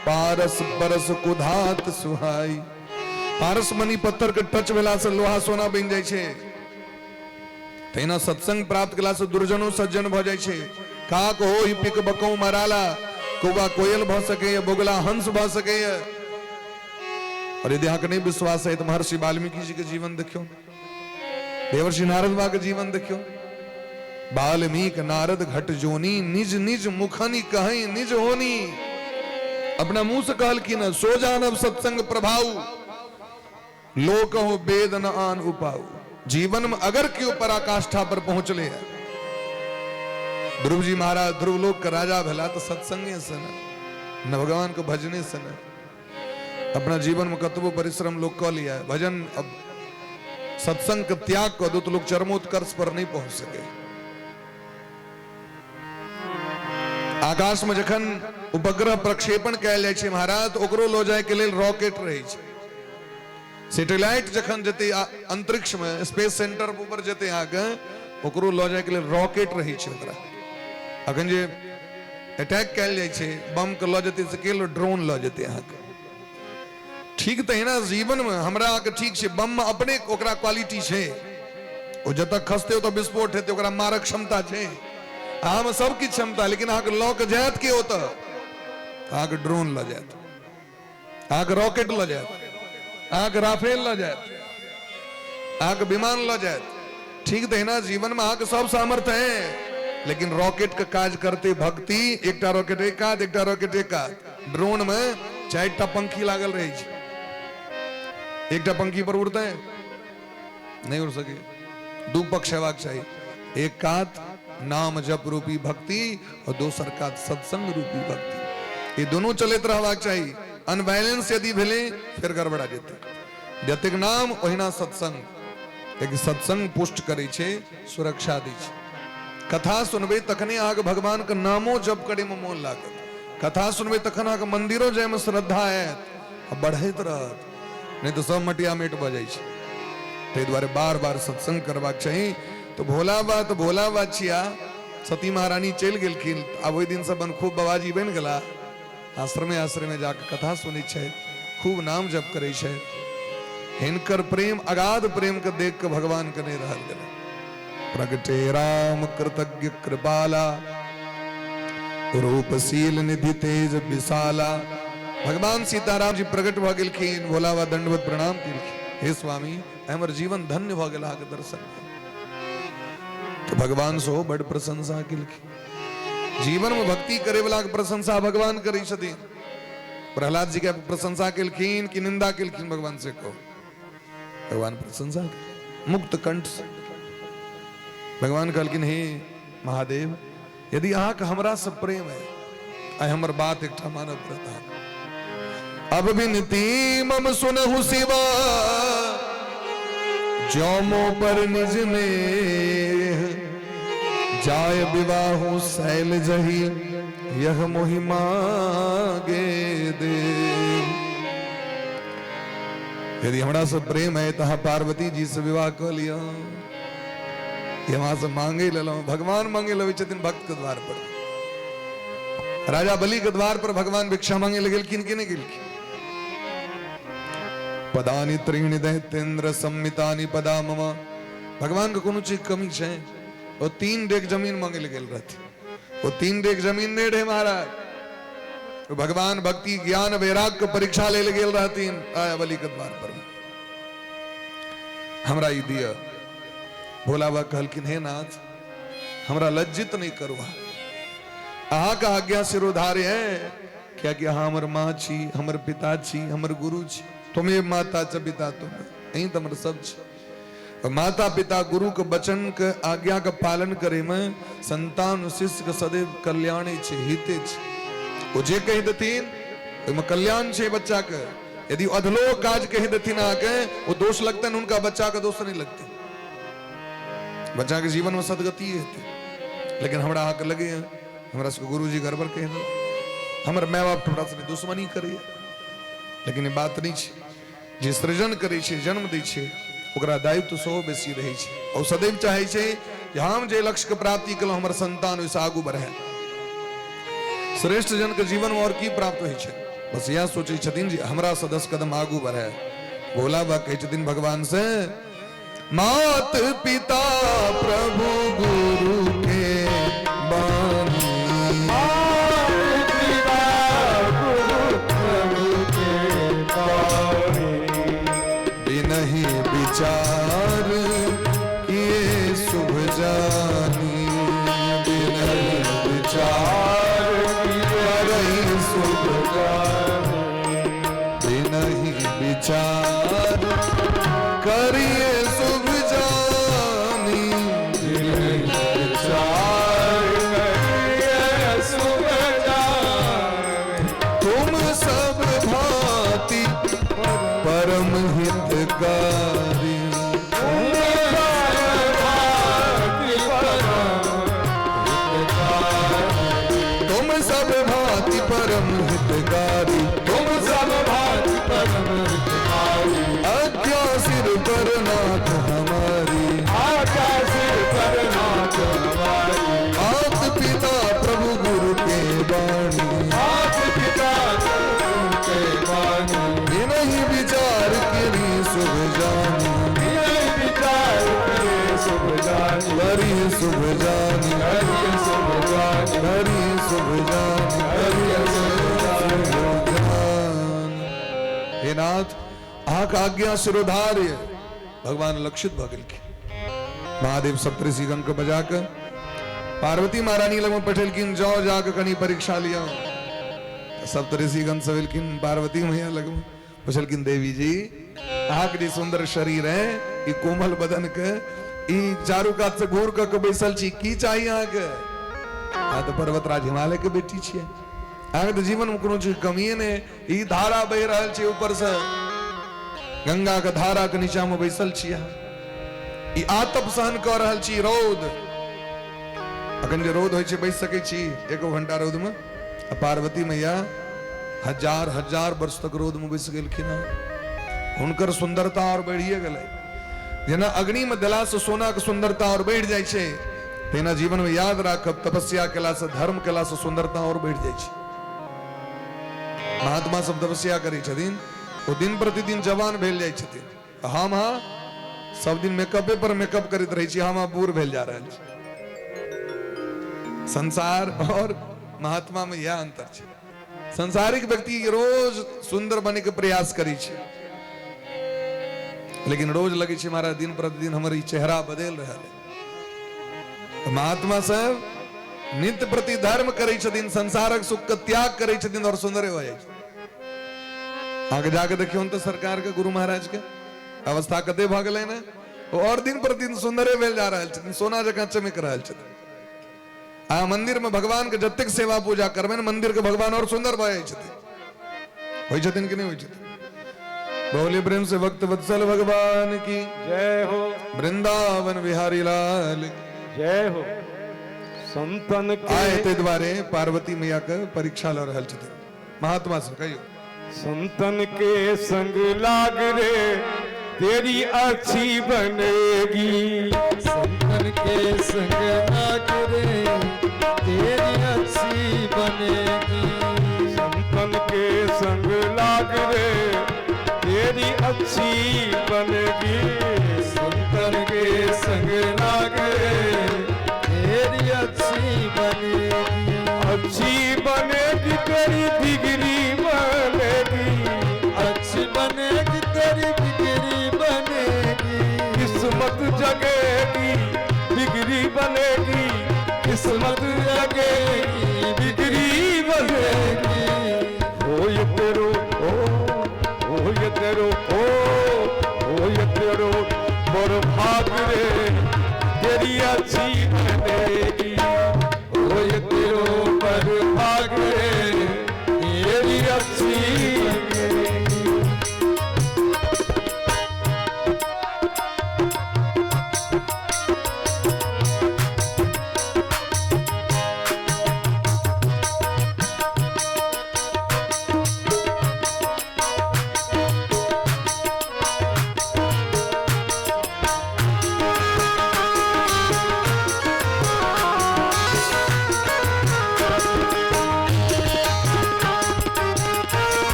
S3: पारस परस कुधात सुहाई। पारस मणि पत्थर के टच भेला से लोहा सोना बनि जाइ छै, तहिना सत्संग प्राप्त केला से दुर्जनो सज्जन भऽ जाइ छै। काक हो पिक बकौ मराला, कौआ कोयल भऽ सकैए, बोगला हंस भऽ सकैए। और यदि अहाँके नहीं विश्वास है तऽ महर्षि वाल्मीकि जी के जीवन देखियौ, देवर्षि नारद बा के जीवन देखियौ। वाल्मीकि नारद घट जोनी, निज निज मुखनी कहीं निज होनी। अपना मुंह से कहलखिन, सो जानब सत्संग प्रभाव, लोक हो वेद न आन उपाऊ। जीवन में अगर क्यों पराकाष्ठा पर पहुंचले है, ध्रुव जी महाराज ध्रुवलोक के राजा भेला तो सत्संगे से न, न भगवान के भजने से न। अपना जीवन में कतबो परिश्रम लोग कऽ लिया, भजन अब सत्संग के त्याग कऽ दो तो लोग चरमोत्कर्ष पर नहीं पहुंच सके। आकाश में जखन उपग्रह प्रक्षेपण कयल जाइ छै महाराज, तऽ ओकरो लऽ जाय के लेल रॉकेट रहै छै। सैटेलाइट जखन जेतै अंतरिक्ष में, स्पेस सेंटर ऊपर जेतै अहाँके, ओकरो लऽ जाय के लेल रॉकेट रहै छै। ओकरा अखन जे अटैक कयल जाइ छै, बम के लऽ जेतै से के ड्रोन लऽ जेतै अहाँके। ठीक तहिना जीवन में हमरा अहाँके ठीक छै, बम में अपने ओकरा क्वालिटी छै, ओ जतऽ खसतै ओतऽ विस्फोट हेतै, ओकरा मारक क्षमता छै। अहाँमे सब किछु क्षमता, लेकिन अहाँके लऽ के जायत के ओतऽ? अहाँके ड्रोन लऽ जायत, अहाँके रॉकेट लऽ जायत, अहाँके राफेल लऽ जायत, अहाँके विमान लऽ जायत। ठीक तहिना जीवन में अहाँके सब सामर्थ्य है, लेकिन रॉकेट के काज करते भक्ति। एकटा रॉकेट एक कात, एकटा रॉकेट एक कात। ड्रोन में चारिटा पंखी लागल रहै छै, एकटा पंखी पर उड़तै नहीं उड़ सके। दू पक्ष हेबाक चाही, एक कात नाम जप रूपी भक्ति और दोसर कात सत्संग रूपी भक्ति। ये दोनों चलैत रहबाक चाही। अनबैलेंस यदि भेलै फिर गड़बड़ा जेतै। जतेक नाम ओहिना सत्संग, एक सत्संग पुष्ट करै छै, सुरक्षा दै छै। कथा सुनबै तखने अहाँके भगवान के नामो जप करे में मोन लागत। कथा सुनबै तखन अहाँके मंदिरो जाय में श्रद्धा आयत आ बढ़ैत रहत, नहीं तो सब मटिया मेट भऽ जाइ छै। ताहि दुआरे बार बार सत्संग करबाक चाही। तऽ भोला बाबा तऽ भोला बाबा छिया, सती महारानी चलि गेलखिन, आब ओहि दिनसँ बनखूब बाबाजी बनि गेला, आश्रमे आश्रमे जाके कथा सुनै छथि, खूब नाम जप करै छथि। हिनकर प्रेम, अगाध प्रेम के देख के भगवान के नहीं रहल गेलै। प्रगटे राम कृतज्ञ कृपाला, रूपशील निधि तेज विशाला। भगवान सीताराम जी प्रकट भऽ गेलखिन, भोला बाबा दंडवत प्रणाम केलखिन, हे स्वामी हमर जीवन धन्य भऽ गेल अहाँके दर्शन। तो भगवान सेहो बड़ प्रशंसा केलखिन। जीवन में भक्ति करे वाला के प्रशंसा भगवान करै छथिन। प्रहलाद जी के प्रशंसा केलखिन कि निंदा केलखिन भगवान से कहो? भगवान प्रशंसा मुक्त कंठ से भगवान कहलखिन, हे महादेव यदि अहाँके हमरा से प्रेम है, आइ हमर बात एकटा मानब पड़त। अब विनती मम सुनहु शिवा, जौ मो पर निज नेह, जाय विवाहु शैल जही, यह मोहि मागे दे। यदि हमरा से प्रेम है तो अहाँ पार्वती जी से विवाह कऽ लिअ, वहां से मांगे लेलहुँ। भगवान मांगे लबै छथिन भक्त के द्वार पर। राजा बलि के द्वार पर भगवान भिक्षा मांगे लए गेलखिन कि नहि गेलखिन? पदानि त्रीणि दैत्येन्द्र सम्मितानि पदा मम। भगवान के कोनो चीज कमी छै? ओ 3 डेग जमीन मांगे लए गेल रहथिन, ओ 3 डेग जमीन नहि रहे महाराज। भगवान भक्ति ज्ञान वैराग के परीक्षा ले गेल रहथिन राजा बलि के द्वार पर। हमरा ई दिअ। भोला बाबा कहलखिन, हे नाथ हमरा लज्जित नहीं करू, अहाँके आज्ञा सिरोधार्य है, कियाकि अहाँ हमर माँ छी, हमर पिता छी, हमर गुरु छी। तुमे माता च पिता तुम, अहीं तऽ हमर सब छी। माता पिता गुरु के वचन के आज्ञा के पालन करे में संतान शिष्य के सदैव कल्याणे छै, हिते छै। ओ जे कहि देथिन ओहिमे कल्याण छै बच्चा के। यदि अधलो काज कहि देथिन अहाँके, ओ दोष लगतनि हुनका, बच्चा के दोष नहीं लगतै, बच्चा के जीवन में सदगति हेतै। लेकिन हमरा अहाँके लगैए हमरा सबके गुरुजी गड़बड़ कहि देलक, हमर माय बाप हमरा सबके दुश्मनी करैए। लेकिन ई बात नहि छै, जे सृजन करै छै, जन्म दै छै, ओकरा दायित्व सेहो बेसी रहै छै। ओ सदैव चाहै छै जे हम जे लक्ष्य के प्राप्ति केलहुँ हमर संतान ओहिसँ आगू बढ़े। श्रेष्ठ जन के जीवन में और की प्राप्त होइ छै? बस इएह सोचै छथिन जे हमरा से 10 कदम आगू बढ़े। भोला बाबा कहै छथिन भगवान से, मात पिता प्रभु गुरु के बानी,
S1: मात पिता गुरु प्रभु के बानी,
S3: बिनहि विचार किए शुभ जानी, बिनहि विचार करई शुभ जानी, बिनहि विचार करिए शुभ जानी,
S1: बिनहि विचार करिए शुभ जानी,
S3: तुम सब भांति परम हितकारी,
S1: तुम सब भांति परम हितकारी,
S3: तुम सब भांति परम हितकारी,
S1: तुम सब भांति परम हितकारी,
S3: आज्ञा सिर पर नाथ हमारी,
S1: आज्ञा सिर पर नाथ हमारी,
S3: मात पिता प्रभु गुरु के बाणी,
S1: मात पिता गुरु के बाणी,
S3: बिनहि विचार करी शुभ जानी,
S1: बिनहि विचार करे शुभ जानी,
S3: करी शुभ जानी,
S1: करी शुभ जानी,
S3: करी शुभ जानी,
S1: करी शुभ जानी।
S3: हे नाथ अहाँके आज्ञा शिरोधार्य। भगवान लक्षित भऽ गेलखिन। महादेव सप्तऋषिगण के बजा के पार्वती महारानी लग में पठेलखिन, जाओ जाके कनी परीक्षा लिअ। सप्तऋषिगण सब एलखिन पार्वती मैया लग में, पुछलखिन, देवी जी अहाँके जे सुंदर शरीर है, ई कोमल बदन के, ई चारू कात से घूर कऽ के बैसल छी, की चाही अहाँके? अहाँ तऽ पर्वतराज हिमालय के बेटी छियै, अहाँके तऽ जीवन में कोनो चीज कमिए नहि, ई धारा बहि रहल छै ऊपर से, गंगा के धारा के नीचा में बैसल छी अहाँ, ई आतप सहन कऽ रहल छी, रौद, अखन जे रौद होइ छै बैस सकै छी एको घंटा रौद में? आ पार्वती मैया हजार हजार वर्ष तक रौद में बैस गेलखिन हँ, हुनकर सुंदरता और बढ़िए गेलै। जेना अग्नि में देला से सोना के सुंदरता और बढ़ि जाइ छै, तेना जीवन में याद राखब तपस्या केला से, धर्म केला से सुंदरता और बढ़ि जाइ छै। महात्मा सब तपस्या करै छथिन, ओ दिन प्रतिदिन जवान भेल जाइ छथिन। हम हाँ सब दिन मेकअपे पर मेकअप करैत रहै छी, हम हाँ बूढ़ भेल जा रहल छी। संसार और महात्मा में यह अंतर छै। संसारिक व्यक्ति रोज सुंदर बने के प्रयास करै छै, लेकिन रोज लगै छै महाराज दिन प्रतिदिन हमर ई चेहरा बदलि रहल है। महात्मा सब नित्य प्रति धर्म करै छथिन, संसारक सुख के त्याग करै छथिन और सुंदरे हो जाइ छथिन। आगे जाके देखियौ तऽ सरकार के गुरु महाराज के अवस्था कते भऽ गेलै ने, ओ और दिन प्रतिदिन सुंदरे भेल जा रहल छथिन, सोना जकाँ चमक रहल छथिन। आ मंदिर में भगवान के जतेक सेवा पूजा करबै ने, मंदिर के भगवान और सुंदर भऽ जाइ छथिन। होइ छथिन कि नहि होइ छथिन? बोले प्रेम से भक्त वत्सल भगवान की
S1: जय हो।
S3: वृंदावन बिहारी लाल की
S1: जय हो। संतन के
S3: आय ताहि दुआरे पार्वती मैया के परीक्षा लऽ रहल छथिन महात्मा से। कहियौ।
S1: संतन के संग लाग रे तेरी अच्छी बनेगी।
S2: संतन के संग लाग रे तेरी अच्छी बनेगी।
S1: संतन के संग लाग रे तेरी अच्छी बनेगी।
S2: संतन के संग लाग रे तेरी अच्छी बनेगी।
S1: अच्छी बनेगी तेरी बिगड़ी बनेगी।
S2: अच्छी बनेगी तेरी बिगड़ी बनेगी।
S1: किस्मत जगेगी बिगड़ी बनेगी। किस्मत जगेगी बिगड़ी बनेगी। होय तेरो ओ, होय तेरो ओ, होय तेरो बड़ भाग रे तेरी अच्छी बनेगी। होय तेरो बड़ भाग रे तेरी अच्छी बनेगी।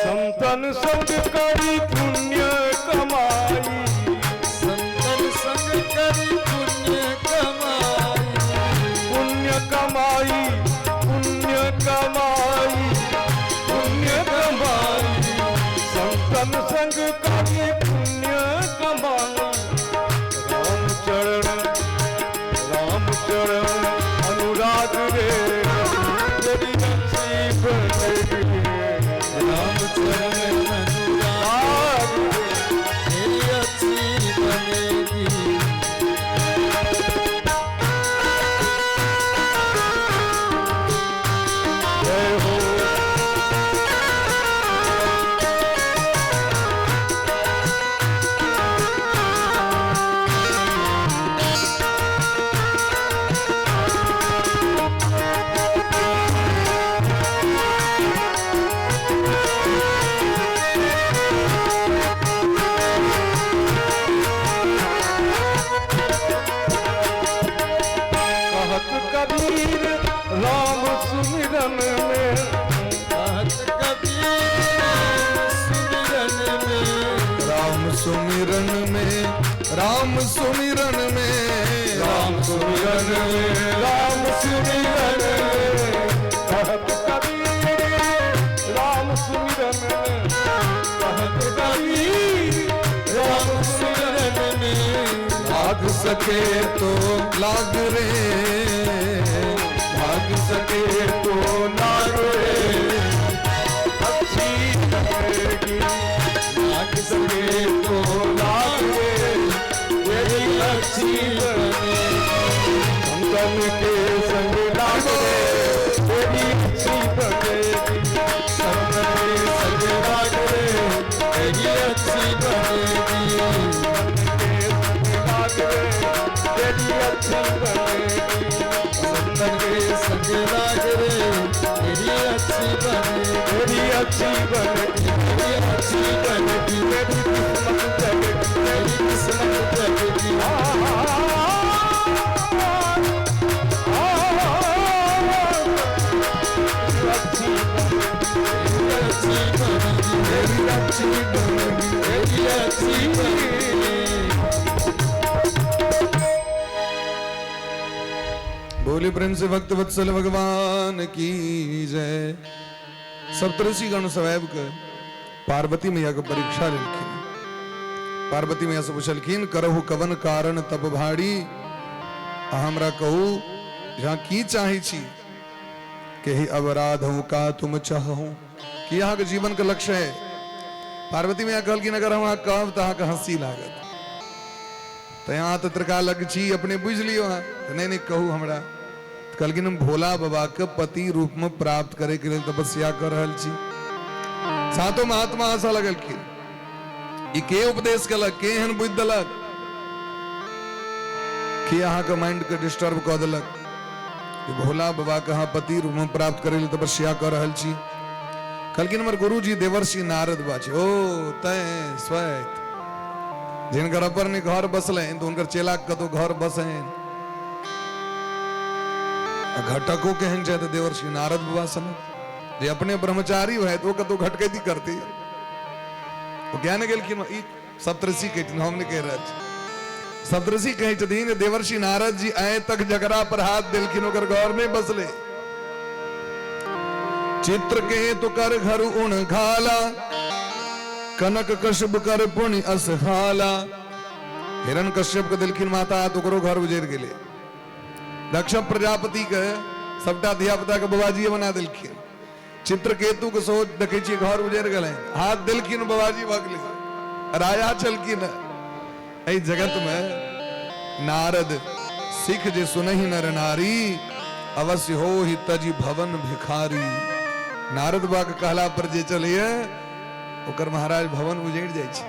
S1: संतन संग करी पुण्य कमाई।
S2: संतन संग करी पुण्य कमाई।
S1: पुण्य कमाई पुण्य कमाई पुण्य कमाई। संतन संग करी पुण्य कमाई। राम चरण राम चरण अनुराग रे तेरी अच्छी बनेगी।
S2: राम चरण अनुराग
S1: रे
S2: तेरी अच्छी बनेगी।
S1: जय हो। कहत कबीर राम सुमिरन में।
S2: कहत कबीर सुमिरन में।
S3: राम सुमिरन में राम सुमिरन में
S1: राम सुमिरन में राम सुमिरन में। कहत कबीर राम सुमिरन में। कहत कबीर राम सुमिरन में।
S3: भाग सके तो लाग रे,
S1: भाग सके तो लाग रे अच्छी बनेगी। भाग सके तो लाग रे तेरी अच्छी बनेगी। संतन के संग लाग रे तेरी अच्छी बनेगी। संतन के संग लाग रे तेरी अच्छी बनेगी। संतन के संग लाग रे तेरी अच्छी बनेगी।
S2: के संग लाग रे, तेरी अच्छी बनेगी,
S1: तेरी अच्छी बनेगी,
S2: तेरी अच्छी बनेगी,
S1: तेरी किस्मत जगेगी,
S2: तेरी किस्मत जगेगी।
S1: अच्छी
S2: तेरी अच्छी बनेगी,
S1: तेरी अच्छी बनेगी,
S2: तेरी अच्छी बनेगी।
S3: बोले प्रेम से भक्त वत्सल भगवान की जय। सप्तऋषि गण सवैब के पार्वती मैया के परीक्षा लेलखिन। पार्वती मैया से पुछलखिन, करहु कवन कारण तप भारी, हमरा कहू जहाँ की चाहे छी, के ही अपराध का तुम चाहू, कि अहाँ के जीवन के लक्ष्य है। पार्वती मैया कहलखिन, अगर हम अहाँ कहब तो अहाँके हंसी लागत, तो यहाँ तो त्रिकालक छी, अपने बुझि लियौ अहाँ। तऽ नहीं नहीं कहू हमरा। कहलखिन, हम भोला बाबा के पति रूप में प्राप्त करे के लेल तपस्या कर रहल छी। सातो महात्मा हंसा लगलखिन, ई के उपदेश केलक, के एहन बुद्धि देलक कि अहाँके माइंड के डिस्टर्ब कऽ देलक कि भोला बाबा के अहाँ पति रूप में प्राप्त करे लेल तपस्या कर रहल छी। कहलखिन, हमर गुरुजी देवर्षि नारद बा छै, ओ तैं स्वैत जिनकर अपन ने घर बसलनि तऽ हुनकर चेला कतौ घर बसनि, घटको केहन छै तऽ देवर्षि नारद बाबा सन जे अपने ब्रह्मचारी भए तऽ ओ कतौ घटकैती करती। ओ ज्ञान गेलखिन, ई सप्तऋषि कहथिन, हम नहि कहि रहल छी। सप्तऋषि कहै छथिन देवर्षि नारद जी आइ तक जकरा पर हाथ देलखिन ओकर घर नहि बसले। चित्र के तो कर घर उण घाला, कनक कश्यप कर पुण्य असहाला। हिरण कश्यप के देलखिन माता तो ओकरो घर उजड़ गेलै। दक्ष प्रजापति के सबटा धिया पुता के बाबाजी बना देलखिन। चित्रकेतु के सोच देखै छियै घर उजड़ गेलै, हाथ देलखिन बाबाजी भऽ गेलै, राजा छलखिन। एहि जगत में नारद सिख जे सुनहि नर नारी, अवश्य हो ही तजी भवन भिखारी। नारद बाबा के कहला पर जे चलैए ओकर महाराज भवन उजड़ जाइ छै।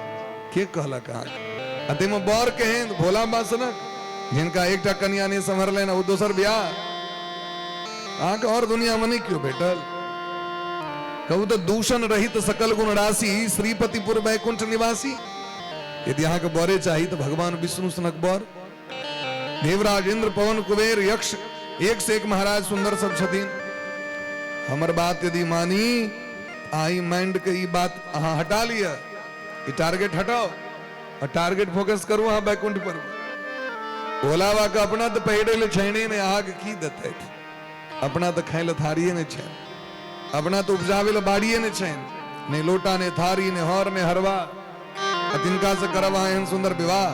S3: के कहलक अहाँके? आ ताहिमे बर केहन भोला बाबा सनक, जिनका एकटा कनिया नहि सम्हरलनि ओ दोसर बियाह। अहाँके और दुनिया में नहि केओ भेटल। कहू तऽ दूषण रहित सकल गुण राशि, श्रीपतिपुर वैकुंठ निवासी। यदि अहाँके बरे चाही तऽ भगवान विष्णु सनक बर, देवराज इंद्र पवन कुबेर यक्ष एक से एक महाराज सुंदर सब छथिन। हमर बात यदि मानी, आई माइंड के ई बात अहाँ हटा लिअ, ई टारगेट हटाओ और टारगेट फोकस करू अहाँ वैकुंठ पर। भोला बाबा के अपना तऽ पहिरे ले छैने ने, अहाँके की देतै? अपना तऽ खाय ले थारिये नहि छै, अपना तऽ उपजाबे ले बाड़िये नहि छै, ने लोटा ने थारी ने हर ने हरवा, आ तिनका से करब अहाँ एहन सुंदर विवाह,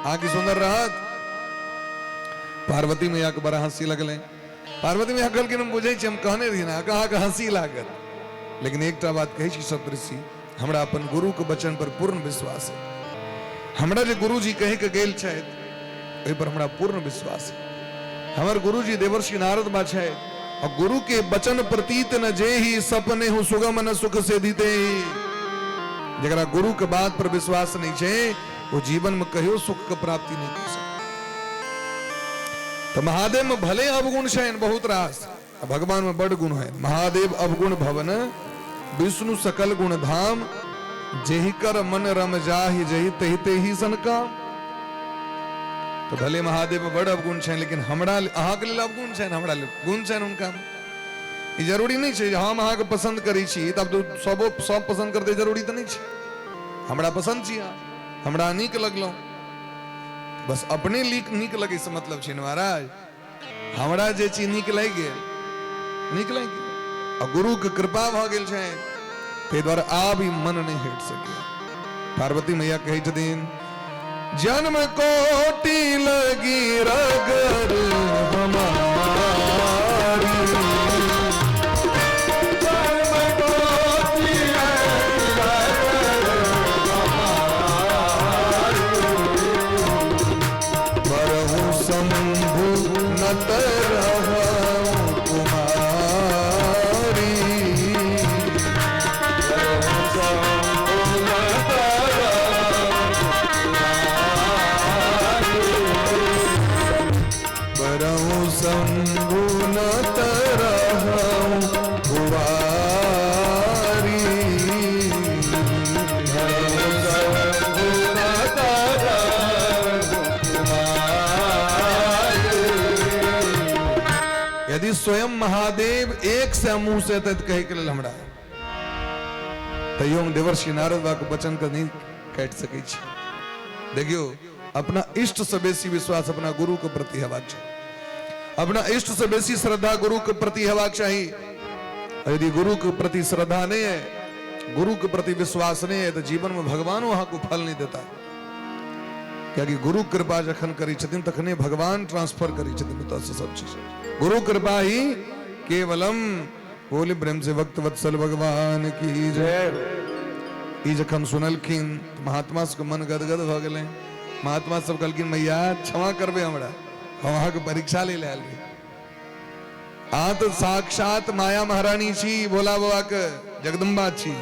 S3: अहाँके सुंदर रहत? पार्वती मैया के बड़ा हंसी लगलै। पार्वती मैया कहलखिन, हम बुझै छी, हम कहने रही ने अहाँके हंसी लागत, लेकिन एकटा बात कहै छी सप्तऋषि, हमरा अपन गुरु के वचन पर पूर्ण विश्वास है। हमरा जे गुरुजी कहि के गेल छथि ओहि पर हमरा पूर्ण विश्वास है। हमर गुरुजी देवर्षि नारद बा छथि, और गुरु के वचन प्रतीत न जेहि, सपने हूँ सुगम न सुख से दीते ही। जकरा गुरु के बात पर विश्वास नहीं छै वो जीवन में कहियो सुख के प्राप्ति नहीं कर सकता। तो महादेव में भले अवगुण छै बहुत रास, भगवान में बड़ गुण है। महादेव अवगुण भवन, विष्णु सकल गुण धाम, जेहि कर मन रम जाहि जहि तहि तेहि सन काम। तो भले महादेव में बड़ अवगुण छै, लेकिन हमरा अहाँके लेल अवगुण छै, हमरा लेल गुण छै हुनका। ई जरूरी नहीं छै हम अहाँके पसंद करै छी तब तो सबो सब पसंद करते, जरूरी तऽ नहीं छै। हमरा पसंद छी अहाँ, हमरा नीक लगलहुँ, बस अपने नीक लगै से मतलब छै ने महाराज। हमरा जे चीज नीक लागि गेल, नीक लागि गेल, आ गुरु के कृपा भऽ गेल छै, ताहि दुआरे आब ई मन नहि हटि सकैए। पार्वती मैया कहै छथिन, जन्म कोटि लगी रगर हमारी,
S1: जन्म कोटि लगी रगर हमारी,
S3: बरहु शंभु नत रहु कुमारी,
S1: बरहु शंभु नत रहु कुमारी,
S3: बरहु शंभु यदि स्वयं महादेव एक से मुंह से एतै तऽ कहैके लेल हमरा, तैयो हम देवर्षि नारद बाबा के वचन के नहि काटि सकै छी। देखियौ, अपना इष्ट से बेसी विश्वास अपना गुरु के प्रति हेबाक चाही, अपना इष्ट से बेसी श्रद्धा गुरु के प्रति हेबाक चाही। यदि गुरु के प्रति श्रद्धा नहीं है, गुरु के प्रति विश्वास नहीं है, तो जीवन में भगवानो अहाँके फल नहीं देता। कियाकि गुरु कृपा जखन करै छथिन तखने भगवान ट्रांसफर करै छथिन ओतऽसँ सब चीज। गुरु कृपा ही केवलम। बोले प्रेम से भक्त वत्सल भगवान की जय। ई जखन सुनलखिन तऽ महात्मा सबके मन गदगद भऽ गेलै। महात्मा सब कहलखिन मैया क्षमा करबै हमरा, हम अहाँके परीक्षा ले आयल रही। अहाँ तऽ साक्षात माया महारानी छी, भोला बाबा के जगदम्बा छी।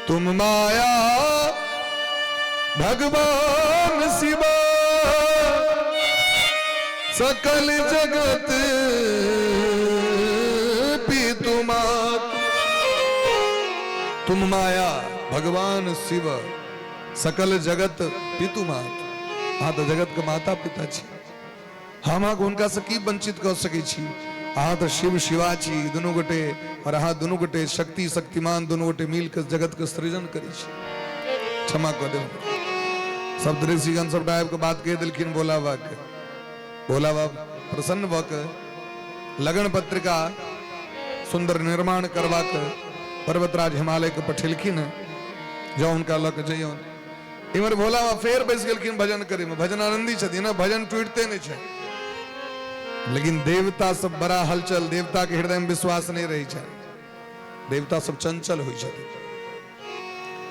S3: तुम माया भगवान शिवा सकल जगत पितुमात। तुम माया भगवान शिव सकल जगत पितुमात। अहाँ तऽ जगत के माता पिता छी, हम अहाँके हुनका से की वंचित कऽ सकै छी? अहाँ तऽ शिव शिवा छी दुनू गोटे, और अहाँ दुनू गोटे शक्ति शक्तिमान दुनू गोटे मिल के जगत के सृजन करै छी। क्षमा कऽ देब। सब ऋषिगण सबटा आबि कऽ बात कहि देलखिन भोला बाबा के। भोला बाबा प्रसन्न भऽ कऽ लगन पत्रिका सुंदर निर्माण करबाक पर्वतराज हिमालय के पठेलखिन, जँ हुनका लऽ कऽ जइयौन। इम्हर भोला बाबा फेर बैस गेलखिन भजन करे में। भजनानंदी छथिन ने, भजन टूटते नहीं छै। लेकिन देवता सब बड़ा हलचल, देवता के हृदय में विश्वास नहीं रहे छै, देवता सब चंचल होइ छथिन।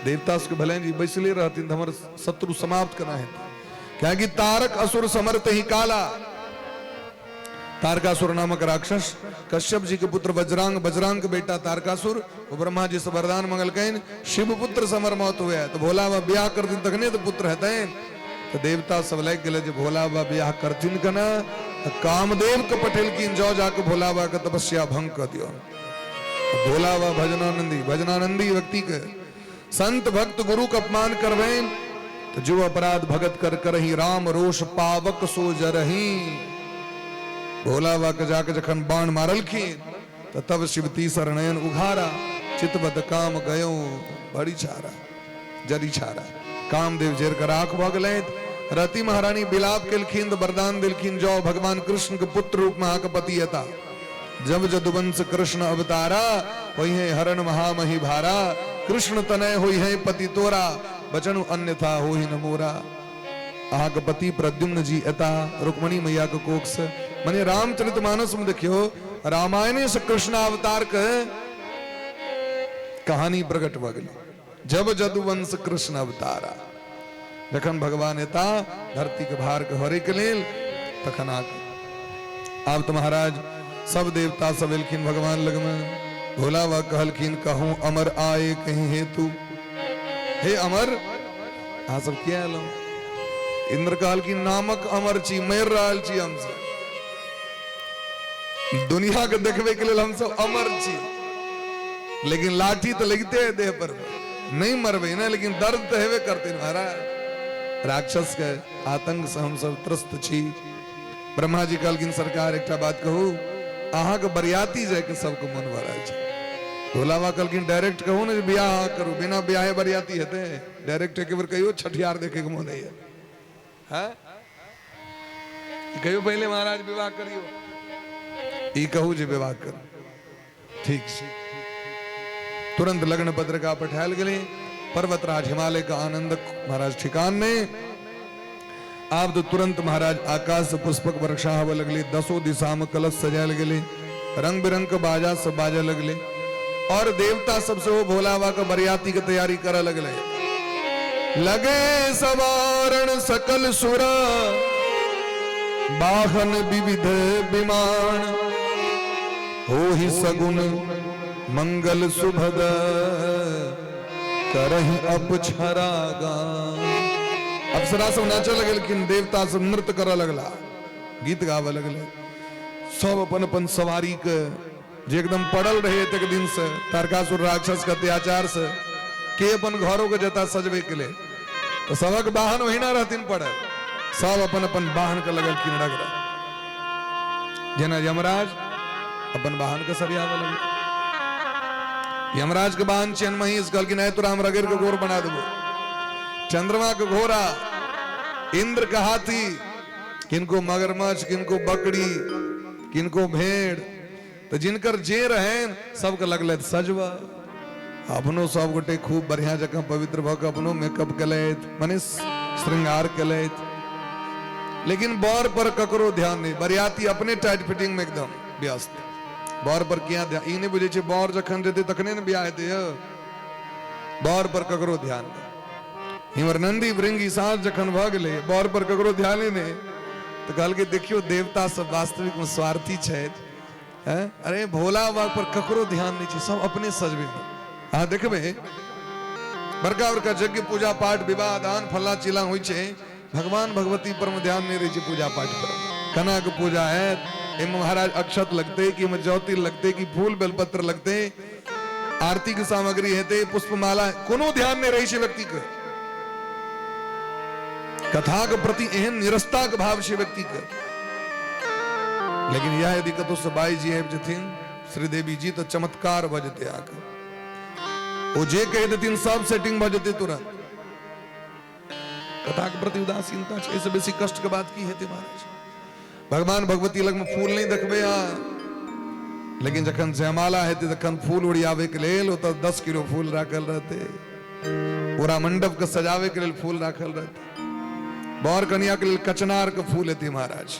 S3: देवता सबके भले जी बैसले रहथिन तऽ हमर शत्रु समाप्त केना हेतै? कियाकि तारक असुर समर्थ ही काला। तारकासुर नामक राक्षस कश्यप जी के पुत्र वज्रांग, वज्रांग के बेटा तारकासुर, वो ब्रह्मा जी से वरदान मंगलकैन शिव पुत्र समर मौत हुए। तो भोला बाबा ब्याह करथिन तखने तो पुत्र हेतैन। तो देवता सब लागि गेलै जे भोला बाबा ब्याह करथिन केना, तो कामदेव के पठेलखिन जाओ जाके भोला बाबा के तपस्या भंग कर दियौ। भोला बाबा भजनानंदी, भजनानंदी व्यक्ति के संत भक्त गुरु के अपमान करबैन तो जो अपराध भगत कर करही राम रोष पावक सो जरही। भोला बाबा के जाके जखन बाण मारलखिन तो तब शिवती शरणयन उघारा चितबद काम गयो बड़ी छारा जरी छारा। कामदेव जेर कर आंख भऽ गेलथि। रति महारानी विलाप केलखिन तो वरदान देलखिन जाओ भगवान कृष्ण के पुत्र रूप में अहाँके पति एता। जब जदुवंश कृष्ण अवतारा होई है हरण महामही भारा, कृष्ण तनय होई है पति तोरा, बचनु अन्यथा होई न मोरा। अहाँके पति प्रद्युम्न जी एता रुक्मणी मैया के कोख से। मने रामचरित मानस में देखियो रामायणे से कृष्ण अवतार के कहानी प्रकट भऽ गेलै। जब जदुवंश कृष्ण अवतारा, जखन भगवान एता धरती के भार के हरे के लेल तखन आके आब तो महाराज सब देवता सब एलखिन भगवान लग में। भोला बाबा कहलखिन कहूँ अमर आए कहीं हेतु। हे अमर अहाँ सब किया एलहुँ? इंद्र कहलखिन नामक अमर छी, मरि रहल छी हमसब, दुनिया के देखबे के लेल हमसब अमर छी, लेकिन लाठी तो लगिते है देह पर, नहीं मरबे ना, लेकिन दर्द तो हेबे करते महाराज। राक्षस के आतंक से हमसब त्रस्त छी। ब्रह्मा जी कहलखिन सरकार एकटा बात कहू, अहाँके बरियाती जायके सबके मन भऽ रहल छै। भोला बाबा कहलखिन डायरेक्ट कहू ने जे बियाह अहाँ करू, बिना बियाहे बरियाती हेतै? डायरेक्ट एक बेर कहियो छठियार देखे के मन होइए। हैं कहियो पहले महाराज विवाह करियो, ई कहू जे विवाह करू। ठीक छै। तुरंत लग्न पत्रिका पठायल गेलै। पर्वतराज हिमालय का आनंद महाराज ठिकान ने। आब तो तुरंत महाराज आकाश से पुष्पक वर्षा होवे लगली, दसों दिशा में कलश सजायल गेलै, रंग बिरंग के बाजा सब बाजे लगले और देवता सबसे वो भोला बाबा के बरियाती के तैयारी करे लगले। लगे सवारण सकल सुरा वाहन विविध विमान, होहि सगुन मंगल सुभद करहि अपछरा गान। अप्सरा सब नाचे लगलखिन, देवता सब नृत्य करऽ लगला, गीत गाबऽ लगले। सब अपन अपन सवारी के जे एकदम पड़ल रहे एतेक दिन से तारकासुर राक्षस के अत्याचार से, के अपन घरों के जता सजबे के लेल, तो सबक वाहन ओहिना रहथिन पड़ल, सब अपन अपन वाहन के लगलखिन रगड़ा। जेना यमराज अपन वाहन के सरियाबऽ लगलै। यमराज के वाहन छियनि महीष, कहलखिन आइ तोरा हम रगड़ि के गोर बना देबो। चंद्रमा के घोड़ा, इंद्र के हाथी, किनको मगरमच्छ, किनको बकरी, किनको भेड़, तो जिनकर जे रहन सबके लगलथि सजबऽ। अपनो सब गोटे खूब बढ़िया जकाँ पवित्र भऽ के अपनो मेकअप केलथि, मने श्रृंगार केलथि, लेकिन बर पर ककरो ध्यान नहीं। बरियाती अपने टाइट फिटिंग में एकदम व्यस्त, बर पर किया ध्यान? ई नहीं बुझे छै बर जखन जेतै तखने ने बियाह हेतै। यौ बर पर ककरो ध्यान नहीं। इमर नंदी भृंगी साँझ जखन भऽ गेलै, बर पर ककरो ध्याने नहि, तऽ कहलकै देखियौ देवता सब वास्तविक में स्वार्थी छथि। हैं? अरे भोला बाबा पर ककरो ध्यान नहीं छै, सब अपने सजबे में। अहाँ देखबै बड़का बड़का यज्ञ पूजा पाठ विवाह दान फल्ला चिल्ला होइ छै, भगवान भगवती पर में ध्यान नहीं रहै छै। पूजा पाठ पर केना के पूजा हैत, एहिमे महाराज अक्षत लगतै कि एहिमे जौ तिल लगतै कि फूल बेलपत्र लगतै, आरती के सामग्री हेतै, पुष्पमाला, कोनो ध्यान नहीं रहै छै व्यक्ति के। कथा के प्रति एहन निरस्ता के भाव छै व्यक्ति के। लेकिन यह यदि कतौ से बाई जी आबि जेथिन, श्रीदेवी जी, तऽ चमत्कार भऽ जेतै अहाँके। ओ जे कहि देथिन सब सेटिंग भऽ जेतै तुरंत। कथा के प्रति उदासीनता छै, एहिसँ बेसी कष्ट के बात की हेतै महाराज? भगवान भगवती लगमे फूल नहि देखबै अहाँ, लेकिन जखन जयमाला हेतै तखन फूल ओरियाबै के लेल ओतऽ 10 किलो फूल राखल रहतै, पूरा मंडप के सजाबै के लेल फूल राखल रहतै, बर कनिया के लेल कचनार के फूल हेतै महाराज,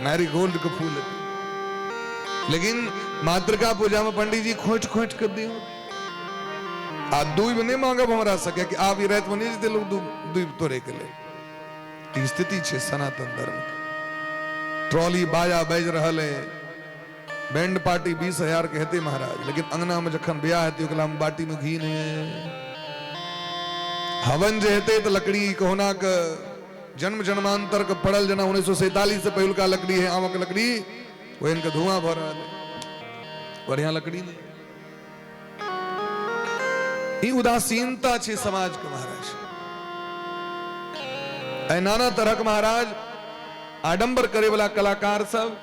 S3: मैरीगोल्ड के फूल हेतै। लेकिन मातृका पूजा में पंडित जी खोंटि खोंटि के दियौ, आ दूबि नहि मांगब हमरा सबके कि आब ई रातिमे नहि जेतै लोक दूबि तोड़ै के लेल। ई स्थिति छै सनातन धर्म के। ट्रॉली बाजा बाजि रहल है, बैंड पार्टी 20,000 के हेतै महाराज, लेकिन अंगना में जखन ब्याह हेतै ओकरा में बाटी में घी नहीं है। हवन जे हेतै तऽ लकड़ी कहुना के जन्म जन्मांतर के पड़ल, जेना 1947 से पहिलुका लकड़ी है आमक लकड़ी, ओहन के धुआं भऽ रहल है, बढ़िया लकड़ी नहीं। ई उदासीनता छै समाज के महाराज। एहि नाना तरहक महाराज आडंबर करे वाला कलाकार सब,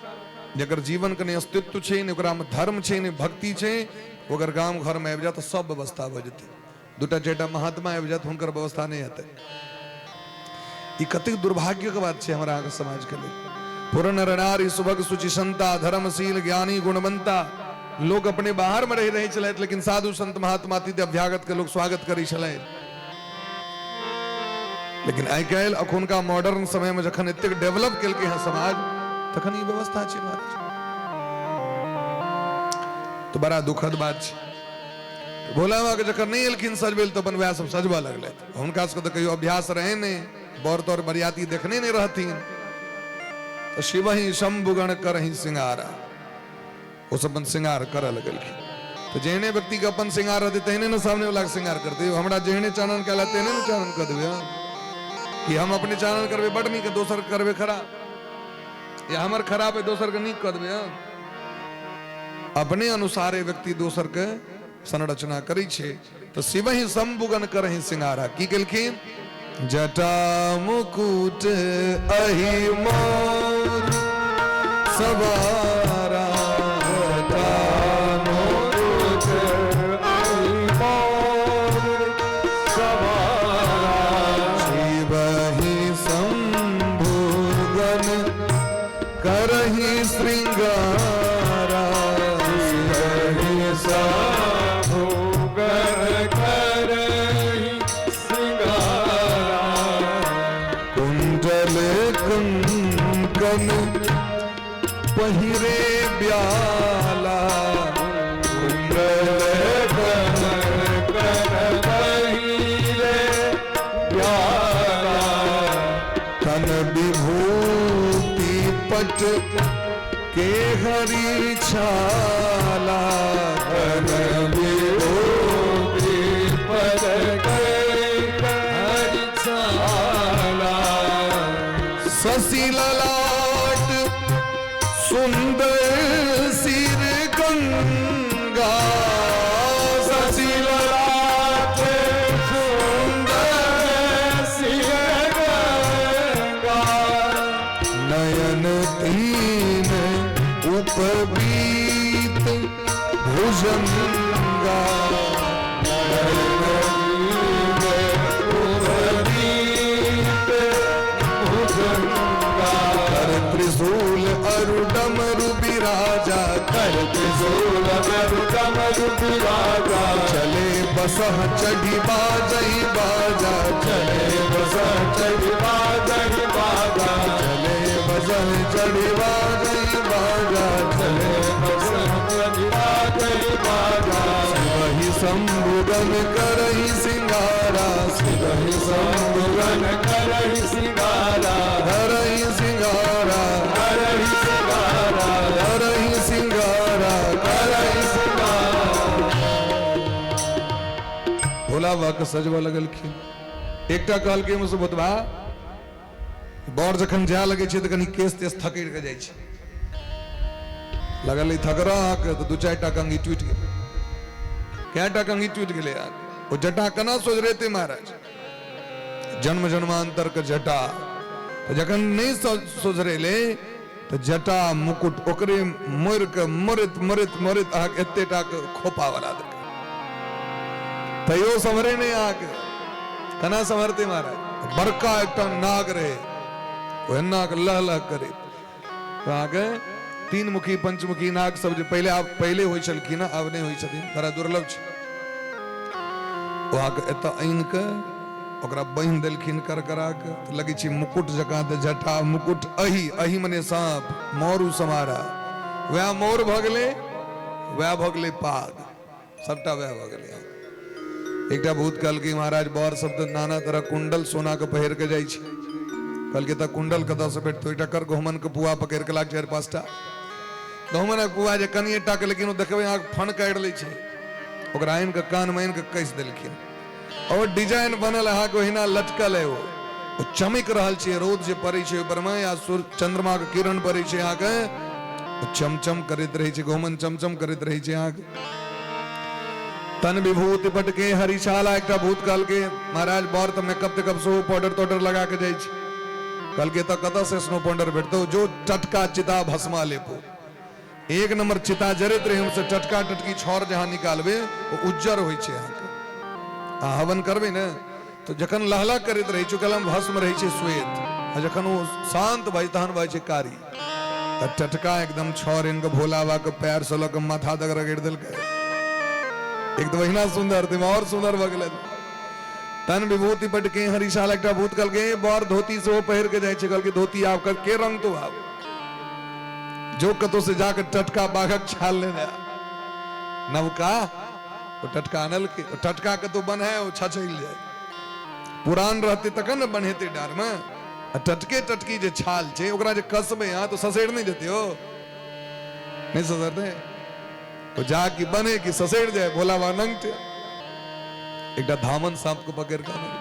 S3: जकर जीवन के नहि अस्तित्व छै, नहि ओकरा में धर्म छै, नहि भक्ति छै, ओकर गाम घर में आबि जायत तऽ सब व्यवस्था भऽ जेतै। दूटा चारिटा महात्मा आबि जायत, हुनकर व्यवस्था नहि हेतै। ई कतेक दुर्भाग्य के बात छै हमरा अहाँके समाज के लेल। पुर नर नारी सुभग सुचि संता, धर्मशील ज्ञानी गुणवंता, लोक अपने बाहर में रहि रहे छलथि, लेकिन साधु संत महात्मा अतिथि अभ्यागत के लोक स्वागत करै छलथि। लेकिन आइ काल्हि अखुनका मॉडर्न समय में जखन एतेक डेवलप केलकै हँ समाज, तखन ई व्यवस्था छै महाराज। तऽ बड़ा दुखद बात छै। भोला बाबा के जखन नहि एलखिन सजबै तऽ अपन वएह सब सजबऽ लगलथि। हुनका सबके तऽ कहियो अभ्यास रहै नहि, बर तर बरियाती देखने नहि रहथिन। तऽ शिवहि शंभुगण करहि सिंगारा, ओ सब अपन श्रृंगार करऽ लगलखिन। तऽ जेहने व्यक्ति के अपन श्रृंगार रहतै तेहने ने सामने वाला के श्रृंगार करतै। हमरा जेहने चानन कयल तेहने ने चानन कऽ देबै हम, कि हम अपने चानन करबै बड नीक, दोसर के करबै खराब, या हमर खराब है दोसर के नीक कऽ देबै हम। अपने अनुसारे व्यक्ति दोसर के संरचना करै छै। तऽ शिवहि शंभुगण करहि सिंगारा, की केलखिन? जटा मुकुट अहि मोर सवारा, जटा मुकुट
S1: अहि मोर सवारा,
S3: शिवहि शंभुगण करहि श्रृंगारा,
S1: शिवहि शंभुगण करहि श्रृंगारा,
S3: कुंडल कंकन पहिरे ब्याला,
S1: कुंडल कंकन पहिरे ब्याला,
S3: तन विभूति पट के हरि छाला,
S1: तन विभूति पट के हरि छाला,
S3: शशि ललाट सुंदर सिर गंगा,
S1: शशि ललाट सुंदर सिर गंगा,
S3: नयन तीन उपवीत भुजंगा।
S1: उपवीत भुजंगा।
S3: कर त्रिशूल अरु डमरु बिराजा,
S1: कर त्रिशूल अरु डमरु बिराजा।
S3: चले बसह चढ़ी बाजई बाजा,
S1: चले बसह चढ़ी बाजई बाजा।
S3: चले बसह चढ़ी बाजई बाजा,
S1: चले बसह चढ़ी बाजई बाजा।
S3: शिवहि शंभुगन करहि सिंगारा,
S1: शिवहि शंभुगन करहि सिंगारा,
S3: करहि सिंगारा,
S1: करहि सिंगारा,
S3: करहि सिंगारा,
S1: करहि सिंगारा।
S3: भोला बाबा के सजबऽ लगलखिन। एकटा कहलकै मुझसे भूतबा, बर जखन जाय लगै छै तऽ कनि केस तेस थकड़ि कऽ जाइ छै, लगल ई थकड़ा अहाँके तऽ दू चारि टा कंघी टूटि गेलै। कएटा कंघी टूटि गेलै अहाँके? ओ जटा केना सोझरेतै महाराज? जन्म जन्मांतर के जटा तऽ जखन नहि सोझरेलै तऽ जटा मुकुट ओकरे मोड़ि कऽ मरैत मरैत मरैत अहाँके एते टा के खोपा बना देलकै। तैयो सम्हरे नहि अहाँके, केना सम्हरतै महाराज? बड़का एकटा नाग रहे, ओ एना के लह लह करैत। अहाँके तीन मुखी पंचमुखी नाग सब जे पहिले आब पहिले होइ छलखिन, आब नहि होइ छथिन, बड़ा दुर्लभ छै। ओ अहाँके एतऽ आनि कऽ ओकरा बान्हि देलखिन करकरा कऽ, तऽ लगै छै मुकुट जकाँ। तऽ जटा मुकुट अही अही मने साँप मोरू समारा, वएह मोर भऽ गेलै, वएह भऽ गेलै पाग, सबटा वएह भऽ गेलै। एकटा भूत कहलकै महाराज बर सब तऽ नाना तरह कुंडल सोना के पहिर के जाइ छै। कहलकै तऽ कुंडल कतऽ से भेटतौ? एकटा कर गहुमन के पुआ पकड़ि के लाग, चारि पाँचटा गहुमनक पुआ जे कनिए टा के, लेकिन ओ देखबै अहाँके फन काटि लै छै। ओकरा आनि कऽ कानमे आनि कऽ कसि देलखिन और डिजाइन बनल अहाँके ओहिना लटकल है। ओ चमकि रहल छै, रौद जे पड़ै छै ओहि परमे या सूर्य चंद्रमा के किरण पड़ै छै अहाँके, ओ चमचम करैत रहै छै, गहुमन चमचम करैत रहै छै अहाँके। तन विभूति पटके हरिशाला। एकटा भूत कहलकै महाराज बर तऽ मेकअप तेकअप सेहो पाउडर ताउडर लगा के जाइ छै। कहलकै तऽ कतऽ से स्नो पाउडर भेटतौ? जो टटका चिता भस्मा लेपो, एक नंबर चिता जरैत रहे से टटका टटकी छाउर जहाँ निकालबे ओ उज्जर होइ छै अहाँके। आ हवन करबै ने तऽ जखन लहलह करैत रहै छै कलम भस्म रहै छै श्वेत, आ जखन ओ शान्त भए तहन भए छै कारी। तऽ टटका एकदम छाउर आनि कऽ भोला बाबा के पैर से लऽ कऽ माथा तक रगड़ि देलकै। एक तऽ ओहिना सुन्दर, ताहिमे आओर सुन्दर भऽ गेलै। तन विभूति पटके हरिशाल। एकटा भूत कहलकै बर धोती सेहो पहिर के जाइ छै। कहलकै धोती आब कर के रंग तो आब जो कतौ से जाके टटका बाघक छाल लेने आ। नवका ओ टटका अनलकै, ओ टटका कतौ बन्है ओ छछैल जाय, पुरान रहतै तखन ने बन्हेतै डार मे। आ टटके टटकी जे छाल छै ओकरा जे कसबै अहाँ तऽ ससैर नहि जेतै, ओ नहि ससरतै, ओ जा कि बने कि ससैर जाय। भोला बाबा नंगटे एकटा धामन सांप के पकड़ के अनलकै,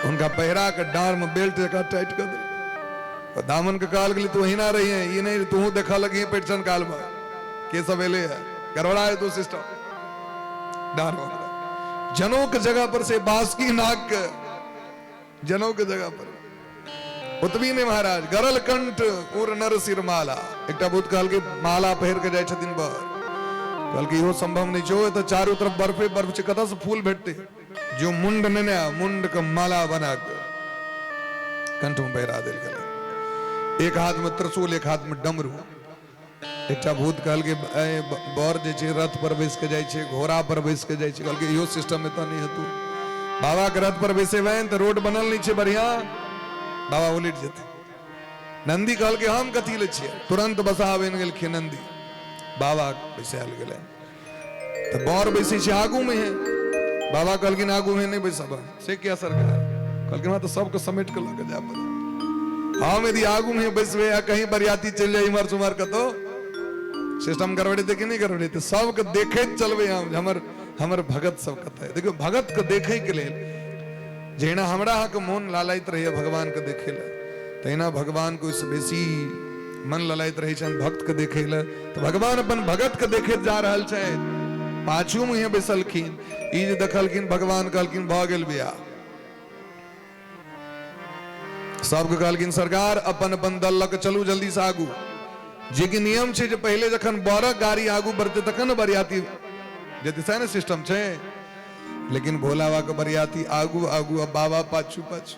S3: हुनका पहिरा के डांर में बेल्ट जकाँ टाइट कऽ देलकै। दामन के कहल गेलै तू ओहिना रही है, ई नहीं तू देखऽ लगी पेटसन काल में के सब एले है, गड़बड़ा है तू सिस्टम। डांर में जनों के जगह पर से बासकी नाग के जनों के जगह पर ओतबी नहि महाराज गरल कंठ उर नर सिर माला। एकटा भूत कहलकै माला पहिर के जाइ छथिन बर। कहलकै इहो संभव नहि छै, तऽ चारू तरफ बर्फे बर्फ छै, कतऽ से फूल भेटतै? जो मुंड नेने आ, मुंड के माला बना के कंठ में पहिरा देल गेलै। एक हाथ में त्रिशूल, एक हाथ में डमरू। एकटा भूत कहलकै बर जे छै रथ पर बैस के जाइ छै, घोड़ा पर बैस के जाइ छै। कहलकै इहो सिस्टम एतऽ नहि हेतौ, बाबा के रथ पर बैसेबनि तऽ रोड बनल नहि छै बढ़िया, बाबा उलटि जेतै। नंदी कहलकै हम कथी ले छियै, तुरंत बसा बनि गेलखिन नंदी, बाबा बैसायल गेलै। तऽ बर बैसै छै आगू में है, बाबा कहलखिन आगू में नहि बैसब। से किया सरकार? कहलखिन हँ तऽ सबके समेट के लऽ के जाय पड़त, हम यदि आगू में बैसबै आ कहीं बरियाती चलि जाय इम्हर सुम्हर कतौ, सिस्टम गड़बड़ेतै कि नहि गड़बड़ेतै? सबके देखैत चलबै हम, हमर हमर भगत सब कतऽ है। देखियौ भगत के देखै के लेल जहिना हमरा अहाँके मोन लालायत रहैए भगवान के देखै लए, तहिना भगवान के ओहिसँ बेसी मन ललायत रहै छनि भक्त के देखै लए। तऽ भगवान अपन भगत के देखैत जा रहल छथि, पाछू मुँहे बैसलखिन। ई जे देखलखिन भगवान कहलखिन भऽ गेल बियाह। सबके कहलखिन सरकार अपन अपन दल लऽ के चलू जल्दी से आगू। जे कि नियम छै जे पहिले जखन बरक गाड़ी आगू बढ़तै तखन ने बरियाती जेतै, सएह ने सिस्टम छै। लेकिन भोला बाबा के बरियाती आगू आगू आ बाबा पाछू पाछू,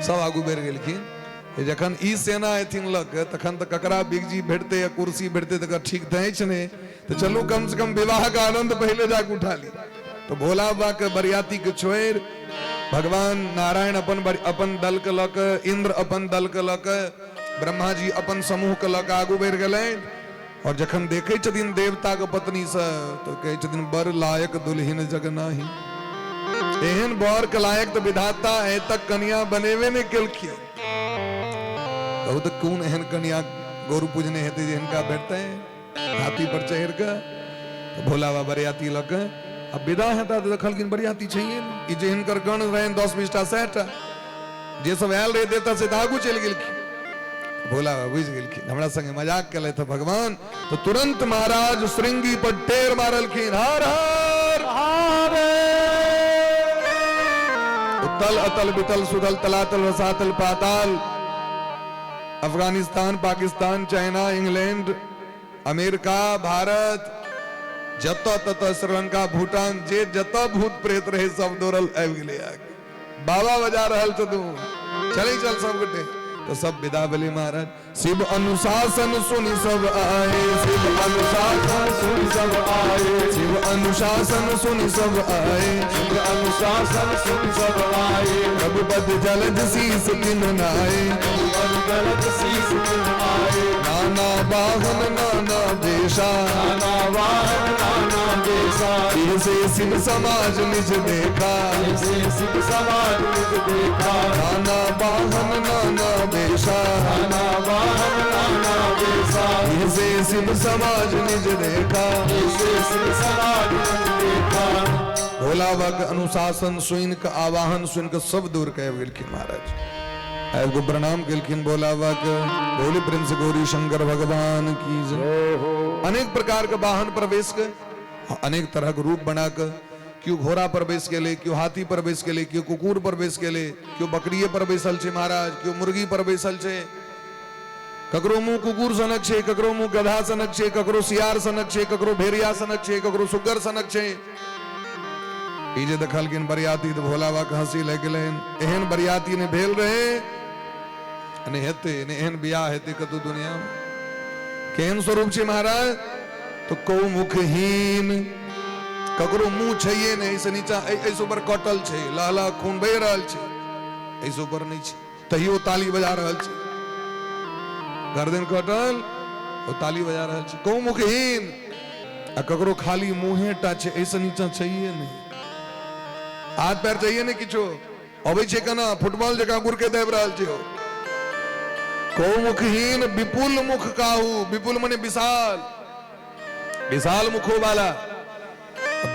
S3: सब आगू बढ़ि गेलखिन। जखन ई सेना एथिन लऽ के तखन तऽ ककरा बिगजी भेटतै या कुर्सी भेटतै तकर ठीक तऽ अछि नहि, तऽ चलू कम से कम विवाह के आनंद पहिले जाके उठा ली। तऽ भोला बाबा के बरियाती के छोड़ि भगवान नारायण अपन अपन दल के लऽ के, इंद्र अपन दल के लऽ के, ब्रह्मा जी अपन समूह के लऽ के आगू बढ़ि गेलनि। और जखन देखै छथिन देवता के पत्नी से तो कहै छथिन बड़ लायक दुल्हिन जग नाही, एहन बर के लायक तऽ विधाता आइ तक कनिया बनेबे नहि केलखिन। कहू तऽ कोन एहन कनिया गौर पूजने हेतै जे हिनका भेटतै हाथी पर चढ़ि कऽ। तऽ भोला बाबा बरियाती लऽ कऽ आ विदा हेता तऽ देखलखिन बरियाती छैहे नहि। ई जे हिनकर गण रहनि 10-20 टा 100 टा जे सब आयल रहै देवता से तऽ आगू चलि गेलखिन। भोला बाबा बुझि गेलखिन हमरा संगे मजाक केलथि भगवान, तो तुरंत महाराज श्रृंगी पर टेर मारलखिन, हर हर उत्तल अतल बितल सुधल तलातल रसातल पाताल, Afghanistan Pakistan China England America Bharat, जतऽ ततऽ श्रीलंका भूटान, जे जतऽ भूत प्रेत रहे सब दौड़ल आबि गेलै आगे। बाबा बजा रहल छथुन, चलै चल सब गोटे। तो सब विदा भेलै महाराज। शिव अनुशासन सुनि सब आए, शिव अनुशासन
S1: सुनि सब आए,
S3: शिव अनुशासन सुनि सब आए,
S1: शिव अनुशासन सुनि सब आए,
S3: रघुपति जलद शीस किन नाए,
S1: रघुपति जलद शीस किन आए,
S3: नाना वाहन नाना वेशा,
S1: नाना वाहन नाना वेशा,
S3: से शिव समाज निज देखा,
S1: से शिव समाज निज देखा,
S3: नाना वाहन नाना वेशा,
S1: नाना वाहन नाना वेशा,
S3: से शिव समाज निज देखा,
S1: से शिव समाज निज देखा।
S3: भोला बाबा के अनुशासन सुनि के, आवाहन सुनि के सब दूर के आबि गेलखिन महाराज। आबि के प्रणाम केलखिन भोला बाबा के। बोली प्रेम से गौरी शंकर भगवान की जय
S1: हो।
S3: अनेक प्रकार के वाहन प्रवेश के, अनेक तरह के रूप बना के, क्यों घोड़ा पर बैस गेलै, क्यों हाथी पर बैस गेलै, क्यों कुकुर पर बैस गेलै, क्यों बकरिए पर बैसल छै महाराज, क्यों मुर्गी पर बैसल छै। ककरो मुंह कुकुर सनक छै, ककरो मुंह गधा सनक छै, ककरो सियार सनक छै, ककरो भेड़िया सनक छै, ककरो सुग्गर सनक छै। ई जे देखलखिन बरियाती तऽ भोला बाबा के हंसी लागि गेलनि। एहन बरियाती नहि भेल रहे, नहि हेतै, नहि एहन बियाह हेतै कतौ दुनिया में। केहन स्वरूप छै महाराज? तो कौमुखहीन, ककरो मुंह छैये नहि, एहिसँ नीचा एहिसँ ऊपर कटल छै, लहलह खून बहि रहल छै, एहिसँ ऊपर नहि छै, तैयो ताली बजा रहल छै। गर्दन कटल ओ ताली बजा रहल छै। कौमुखहीन, आ ककरो खाली मुँहे टा छै, एहिसँ नीचा छैये नहि, हाथ पैर चाहिए नहि, किछो अबै छै केना, फुटबॉल जकाँ गुड़के दाबि रहल छै। कौमुखहीन विपुल मुख काहू, विपुल मने विशाल, विशाल मुखो वाला,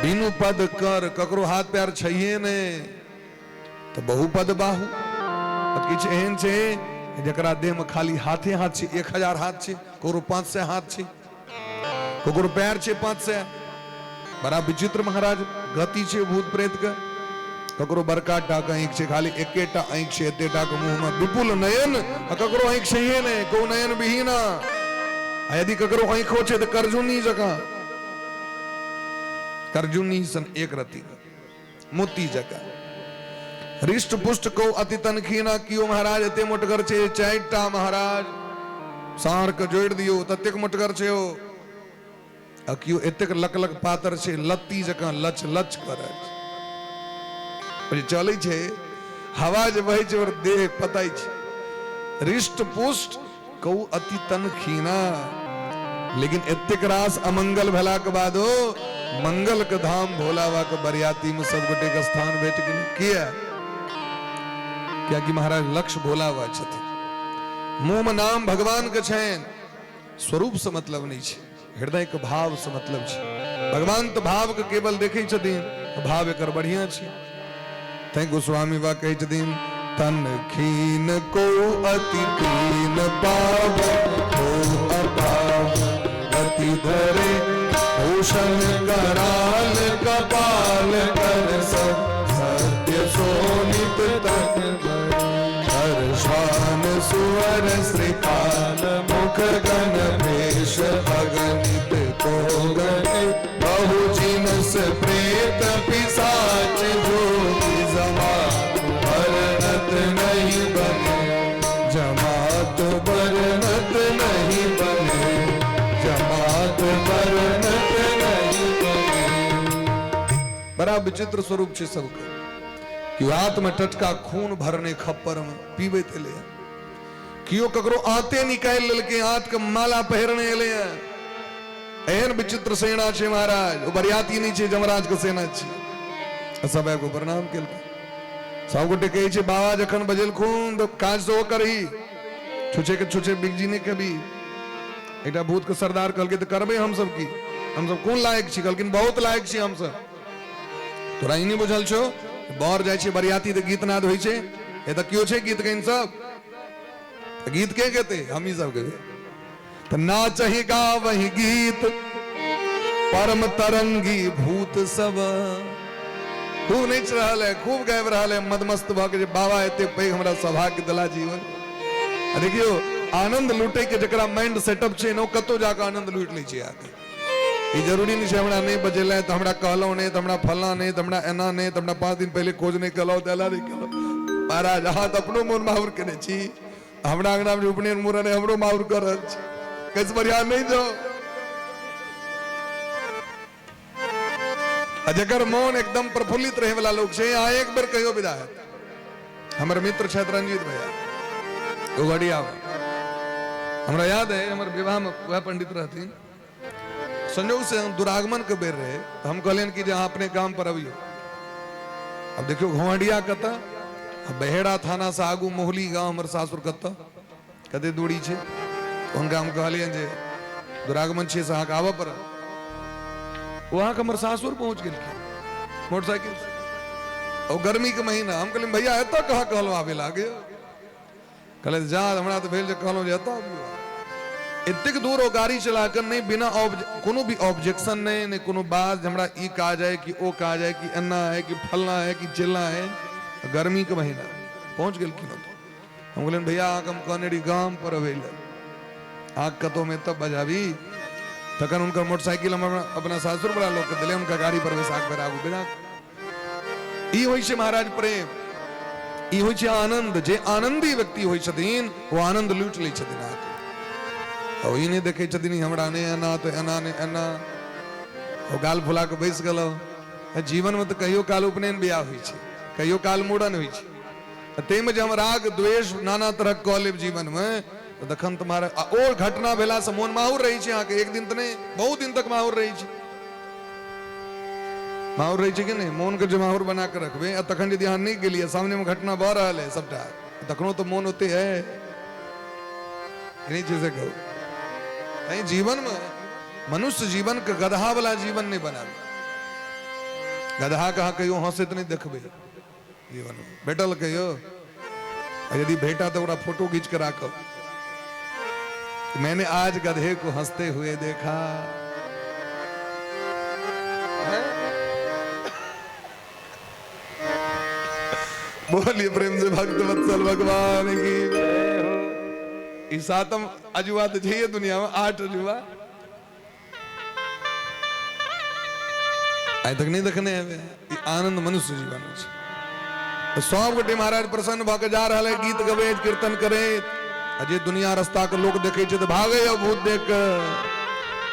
S3: बिनु पद कर, ककरो हाथ पैर छैये नहि तऽ बहुपद बाहु। किछु एहन छै जकरा देह में खाली हाथे हाथ छै, 1000 हाथ छै, ककरो 500 हाथ छै, ककरो पैर छै 500। बड़ा विचित्र महाराज गति छै भूत प्रेत के। ककरो बड़का टा के आँखि छै, खाली एकेटा आँखि छै, एते टा के मुँह में विपुल नयन, आ ककरो आँखि छैहे नहि, को नयन विहीना। आ यदि ककरो आँखो छै तऽ करजुनी जकाँ, करजुनी सन एक रति मोती जकाँ। रिष्ट पुष्ट को अति तनखीना, कियो महाराज एते मोटगर छै, 4टा महाराज साँढ़ के जोड़ि दियौ ततेक मोटगर छै ओ। आ कियो एतेक लक लक पातर छै, लत्ती जकाँ लच लच करै छै, चलै छै हवा जे बहै छै ओकर देह पताइ छै। रिष्ट पुष्ट कौ अति तनखीना। लेकिन एतेक रास अमंगल भेला के बादो मंगल के धाम भोला बाबा के बरियाती में सब गोटे के स्थान भेट गेल। किया? कियाकि महाराज लक्ष्य भोला बाबा छथिन, मुंह में नाम भगवान के छनि, स्वरूप से मतलब नहीं छै, हृदय के भाव से मतलब छै। भगवान तो भाव के केवल देखै छथिन, भाव एकर बढ़िया छै। तैं गोस्वामी बा कहै छथिन, तन खीन को अति खीन पाव को अपाव, गति धरे भूषण कराल कपाल कर सब सत्य सोनित तन हर श्वान सुअर श्रीकाल यक्ष अगणित को गणित, बहु जिनस प्रेत पिशाच जोगी जमात बरनत नहीं बने, जमात बरनत नहीं बने, जमात बरनत नहीं बने। बड़ा विचित्र स्वरूप छै सबके कि हाथ में टटका खून भरने खप्पर में पीबैत एलै, केओ ककरो आंते निकालि लेलकै, आंत के माला पहिरने एलै। एहन विचित्र सेना छै महाराज, ओ बरियाती नहि छै, जमराज के सेना छै। सब आबि कऽ प्रणाम केलकै। सब गोटे कहै छै बाबा जखन बजेलखुन तऽ काज सेहो करही, छुछे के छुछे बिगजी नहि कभी। एकटा भूत के सरदार कहलकै तऽ करबै हमसब की, हमसब कोन लायक छी? कहलखिन बहुत लायक छी हमसब। तोरा ई नहि बुझल छौ बर जाइ छै बरियाती तऽ गीत नाद होइ छै, ए तऽ केओ छै गीत गाइन सब, तऽ गीत के गेतै? हमही सब गेबै। तऽ नाचही गावही गीत परम तरंगी भूत सब। खूब नाचि रहल है, खूब गाबि रहल है, मदमस्त भऽ के जे बाबा एते पैघ हमरा सौभाग्य देला जीवन। आ देखियौ आनंद लूटै के जकरा माइंड सेटअप छै ने, ओ कतौ जाकऽ आनंद लूटि लै छै आके। ई जरूरी नहि छै हमरा नहि बजेलै तऽ हमरा कहलहुँ नहि, तऽ हमरा फल्लाँ नहि, तऽ हमरा एना नहि, तऽ हमरा 5 दिन पहिले खोज नहि केलहुँ, तऽ एना नहि केलहुँ। महाराज अहाँ तऽ अपनो मोन माहुर केने छी, हमरा अंगनामे जे उपनयन मूड़न है हमरो माहुर कऽ रहल छी, कैसे बढ़िया नहि जाउ। आ जकर मोन एकदम प्रफुल्लित रहै वाला लोक छै, अहाँ एक बेर कहियो विदा हैत। हमर मित्र छथि रंजीत भैया उगड़िया, हमरा याद है हमर विवाहमे वएह पंडित रहथिन। संयोग से हम दुरागमन के बेर रहे तो हम कहलियनि कि जे अहाँ अपने गाम पर अबियौ। अब देखियौ घोंडिया कतऽ, बहेड़ा थाना से आगू मोहली गाँव हमर सासुर कतऽ, कते दूरी छै। हुनका हम कहलियनि जे दुरागमन छियै से अहाँके आबऽ पड़त। ओ अहाँके हमर सासुर पहुँच गेलखिन मोटरसाइकिल से। ओ गर्मी के महीना, हम कहलियनि भैया एतऽ कहाँ कहलहुँ आबे लागे? कहले जा, हमरा तऽ भेल जे कहलहुँ जे एतऽ अबियौ। एतेक दूर ओ गाड़ी चला कऽ नहि, बिना कोनो भी ऑब्जेक्शन नहि, नहि कोनो बात जे हमरा ई काज है कि ओ काज है कि एना है कि फलना है कि चिलना है। गर्मी के महीना पहुँच गेलखिन ओतऽ। हम कहलियनि भैया अहाँके हम कहने रही गाम पर अबै लए, अहाँके कतहु हम एतऽ बजाबी? तखन हुनकर मोटरसाइकिल हम अपना सासुर वाला लोकके देलियै, हुनका गाड़ी पर बैसा कऽ फेर आगू विदा। ई होइ छै महाराज प्रेम, ई होइ छै आनंद। जे आनंदी व्यक्ति होइ छथिन ओ आनंद लूटि लै छथिन अहाँके। ओ ई नहि देखै छथिन हमरा नहि एना तऽ एना नहि एना, ओ गाल फुला कऽ बैस गेलहुँ। जीवनमे तऽ कहियो काल उपनयन बियाह होइ छै, कहियो काल मूड़न होइ छै, ताहिमे जे हम राग द्वेष नाना तरहक कऽ लेब जीवनमे तऽ तखन तऽ महाराज। आ ओ घटना भेलासँ मोन माहुर रहै छै अहाँके, एक दिन तऽ नहि बहुत दिन तक माहुर रहै छै। माहुर रहै छै कि नहि? मोनके जे माहुर बना कऽ रखबै आ तखन यदि अहाँ नहि गेलियै, सामनेमे घटना भऽ रहल है सबटा, तखनो तऽ मोन ओते है नहि छै से कहू। तैं जीवनमे मनुष्य जीवनके गदहा वाला जीवन नहि बनाबी। गदहा के अहाँ कहियो हंसैत नहि देखबै जीवनमे, भेटल कहियो? आ यदि भेटा तऽ ओकरा फोटो घींच के राखब, मैंने आज गधे को हंसते हुए देखा। बोलिए प्रेम से भक्त वत्सल भगवान की। ई सातम अजुआ तऽ छैहे दुनिया में, 8 अजुआ आइ तक नहि देखने हेबै। ई आनंद मनुष्य जीवन छै। तऽ सब गोटे महाराज प्रसन्न भऽ के जा रहल है गीत गबैत कीर्तन करैत। आ जे दुनिया रास्ता के लोक देखै छै तऽ भागै भूत देख के।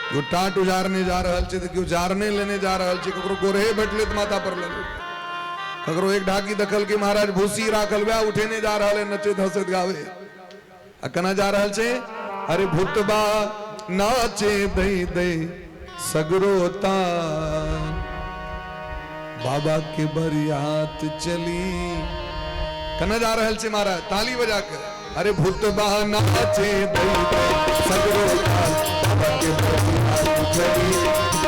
S3: केओ टाट उजारने जा रहल छै तऽ केओ जारने लेने जा रहल छै, ककरो गोरहे भेटलै तऽ माथा पर लेले, ककरो एक ढाकी देखल कि महाराज भूसी राखल वएह उठेने जा रहल है नचैत हंसैत गाबैत। आ केना जा रहल छै? अरे भूतबा नाचे दै दै सगरोता, बाबा के बरियात चली। केना जा रहल छै महाराज? ताली बजा के। अरे भूतबा नाचे दै दै सगरोता, बाबा के बरियात चली।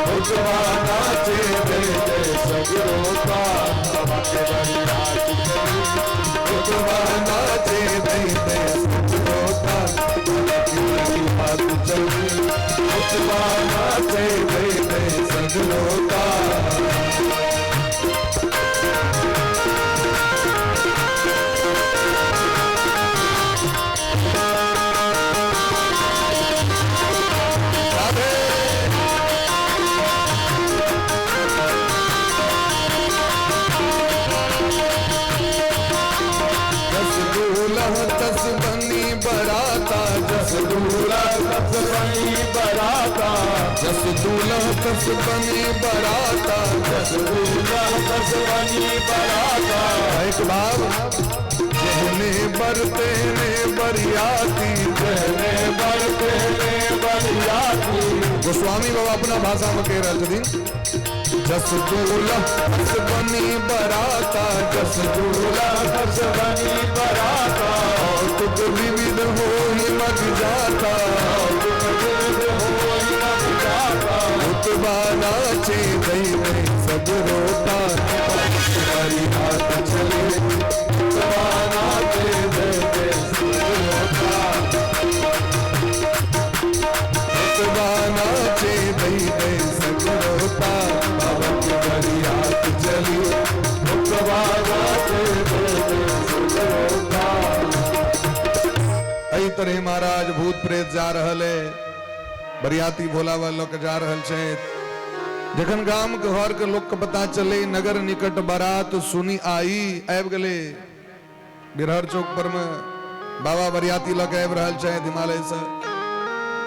S3: भूतबा नाचे दै दै सगरोता, बाबा के बरियात चली। भूतबा नाचे दै दै सगरोता, बाबा के बरियात चली। भूतबा नाचे दै दै सगरोता।
S1: बराता।
S3: जस दूल्हा तस बनी बराता।
S1: जस दूल्हा तस बनी बराता।
S3: एक बार जहने बरते ने बरियाती।
S1: जहने बरते ने बरियाती।
S3: गोस्वामी बाबा अपना भाषा में कह रहल छथिन, जस दूल्हा तस बनी बराता। जस
S1: दूल्हा तस बनी बराता।
S3: तुक विविध हो ही मग जाता।
S1: तुक विविध हो ही मग जाता।
S3: रुतबा नाचे दई दई सब रोता। बरियात चले।
S1: रुतबा नाचे दई दई सब रोता।
S3: रुतबा नाचे दई दई सब रोता। बाबा के बरियात चली।
S1: रुतबा नाचे दई दई सब रोता।
S3: एहि तरह महाराज भूत प्रेत जा रहल है, बरियाती भोला बाबा लऽ के जा रहल छथि। जखन गाम के घर के लोग के पता चले, नगर निकट बारात सुनी आई, आबि गेलै बिरहर चौक पर में बाबा बरियाती लऽ के आबि रहल छथि हिमालय से,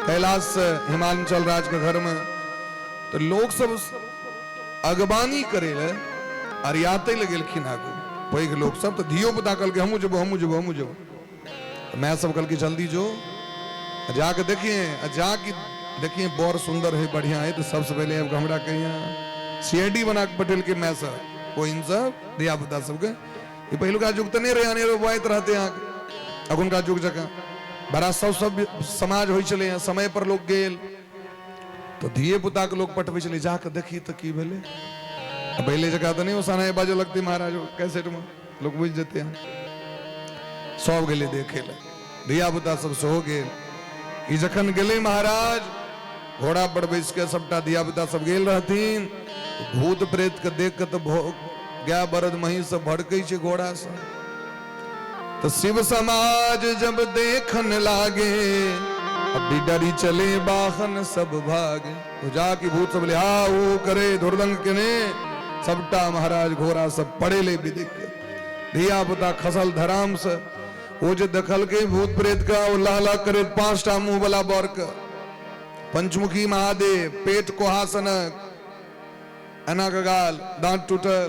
S3: कैलाश से हिमाचल राज के घर में। तो लोग सब अगवानी करे ले अरियाते लए गेलखिन आगू पैघ लोग सब। तो धियो पुता कहलकै हमहूँ जेबो हमहूँ जेबो हमहूँ जेबो। मैं सब कहलकै जल्दी जो जाके देखिए, जाके देखिए बड़ सुंदर है बढ़िया है। तो सबसे पहले आबि कऽ हमरा कहिया सीआईडी बना के पठेलकै मैं सब ओ इन सब धिया पुता सबके। ई पहिलुका युग तऽ नहि रहै, अनेरो बौआइत रहते अहाँके। अखुनका युग जकाँ बड़ा सब सब समाज होइ छलै, समय पर लोग गेल तो धिये पुता के लोग पठबै छलै, जाके देखी तऽ की भेलै। पहले जकाँ तऽ नहि ओ सनाइ बाजऽ लगतै महाराज कैसेट में, लोग बुझि जेतै। सब गेलै देखे लए, धिया पुता सब सेहो गेल। ई जखन गेलै महाराज घोड़ा पर बैस के सबटा धिया पुता सब गेल रहथिन। भूत प्रेत के देख के तऽ गाय बरद महींस सब भड़कै छै घोड़ा से। तो शिव समाज जब देखन लागे, अभी डरी चले बाहन सब भागे। तो जाके भूत सब ले हा वो करे धुरदंग केने सबटा महाराज घोड़ा सब पड़े ले भी देख के धिया पुता खसल धराम से। वो जे देखलकै भूत प्रेत का ओ लह लह करे 5टा मुंह वाला बर के, पंचमुखी महादेव, पेट कोहासनक, एना के गाल, दांत टूटल,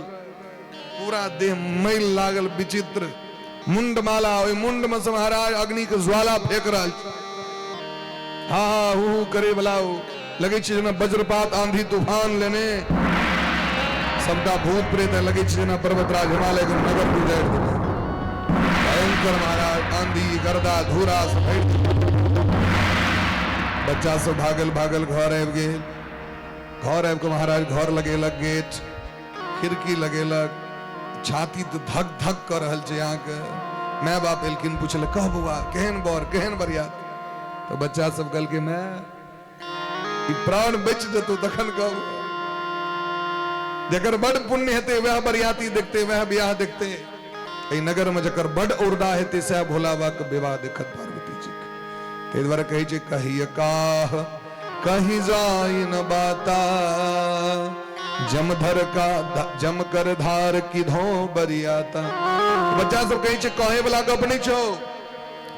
S3: पूरा देह मैल लागल विचित्र, मुंड माला, ओहि मुंड में से महाराज अग्नि के ज्वाला फेंक रहल छै। हा हा हु हु करे वाला ओ लगै छै जेना वज्रपात आंधी तूफान लेने सबटा भूत प्रेत लगै छै जेना पर्वतराज हिमालय के नगर गुजर देलै। भयंकर महाराज आंधी गर्दा धूरा सब भरि बच्चा सब भागल भागल घर आबि गेल। घर आबि कऽ महाराज घर लगेलक गेट, खिड़की लगेलक, छाती तऽ धक धक कऽ रहल छै अहाँके। My बाप एलखिन, पुछलक कह बौआ केहन बर केहन बरियात। तऽ बच्चा सब कहलकै माय ई प्राण बचि जेतौ तखन कहू। जकर बड पुण्य हेतै वएह बरियाती देखतै, वएह बियाह देखतै। एहि नगर में जकर बड औरदा हेतै सएह भोला बाबा के विवाह देखत पार्वती जी के। ताहि दुआरे कहै छै कहिय काह कहीं जाय न बाता, जमधर का जम कर धार की धो बरियाता। बच्चा सब कहै छै कहे वाला गप नहि छौ,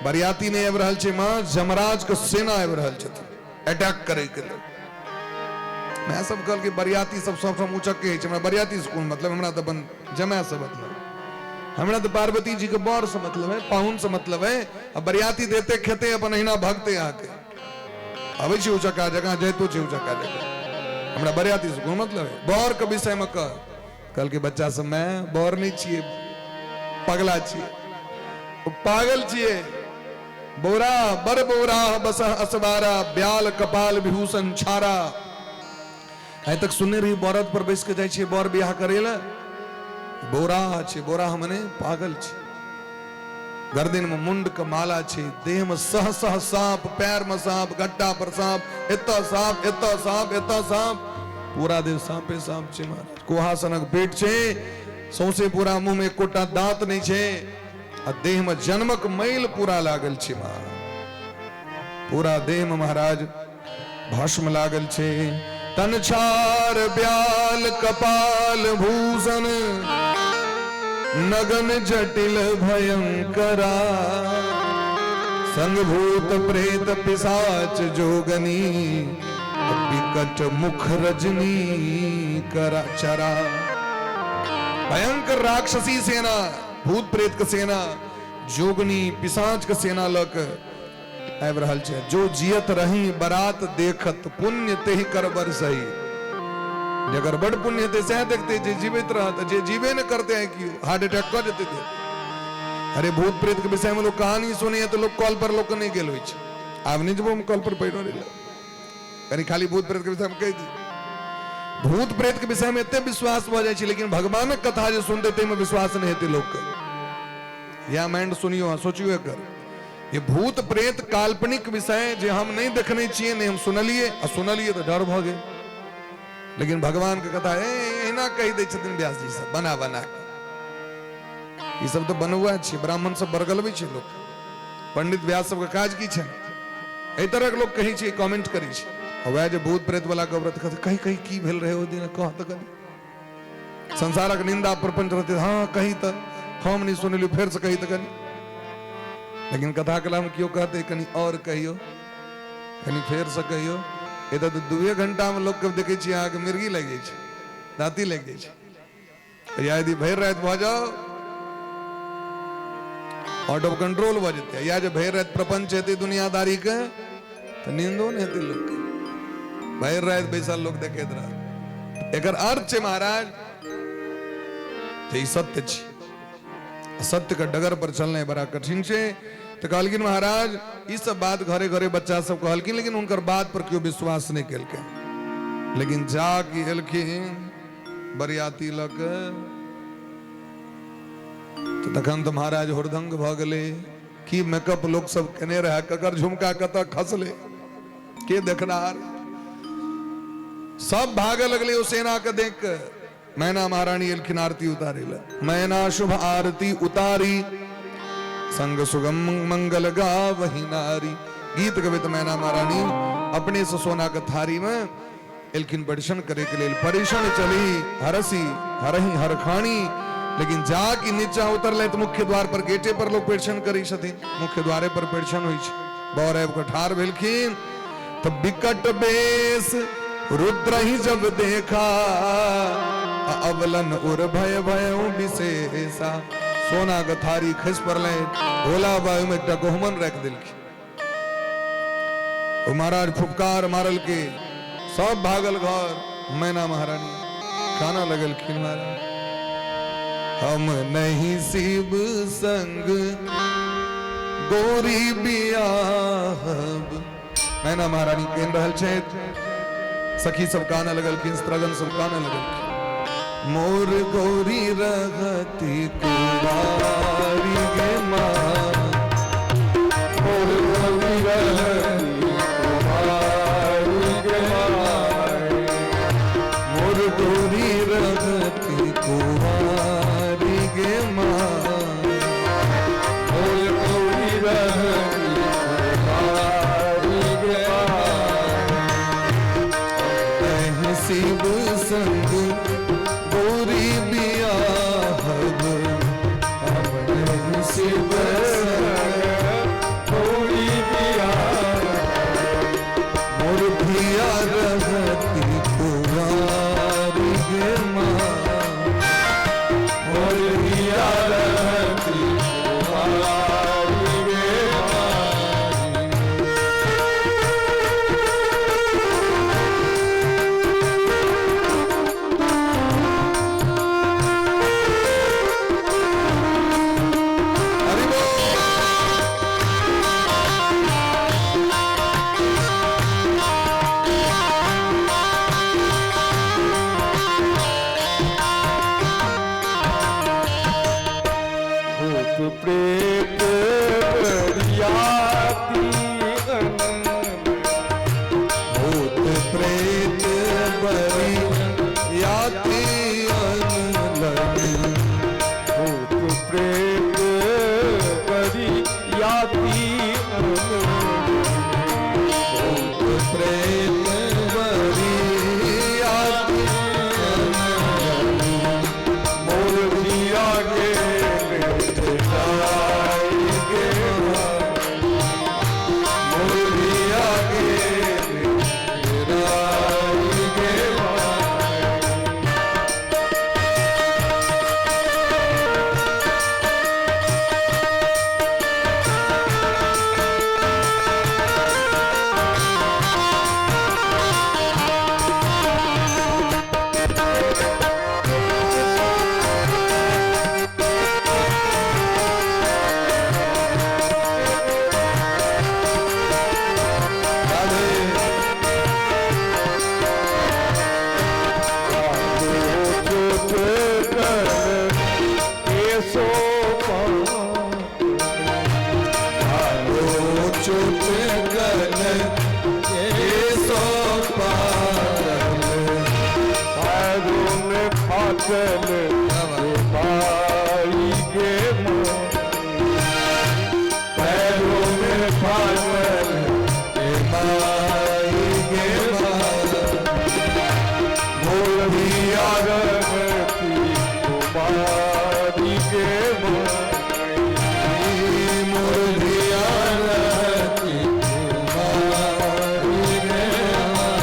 S3: बरियाती नहि आबि रहल छै माँ, जमराज के सेना आबि रहल छथिन अटैक करे के लेल। मैं सब कहलकै बरियाती सब सबठाम ऊँचक के छै, हमरा बरियाती से कोन मतलब, हमरा तऽ अपन जमाय से मतलब, हमरा तऽ पार्वती जी के बर से मतलब है, पाहुन से मतलब है। आ बरियाती देते खेते अपन अहिना भगते अहाँके अबै छै ऊँचका जगह, जैतो छै ऊँचका जगह, हमरा बरियाती से कोन मतलब है। बर के विषय में कह, कहलकै बच्चा सब मैं बर नहि छियै, पगला छियै, पागल छियै। बोरा बर बोरा बस असवारा, ब्याल कपाल विभूषण छारा। आइ तक सुनने रही बरद पर बैस के जाइ छियै बर बियाह करे लए, बोरा छै, बोरा मने पागल छै। गर्दन में मुंड के माला छै, देह में सह सह सांप, पैर में सांप, गट्टा पर सांप, एतऽ सांप एतऽ सांप एतऽ सांप, पूरा देह सांपे सांप छै महाराज। कुहासनक पेट छै, सौंसे पूरा मुंह में एकोटा दांत नहि छै, आ देह में जन्मक मैल पूरा लागल छै महाराज। पूरा देह में महाराज भस्म लागल छै। तन छार ब्याल कपाल भूषण, नगन जटिल भयंकरा, संग भूत प्रेत पिशाच जोगनी, विकट मुख रजनी करा चरा। भयंकर राक्षसी सेना, भूत प्रेत के सेना, जोगनी पिशाच के सेना लक आबि रहल छै। जो जियत रही बरात देखत, पुण्य तेहि कर बरसही। जकर बड पुण्य हेतै सएह देखतै, जे जीवित रहत, जे जीवे ने करते हैं कि हार्ट अटैक कऽ जेतै। अरे भूत प्रेत के विषय में लोग कहानी सुने तो लोग कॉल पर लोग नहीं गेल होइ छै। आब नहीं जब हम कॉल पर पड़ि रहल कनी खाली भूत प्रेत के विषय में कहि दी। भूत प्रेत के विषय में एते विश्वास भऽ जाइ छै, लेकिन भगवानक कथा जे सुनते ताहिमे विश्वास नहि हेतै लोकके। या माइंड सुनियो, अहाँ सोचियो एकर। ये भूत प्रेत काल्पनिक विषय जे हम नहीं देखने छियै, नहीं हम सुनलियै, आ सुनलियै तऽ डर भऽ गेल। लेकिन भगवान के कथा एना कहि दै छथिन व्यास जी सब बना बना के। ई सब तऽ बनौआ छै, ब्राह्मण सब बरगलबै छै लोक, पंडित व्यास सबके काज की छै? एहि तरहक लोक कहै छै, कमेंट करै छै। आ वएह जे भूत प्रेत वाला गबरत कहतै, कहीं कहीं की भेल रहै ओहि दिन, कह तऽ कनी। संसारक निंदा प्रपंच रहतै, हाँ कही तऽ हम नहीं सुनलियै, फेर से कही तऽ कनी। लेकिन कथा कला में केओ कहतै कनी और कहियो, कनी फेर से कहियो, एतऽ तऽ 2 घंटा में लोक के देखै छियै अहाँके मिर्गी लागि जाइ छै, दाँती लागि जाइ छै। या यदि भरि राति भऽ जाओ आउट ऑफ कंट्रोल भऽ जेतै, या जे भरि राति प्रपंच हेतै दुनियादारी के तऽ नींदो नहि हेतै लोकके, भरि राति बैसल लोक देखैत रहत। एकर अर्थ छै महाराज जे ई सत्य छै, सत्य के डगर पर चलनाइ बड़ा कठिन छै। तऽ कहलखिन महाराज ई सब बात घरे घरे बच्चा सब कहलखिन, लेकिन हुनकर बात पर केओ विश्वास नहि केलकै। लेकिन जा के एलखिन बरियाती लऽ के, तऽ तखन तऽ महाराज हुरदंग भऽ गेलै। की मेकअप लोक सब केने रहै, ककर झुमका कतऽ खसलै, के देखनार, सब भागे लगलै ओ सेना के देख के। मैना महारानी एलखिन आरती उतारे ला, मैना शुभ आरती उतारी, संग सुगम मंगल गा वही नारी। गीत गबैत मैना महारानी अपने से सोना के थारी में एलखिन परिशन करे के लेल। परिशन चली हरसी हरही हरखानी, लेकिन जा कि नीचा उतरले तऽ मुख्य द्वार पर गेटे पर लोग परिशन करै छथिन, मुख्य द्वारे पर परिशन होइ छै। बर आबि कऽ ठाढ़ भेलखिन तऽ विकट बेस रुद्र ही जब देखा, अवलन उर भय भय विशेषा। सोना के थारी खसि पड़लै, भोला बाबा में एकटा गहुमन राखि देलखिन। ओ महाराज फुफकार मारल के सब भागल घर। मैना महारानी खाना लगलखिन महाराज, हम नहीं शिव संग गोरी बियाहब। मैना महारानी कहि रहल छथि, सखी सब काना लगलखिन, स्त्रगन सब काना लगलखिन। मोर गौरी रहती कुमारी गे माँ,
S1: मोर गौरी रहती कुमारी गे माँ,
S3: मोर गौरी रहती कुमारी गे माँ,
S1: मोर गौरी रहती कुमारी गे माँ।
S3: नहीं शिव संग गौरी बियाहब, हम नहीं शिव संग
S1: गौरी बियाहब,
S3: मोर धिया रहती कुमारी गे माँ,
S1: मोर धिया रहती कुमारी गे माँ।
S3: हरि बोल।
S1: रहती कुमारी गे माई।
S2: मुरलिया रहती कुमारी गे माई।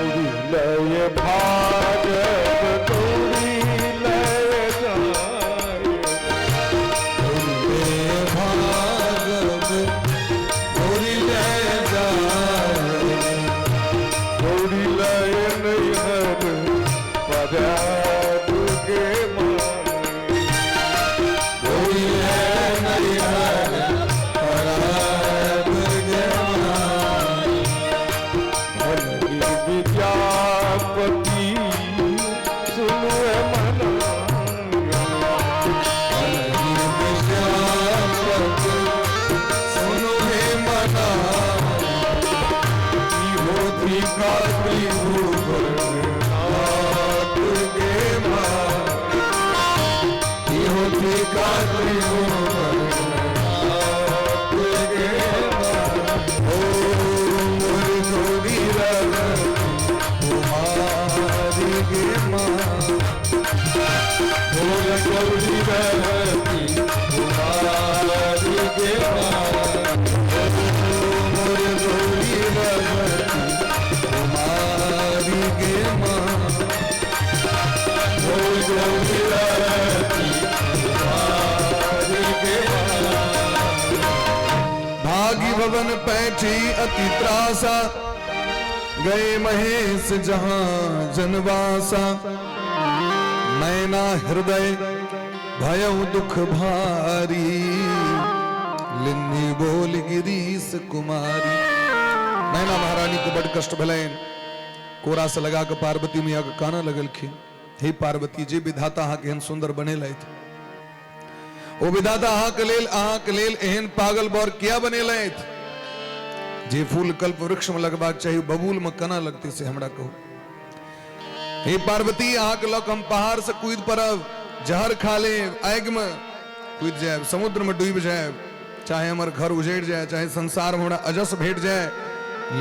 S1: गौरी लय भागव गौरी लय जाय।
S2: भागव गौरी ले जाय।
S1: गौरी लय नैहर पराब गे माई।
S2: गौरी ले नैहर पराब गे माई।
S1: भलहि विद्यापति सुनुए मना।
S2: भलहि विद्यापति सुनु हे मना।
S1: इहो
S2: धिका त्रिभुवन नाथ गे माई। इहो धिका त्रिभुवन नाथ गे माई। ओ मोर गौरी रहती कुमारी गे माई।
S1: मोर गौरी रहती कुमारी गे माई।
S2: मोर गौरी रहती कुमारी गे माई।
S1: मोर गौरी रहती कुमारी गे माई।
S3: भागी भवन पैठी अति त्रासा, गए महेश जहां जनवासा। मैना हृदय भयउ दुख भारी, लिन्नी बोल गिरीश कुमारी।
S2: मैना महारानी को बड़ कष्ट भेलनि। कोरा से लगा के पार्वती मैया के काना लगलखिन, हे पार्वती, जे विधाता अहाँके एहन सुंदर बनेलथि, ओ विधाता अहाँके लेल एहन पागल बर किया बनेलथि? जे फूल कल्प वृक्ष में लगबाक चाही बबूल में केना लगतै से हमरा कहू। हे पार्वती, अहाँके लऽ कऽ हम पहाड़ से कूदि पड़ब, जहर खा लेब, आगि में कूदि जायब, समुद्र में डूबि जायब, चाहे हमर घर उजड़ि जाय, चाहे संसार में हमरा अजस भेट जाय,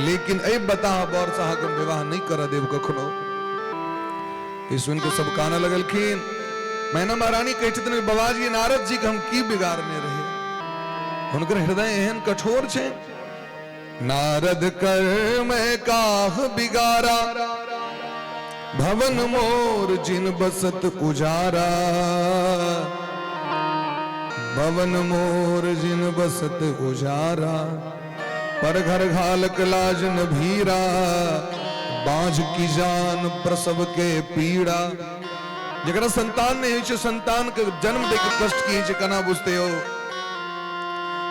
S2: लेकिन एहि बताह बर से अहाँके हम विवाह नहि करऽ देब कखनो। ई सुनि कऽ सब कानऽ लगलखिन। मैना महारानी कहै छथिन, बाबाजी नारद जी के हम की बिगाड़ने रही, हुनकर हृदय एहन कठोर छै। नारद कर मैं काह बिगारा, भवन मोर जिन बसत उजारा। भवन मोर जिन बसत उजारा, पर घर घालक लाजन भीरा। बाँझ की जान प्रसव के पीड़ा। जकरा संतान नहीं होइ छै, संतान के जन्म दे के कष्ट की होइ छै केना बुझते हो।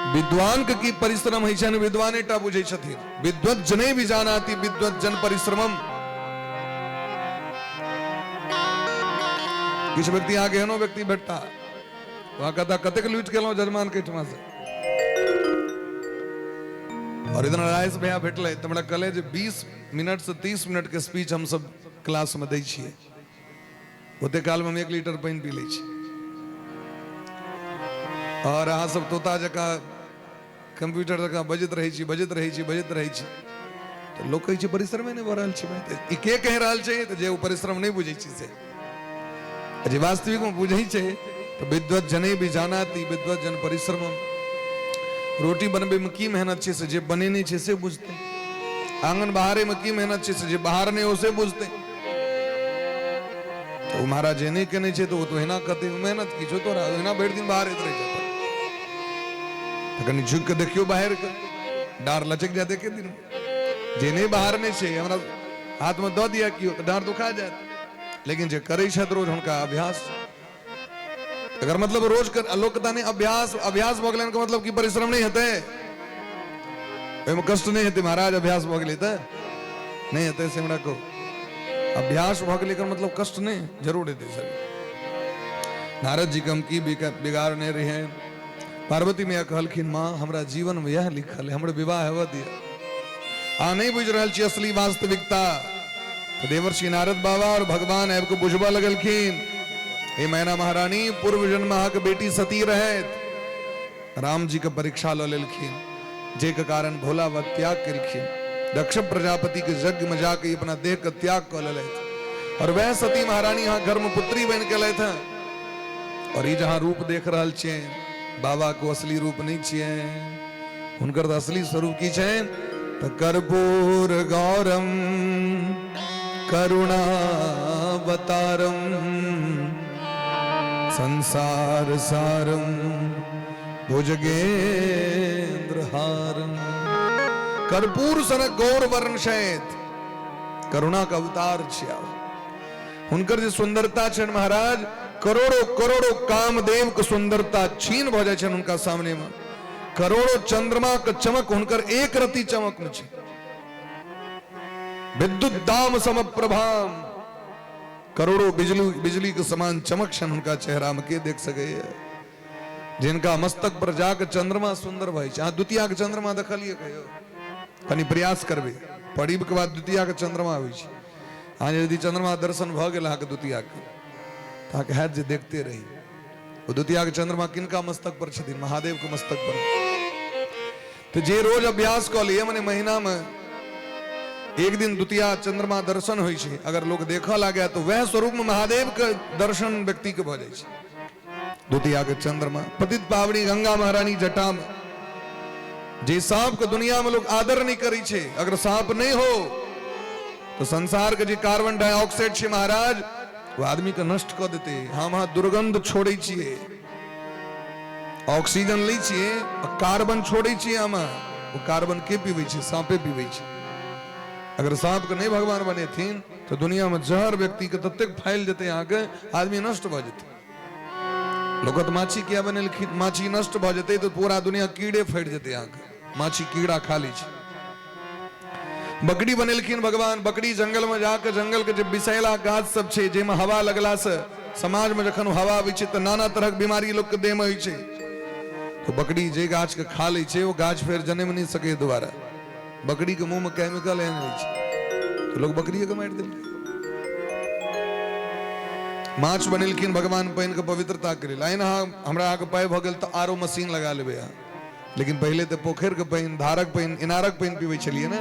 S2: विद्वान के की परिश्रम होइ छनि विद्वाने टा बुझै छथिन। विद्वत जने भी जानाति विद्वत जन परिश्रमम। किछु व्यक्ति अहाँके एहनो व्यक्ति भेटता, वहाँ कहता कतेक लूटि केलहुँ जजमान के एहिठमा से। और इधर राजेश भैया भेटलै तऽ हमरा कहलै जे 20 मिनट से 30 मिनट के स्पीच हमसब क्लास में दै छियै, ओते काल में हम 1 लीटर पानि पी लै छी। और अहाँ सब तोता जकाँ कंप्यूटर जकाँ बजैत रहै छी, बजैत रहै छी, बजैत रहै छी। तऽ लोक कहै छै परिश्रमे नहि भऽ रहल छै भाइ। तऽ ई के कहि रहल छै? तऽ जे ओ परिश्रम नहि बुझै छै से, आ जे वास्तविकमे बुझै छै तऽ विद्वत जने भी जानाति विद्वत जन परिश्रमम। रोटी बनबैमे की मेहनत छै से जे बनेने छै से बुझतै, आंगन बहारैमे की मेहनत छै से जे बहारने ओ से बुझतै। तऽ ओ महाराज जे नहि केने छै तऽ ओ तऽ ओहिना कहतै मेहनत की छौ तोरा, ओहिना भरि दिन बहारैत रहै छै। तऽ कनि झुकि कऽ देखियौ बाहर कऽ, डाँर लचकि जायत एके दिन। जे नहि बहारने छै हमरा हाथमे दऽ दिअ केओ तऽ डाँर दुखा जायत, लेकिन जे करै छथि रोज हुनका अभ्यास। एकर मतलब रोज लोक ताने अभ्यास अभ्यास भऽ गेलनि के मतलब कि परिश्रम नहि हेतै, ओहिमे कष्ट नहि हेतै महाराज, अभ्यास भऽ गेलै तऽ नहि हेतै से हमरा कहू। अभ्यास भऽ गेलै एकर मतलब कष्ट नहि जरूर हेतै सर। नारद जी के हम की बिगाड़ने रहियै। पार्वती मैया कहलखिन माँ हमरा जीवन में यह लिखल है, हमर विवाह हेबऽ दिअ। आ नहीं बुझि रहल छी असली वास्तविकता। तो देवर्षि नारद बाबा और भगवान आबि कऽ बुझबऽ लगलखिन, हे मैना महारानी, पूर्व जन्म अहाँके बेटी सती रहथि, राम जी के परीक्षा लऽ लेलखिन, जे के कारण भोला बाबा त्याग केलखिन, दक्ष प्रजापति के यज्ञ में जाके अपना देह के त्याग कऽ लेलथि और वह सती महारानी अहाँ घर में पुत्री बनि के एलथि हँ। और ई जहाँ रूप देख रहल छियै बाबा को असली रूप नहीं छियै, हुनकर तऽ असली स्वरूप की छनि तऽ कर्पूर गौरम करुणावतारम संसार सारम भुजगेंद्र हारम। कर्पूर सनक गौर वर्ण छथि, करुणा के अवतार छिया। हुनकर जे सुंदरता छनि महाराज, करोड़ों करोड़ों कामदेव के सुंदरता छीन भऽ जाइ छनि हुनका सामने में। करोड़ों चंद्रमा के चमक हुनकर एक रति चमक में छै। विद्युत दाम सम प्रभाम, करोड़ों बिजली बिजली के समान चमक छनि हुनका चेहरा में, के देख सकैए? जिनका मस्तक पर जाके चंद्रमा सुंदर भइ छै। अहाँ द्वितीया के चंद्रमा देखलियै कहियो? कनि प्रयास करबै, परीब के बाद द्वितीया के चंद्रमा आबै छै। अहाँ यदि चंद्रमा दर्शन भऽ गेल अहाँके द्वितीया के, तऽ अहाँके हैत जे देखते रही। ओ द्वितीया के चंद्रमा किनका मस्तक पर छथिन? महादेव के मस्तक पर। तऽ जे रोज अभ्यास कऽ लिअ, मने महीना में एक दिन द्वितीया चंद्रमा दर्शन होइ छै, अगर लोग देखऽ लागे तऽ वएह स्वरूप में महादेव के दर्शन व्यक्ति के भऽ जाइ छै। द्वितीया के चंद्रमा पतित पावनी गंगा महारानी जटा में, जे सांप के दुनिया में लोग आदर नहीं करै छै, अगर सांप नहीं हो तो संसार के जे कार्बन डाइऑक्साइड छै महाराज, वो आदमी के नष्ट कऽ देते। हम अहाँ दुर्गंध छोड़ै छियै, ऑक्सीजन लै छियै, कार्बन छोड़ै छियै हम, वो कार्बन के पीबै छै? सांपे पीबै छै। अगर सांप के नहीं भगवान बनेथिन तो दुनिया में जहर व्यक्ति के ततेक फैल जेतै, अहाँके आदमी नष्ट भऽ जेतै। लोक तऽ माछी किया बनेलखिन? माछी नष्ट भऽ जेतै तऽ पूरा दुनिया कीड़े फैट जेतै अहाँके, माछी कीड़ा खा लै छै। बकरी बनेलखिन भगवान, बकरी जंगल में जाके जंगल के जे विषैला गाछ सब छै, जाहिमे हवा लगला से समाज में जखन हवा आबै छै तऽ नाना तरहक बीमारी लोक के देह में होइ छै। तो बकरी जे गाछ के खा लै छै, वो गाछ फेर जनमि नहि सकैए दोबारा। बकरी के मुंह में केमिकल एहन होइ छै तऽ लोक बकरिए के मारि देलकै। माछ बनेलखिन भगवान पानि के पवित्रता के लेल। एहन अहाँ हमरा अहाँके पाइ भऽ गेल तऽ आरो मशीन लगा लेबै अहाँ, लेकिन पहिले तऽ पोखरि के पानि, धारक पानि, इनारक पानि पीबै छलियै ने।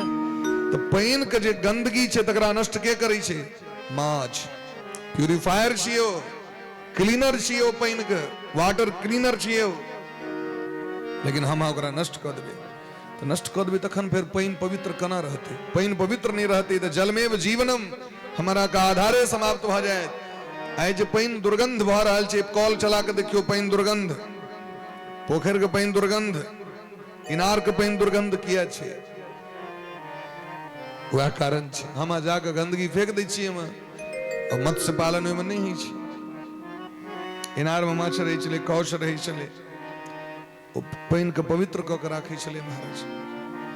S2: तऽ पानि के जे गंदगी छै तकरा नष्ट के करै छै? माछ। प्यूरिफायर छियै ओ, क्लीनर छियै ओ, पानि के वाटर क्लीनर छियै ओ। लेकिन हम ओकरा नष्ट कऽ देबै तऽ नष्ट कऽ देबै, तखन फेर पानि पवित्र केना रहतै? पानि पवित्र नहि रहतै तऽ जलमेव जीवनम, हमारा का आधारे समाप्त भऽ जायत। आइ जे पानि दुर्गंध भऽ रहल छै, कल चला कऽ देखियौ पानि दुर्गंध, पोखरि के पानि दुर्गंध, इनार के पानि दुर्गंध किया छै? वएह कारण छै, हम जाकऽ गंदगी फेंक दै छियै ओहिमे, आ मत्स्य पालन ओहिमे नहि होइ छै। इनार मे माछ रहै छलै, कौछ रहै छलै, ओ पानि के पवित्र कऽ के राखै छलै महाराज।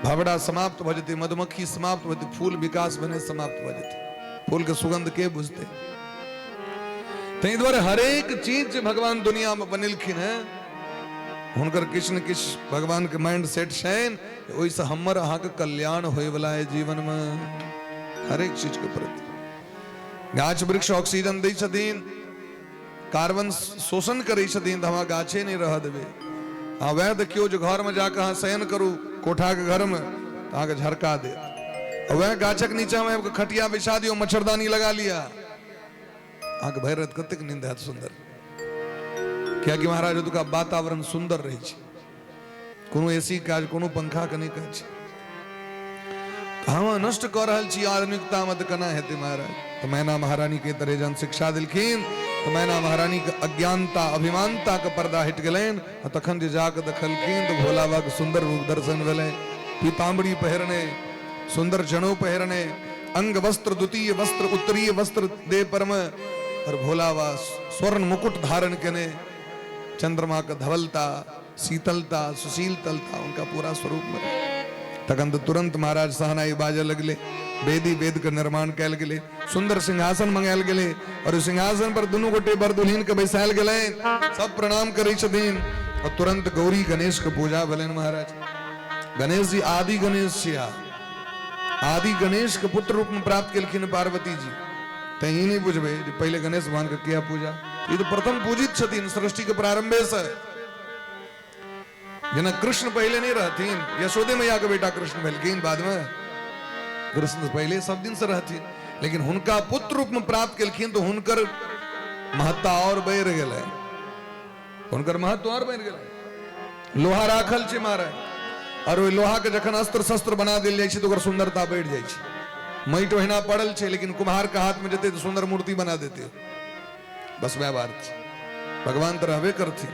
S2: भवरा समाप्त भऽ जेतै, मधुमक्खी समाप्त भऽ जेतै, फूल विकास भेने समाप्त भऽ जेतै, फूल के सुगंध के बुझतै? ताहि दुआरे हरेक चीज जे भगवान दुनिया में बनेलखिन हैं, हुनकर किछु ने किछु भगवान के माइंड सेट छनि, ओहिसँ हमर अहाँके कल्याण होयवला है जीवन में। हरेक चीज के प्रति गाछ वृक्ष ऑक्सीजन दै छथिन, कार्बन शोषण करै छथिन, तऽ हमरा गाछे नहि रहऽ देबै। अहाँ वएह देखियौ जे घरमे जाकऽ अहाँ शयन करू कोठाके घरमे, तऽ अहाँके झरका देत। आ वएह गाछक नीचाँमे आबि कऽ खटिया बिछा दियौ, मच्छरदानी लगा लिअ, अहाँके भरि राति कतेक नींद हैत सुन्दर। कियाकि महाराज ओतुका वातावरण सुन्दर रहै छै, कोनो एसी काज, कोनो पंखाके नहि काज छै। हम नष्ट कऽ रहल छी आधुनिकतामे, तऽ केना हेतै महाराज? तऽ मैना महारानी के तरह जहन शिक्षा देलखिन तऽ मैना महारानी के अज्ञानता अभिमानता के पर्दा हटि गेलनि, आ तखन जे जाकऽ देखलखिन तऽ भोला बाबा के सुन्दर रूप दर्शन भेलनि। पीताम्बरी पहिरने, सुन्दर जनौ पहिरने, अंग वस्त्र, द्वितीय वस्त्र, उत्तरीय वस्त्र देह पर में, और भोला बाबा स्वर्ण मुकुट धारण केने। चंद्रमा के धवलता, शीतलता, सुशीलतलता उनका पूरा स्वरूप में। तखन तऽ तुरंत महाराज सहनाई बाजऽ लगले, वेदी वेद के निर्माण कयल गेलै, सुंदर सिंहासन मंगायल गेलै और ओहि सिंहासन पर दुनू गोटे बर दुल्हिन के बैसायल गेलनि, सब प्रणाम करै छथिन और तुरंत गौरी गणेश के पूजा भेलनि। महाराज गणेश जी आदि गणेश छिया, आदि गणेश के पुत्र रूप में प्राप्त केलखिन पार्वती जी। तैं ई नहि बुझबै जे पहिले गणेश भगवान के किया पूजा, ई तऽ प्रथम पूजित छथिन सृष्टि के प्रारंभे से। जेना कृष्ण पहिले नहीं रहथिन, यशोदे मैया के बेटा कृष्ण भेलखिन बाद में, कृष्ण पहिले सब दिन से रहथिन, लेकिन हुनका पुत्र रूप में प्राप्त केलखिन तो हुनकर महत्ता और बढ़ि गेलै, हुनकर महत्व और बढ़ि गेलै। लोहा राखल छै महाराज, और ओहि लोहा के जखन अस्त्र शस्त्र बना देल जाइ छै तऽ ओकर सुंदरता बढ़ि जाइ छै। माटि ओहिना पड़ल छै, लेकिन कुम्हार के हाथ में जेतै तऽ सुंदर मूर्ति बना देतै। बस वएह बात छै, भगवान तऽ रहबे करथिन,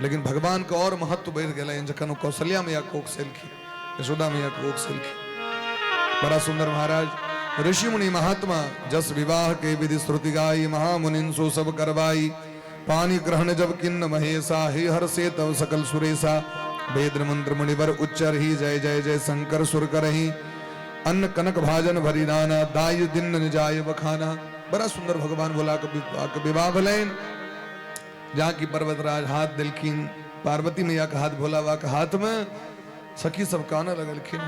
S2: लेकिन भगवान के और महत्व बढ़ि गेलनि जखन ओ कौशल्या मैया कोख से एलखिन, यशोदा मैया कोख से एलखिन। बड़ा सुंदर महाराज ऋषि मुनि महात्मा जस विवाह के विधि श्रुति गाई, महामुनिन सो सब करवाई। पानी ग्रहण जब किन्न महेशा, हे हर से तब सकल सुरेशा। वेद मंत्र मुनिवर उच्चर ही, जय जय जय शंकर सुर करही। अन्न कनक भाजन भरी नाना, दाय दिन निजाय बखाना। बड़ा सुंदर भगवान भोला के विवाह भेलनि, जहाँ की पर्वतराज हाथ दिलखिन पार्वती मैया के हाथ भोला बाबा के हाथ में, सखी सब कानऽ लगलखिन,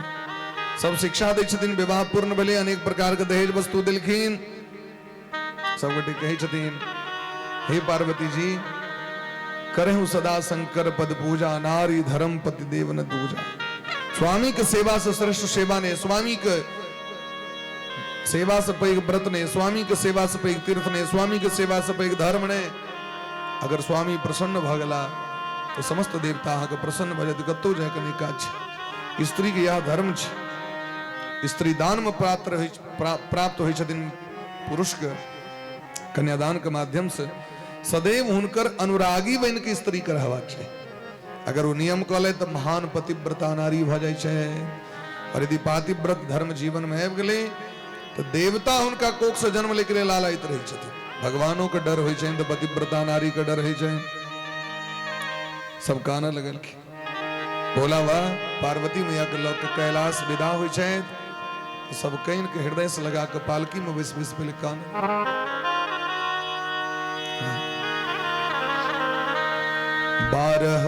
S2: सब शिक्षा दै छथिन। विवाह पूर्ण भेलै, अनेक प्रकार के दहेज वस्तु देलखिन। सब गोटे कहै छथिन, हे पार्वती जी करहु सदा शंकर पद पूजा, नारी धर्म पति देव न दूजा। स्वामी के सेवा से श्रेष्ठ सेवा ने, स्वामी के सेवा से पैघ व्रत ने, स्वामी के सेवा से पैघ तीर्थ ने, स्वामी के सेवा से पैघ धर्म ने। अगर स्वामी प्रसन्न भऽ गेला तऽ समस्त देवता अहाँके प्रसन्न भऽ जायत, कतहु जायके नहि काज छै। स्त्री के यह धर्म छै, स्त्री दान में प्राप्त होइ छथिन पुरुष के कन्यादान के माध्यम से। सदैव हुनकर अनुरागी बनि के स्त्री के रहबाक चाही। अगर ओ नियम कऽ ले तऽ महान पतिव्रता नारी भऽ जाइ छै, और यदि पातिव्रत धर्म जीवन में आबि गेलै तऽ देवता हुनका कोख से जन्म लैके लेल लालायित रहै छथिन। भगवानों के डर होइ छनि तऽ पतिव्रता नारी के डर होइ छनि। सब कानऽ लगलखिन। भोला बा पार्वती मैया के लऽ के कैलाश विदा होइ छथि, सब कनि के हृदय से लगा के पालकी में बैस बैस पहिले कान। 12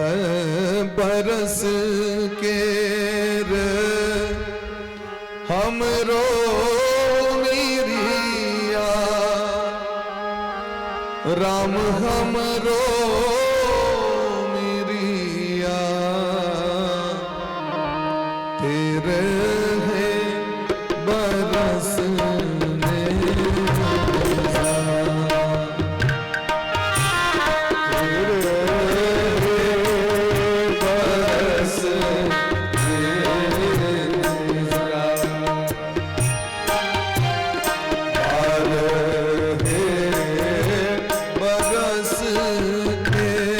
S2: बरस के हमरो मेरिया, राम हमरो मेरिया, तेरे है बरस बरस के।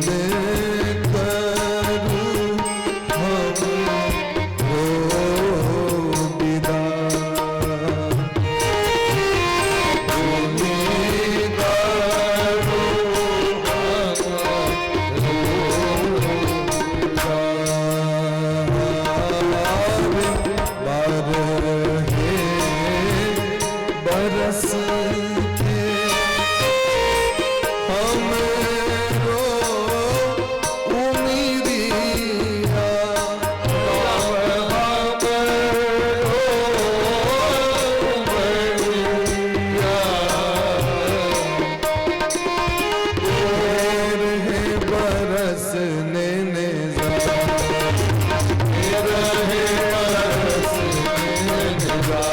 S2: करू हम हो विदा। बरस के हमरो उमिरिया, रहे बरस ने रहे बरस ने जा,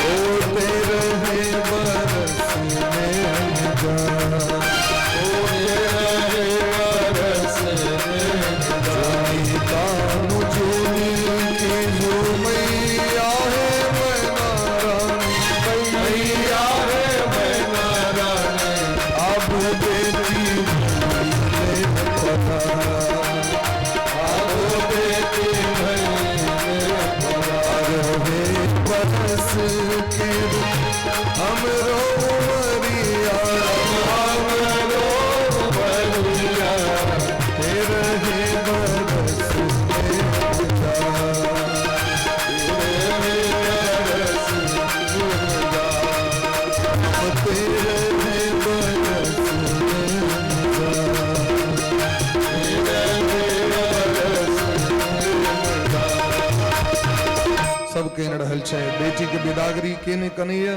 S2: ओ तेरे बरस ने जा, ओ तेरे बरस ने जा। जुनी की मैया है मैना रानी, मैया है मैना रानी, अब बेटी पता, अब बेटी रहे बरस के हमरो उमरिया, हमरो उमरिया, तेरे बरस के जा, तेरे बरस के जा, तेरे बरस के जा, तेरे बरस के जा। सब केने रहल छै बेटी के विदागरी के ने कनैया।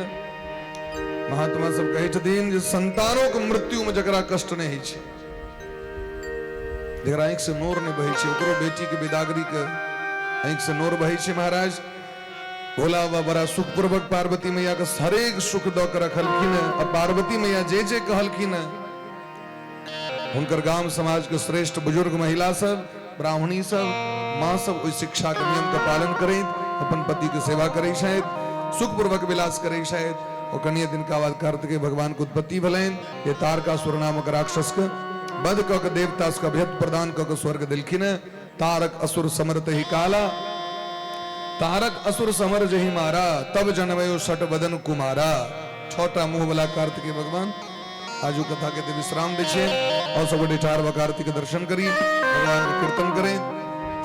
S2: महात्मा सब कहै छथिन जे संतानों के मृत्यु में जकरा कष्ट नहीं होइ छै, जकरा आँखि से नोर नहीं बहै छै, ओकरो बेटी के विदागरी के आँखि से नोर बहै छै। महाराज भोला बाबा बड़ा सुखपूर्वक पार्वती मैया के हरेक सुख दऽ के रखलखिन है। आ पार्वती मैया जे जे कहलखिन है, हुनकर गाम समाज के श्रेष्ठ बुजुर्ग महिला सब, ब्राह्मणी सब, माँ सब ओहि शिक्षा के नियम के पालन करैत अपन पति के सेवा करै छथि, सुखपूर्वक विलास करै छथि। और कनिये दिन का बाद कार्तिकेय भगवान के उत्पत्ति भेलनि, ये तारकासुर नामक राक्षस के वध कऽ के देवता सबके अभयत्व प्रदान कऽ के स्वर्ग देलखिन है। तारक असुर समरत ही काला, तारक असुर समर जहि मारा, तब जनमयो षट बदन कुमारा। छठा मुंह वाला कार्तिकेय भगवान। आजू कथा के विश्राम दै छियै और सब गोटे ठाढ़ भऽ कार्तिक के दर्शन करी, भगवान के कीर्तन करें।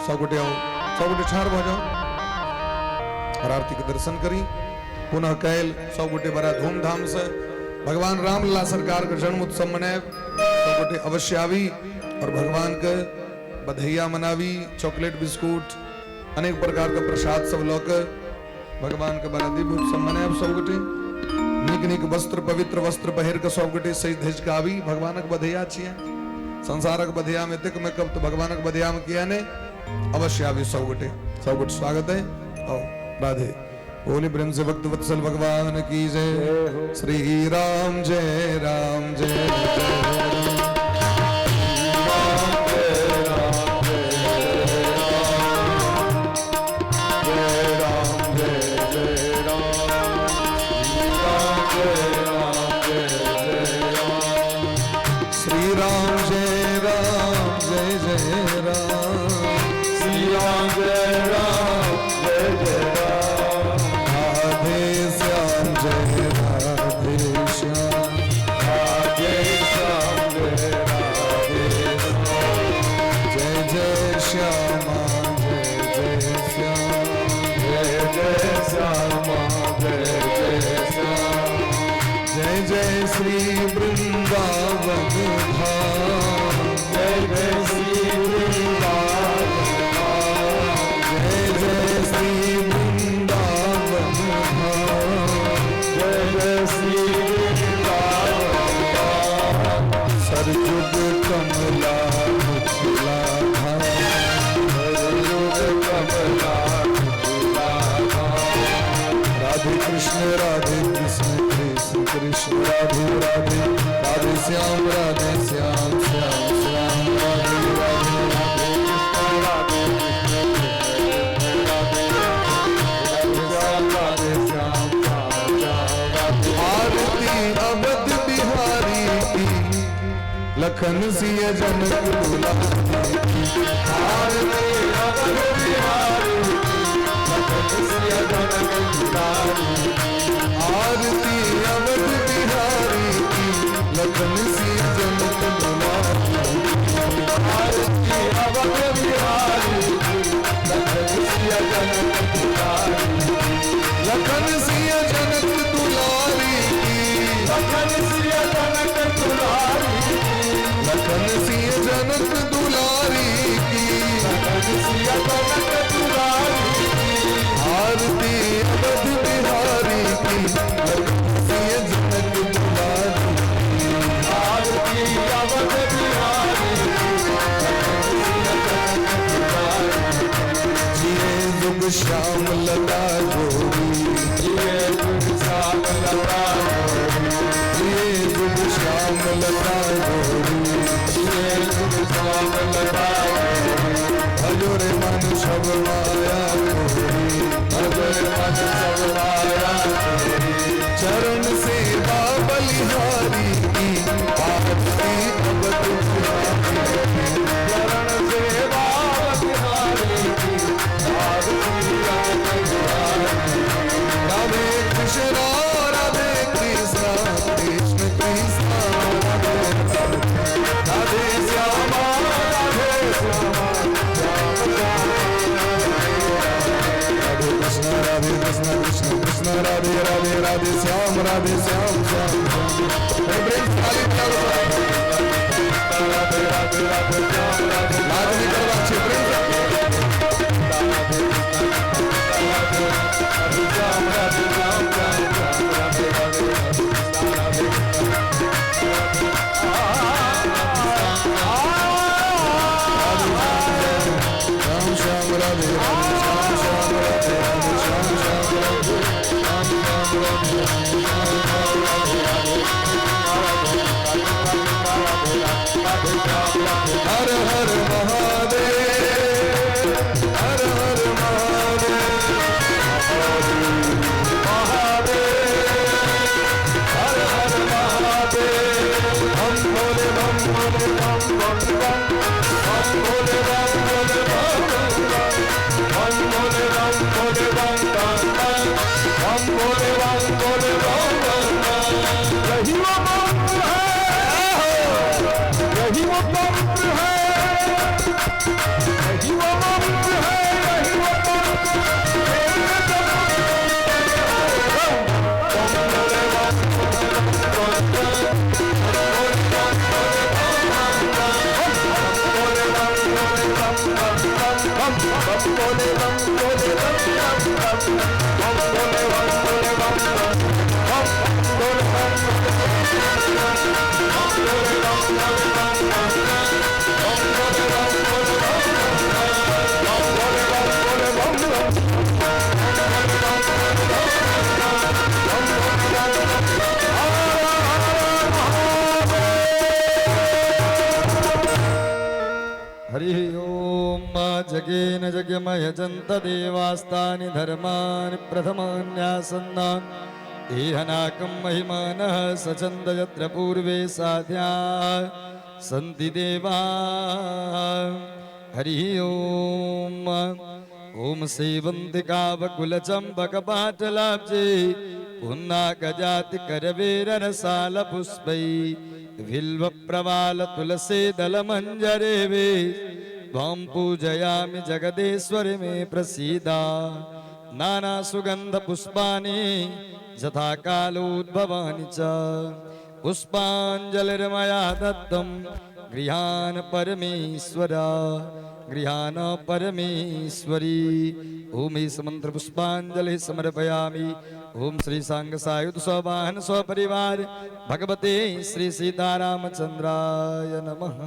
S2: सब गोटे आओ, सब गोटे ठाढ़ भऽ जाओ और आरती के दर्शन करी। पुनः कैल सब गोटे बड़ा धूमधाम से भगवान रामलला सरकार के जन्म उत्सव मनायब। सब गोटे अवश्य आवी और भगवान के बधैया मनावी, चॉकलेट बिस्कुट अनेक प्रकार के प्रसाद सब लऽ के भगवान के बड़ा दिव्य उत्सव मनायब। सब गोटे नीक नीक वस्त्र, पवित्र वस्त्र पहिर के सब गोटे सजि धजि के आवी। भगवानक बधैया छियै, संसारक बधैया में एतेक मेकअप तऽ भगवानक बधैया में किया नहीं। अवश्य आवी सब गोटे, सब गोटे स्वागत है। आओ राधे बोले प्रेम से भक्त वत्सल भगवान की जय। श्री राम जय राम जय जय
S1: राम, जय जय राम, जय राम जय जय राम,
S2: श्री राम जय राम जय जय राम,
S1: श्री राम जय राम जय जय राम,
S2: राधे श्याम जय राधे श्याम,
S1: राधे श्याम जय राधे श्याम,
S2: जय जय श्यामा जय जय श्याम,
S1: जय जय श्यामा जय जय श्याम,
S2: जय जय श्री वृंदावन धाम,
S1: जय जय श्री वृंदावन धाम,
S2: जय जय श्री वृंदावन धाम,
S1: जय जय श्री वृंदावन धाम,
S2: सरजुग कमला उछला धाम,
S1: सरयुग कमला उछला धाम,
S2: राधे कृष्ण कृष्ण कृष्ण राधे राधे, राधे श्याम श्याम श्याम राधे राधे,
S1: राधे कृष्ण राधे कृष्ण राधे श्याम राधे श्याम श्याम श्याम राधे।
S2: आरती अवध बिहारी की। लखन लखन सिय जनक दुलारी की।
S1: आरती अवध बिहारी की, लखन सिया जनक दुलारी।
S2: आरती अवध बिहारी की, लखन सिय जनक दुलारी।
S1: आरती अवध बिहारी की, लखन सिया जनक दुलारी।
S2: लखन सिय जनक दुलारी की,
S1: लखन सिया जनक दुलारी की,
S2: लखन सिय जनक दुलारी की।
S1: लखन सिया जनक दुलारी की।
S2: आरती अवध बिहारी की, लखन सिय जनक दुलारी की।
S1: आरती अवध बिहारी की, लखन सिया जनक दुलारी।
S2: जिए जुग श्याम लता जोड़ी,
S1: जिए जुग श्याम लता जोड़ी,
S2: जिए जुग श्याम लता जोड़ी।
S1: जिए जुग श्याम लता जोड़ी।
S2: भजो रे मन सब माया तोरी,
S1: भजो रे मन सब माया तोरी।
S2: चरण सेवा बलिहारी की, आरती अवध बिहारी की।
S1: चरण सेवा बलिहारी की, आरती अवध बिहारी की।
S2: राधे कृष्णा राधे कृष्णा कृष्ण कृष्णा राधे राधे, राधे श्यामा
S1: राधे श्यामा श्याम श्याम
S2: राधे कृष्णा राधे कृष्णा कृष्ण कृष्ण राधे राधे, राधे श्याम राधे श्याम श्याम श्याम। अरे प्रेम से ताली बजा दो सब।
S1: राधे राधे राधे श्याम राधे।
S2: लाज नहीं करवा छे प्रेम से।
S1: राधे श्याम राधे श्याम श्याम श्याम राधे राधे राधे।
S2: श्याम श्याम राधे राधे श्याम श्याम राधे राधे श्याम श्याम राधे श्याम श्याम राधे श्याम राधे राधे। हर हर महादेव हर हर महादेव
S1: महादेव हर हर महादेव। हम भोले बम भोले बम बम बम, हम भोले बम भोले बम बम बम, हम भोले बम भोले बम बम बम, हम भोले बम भोले बम बम बम। यही वो मंत्र है, यही वो मंत्र है, यही वो मंत्र है, यही वो मंत्र।
S4: हरि ओम। जगेन जगमयजन्त देवास्तानि धर्मानि प्रथमान्यासन्ना एहनाकं महिमानः सचन्द यत्र पूर्वे साध्या सन्ति देवा। हरि ओम। ओम सेवन्तिकावकुलचम्पकपाटलाब्जे पुन्नागजाति करवीररसालपुष्पै बिल्वप्रवाल तुलसी दलमञ्जरे वे त्वां पूजयामि जगदीश्वरि मे प्रसीद। नानासुगन्धपुष्पाणि यथा कालोद्भवानि च पुष्पाञ्जलिर्मया दत्तं गृहान् परमेश्वर गृहान् परमेश्वरी। ओम इस मंत्र पुष्पांजलि समर्पयामि। ओम श्री सांग सायुध सवाहन सपरिवार भगवते श्री सीतारामचंद्राय नमः।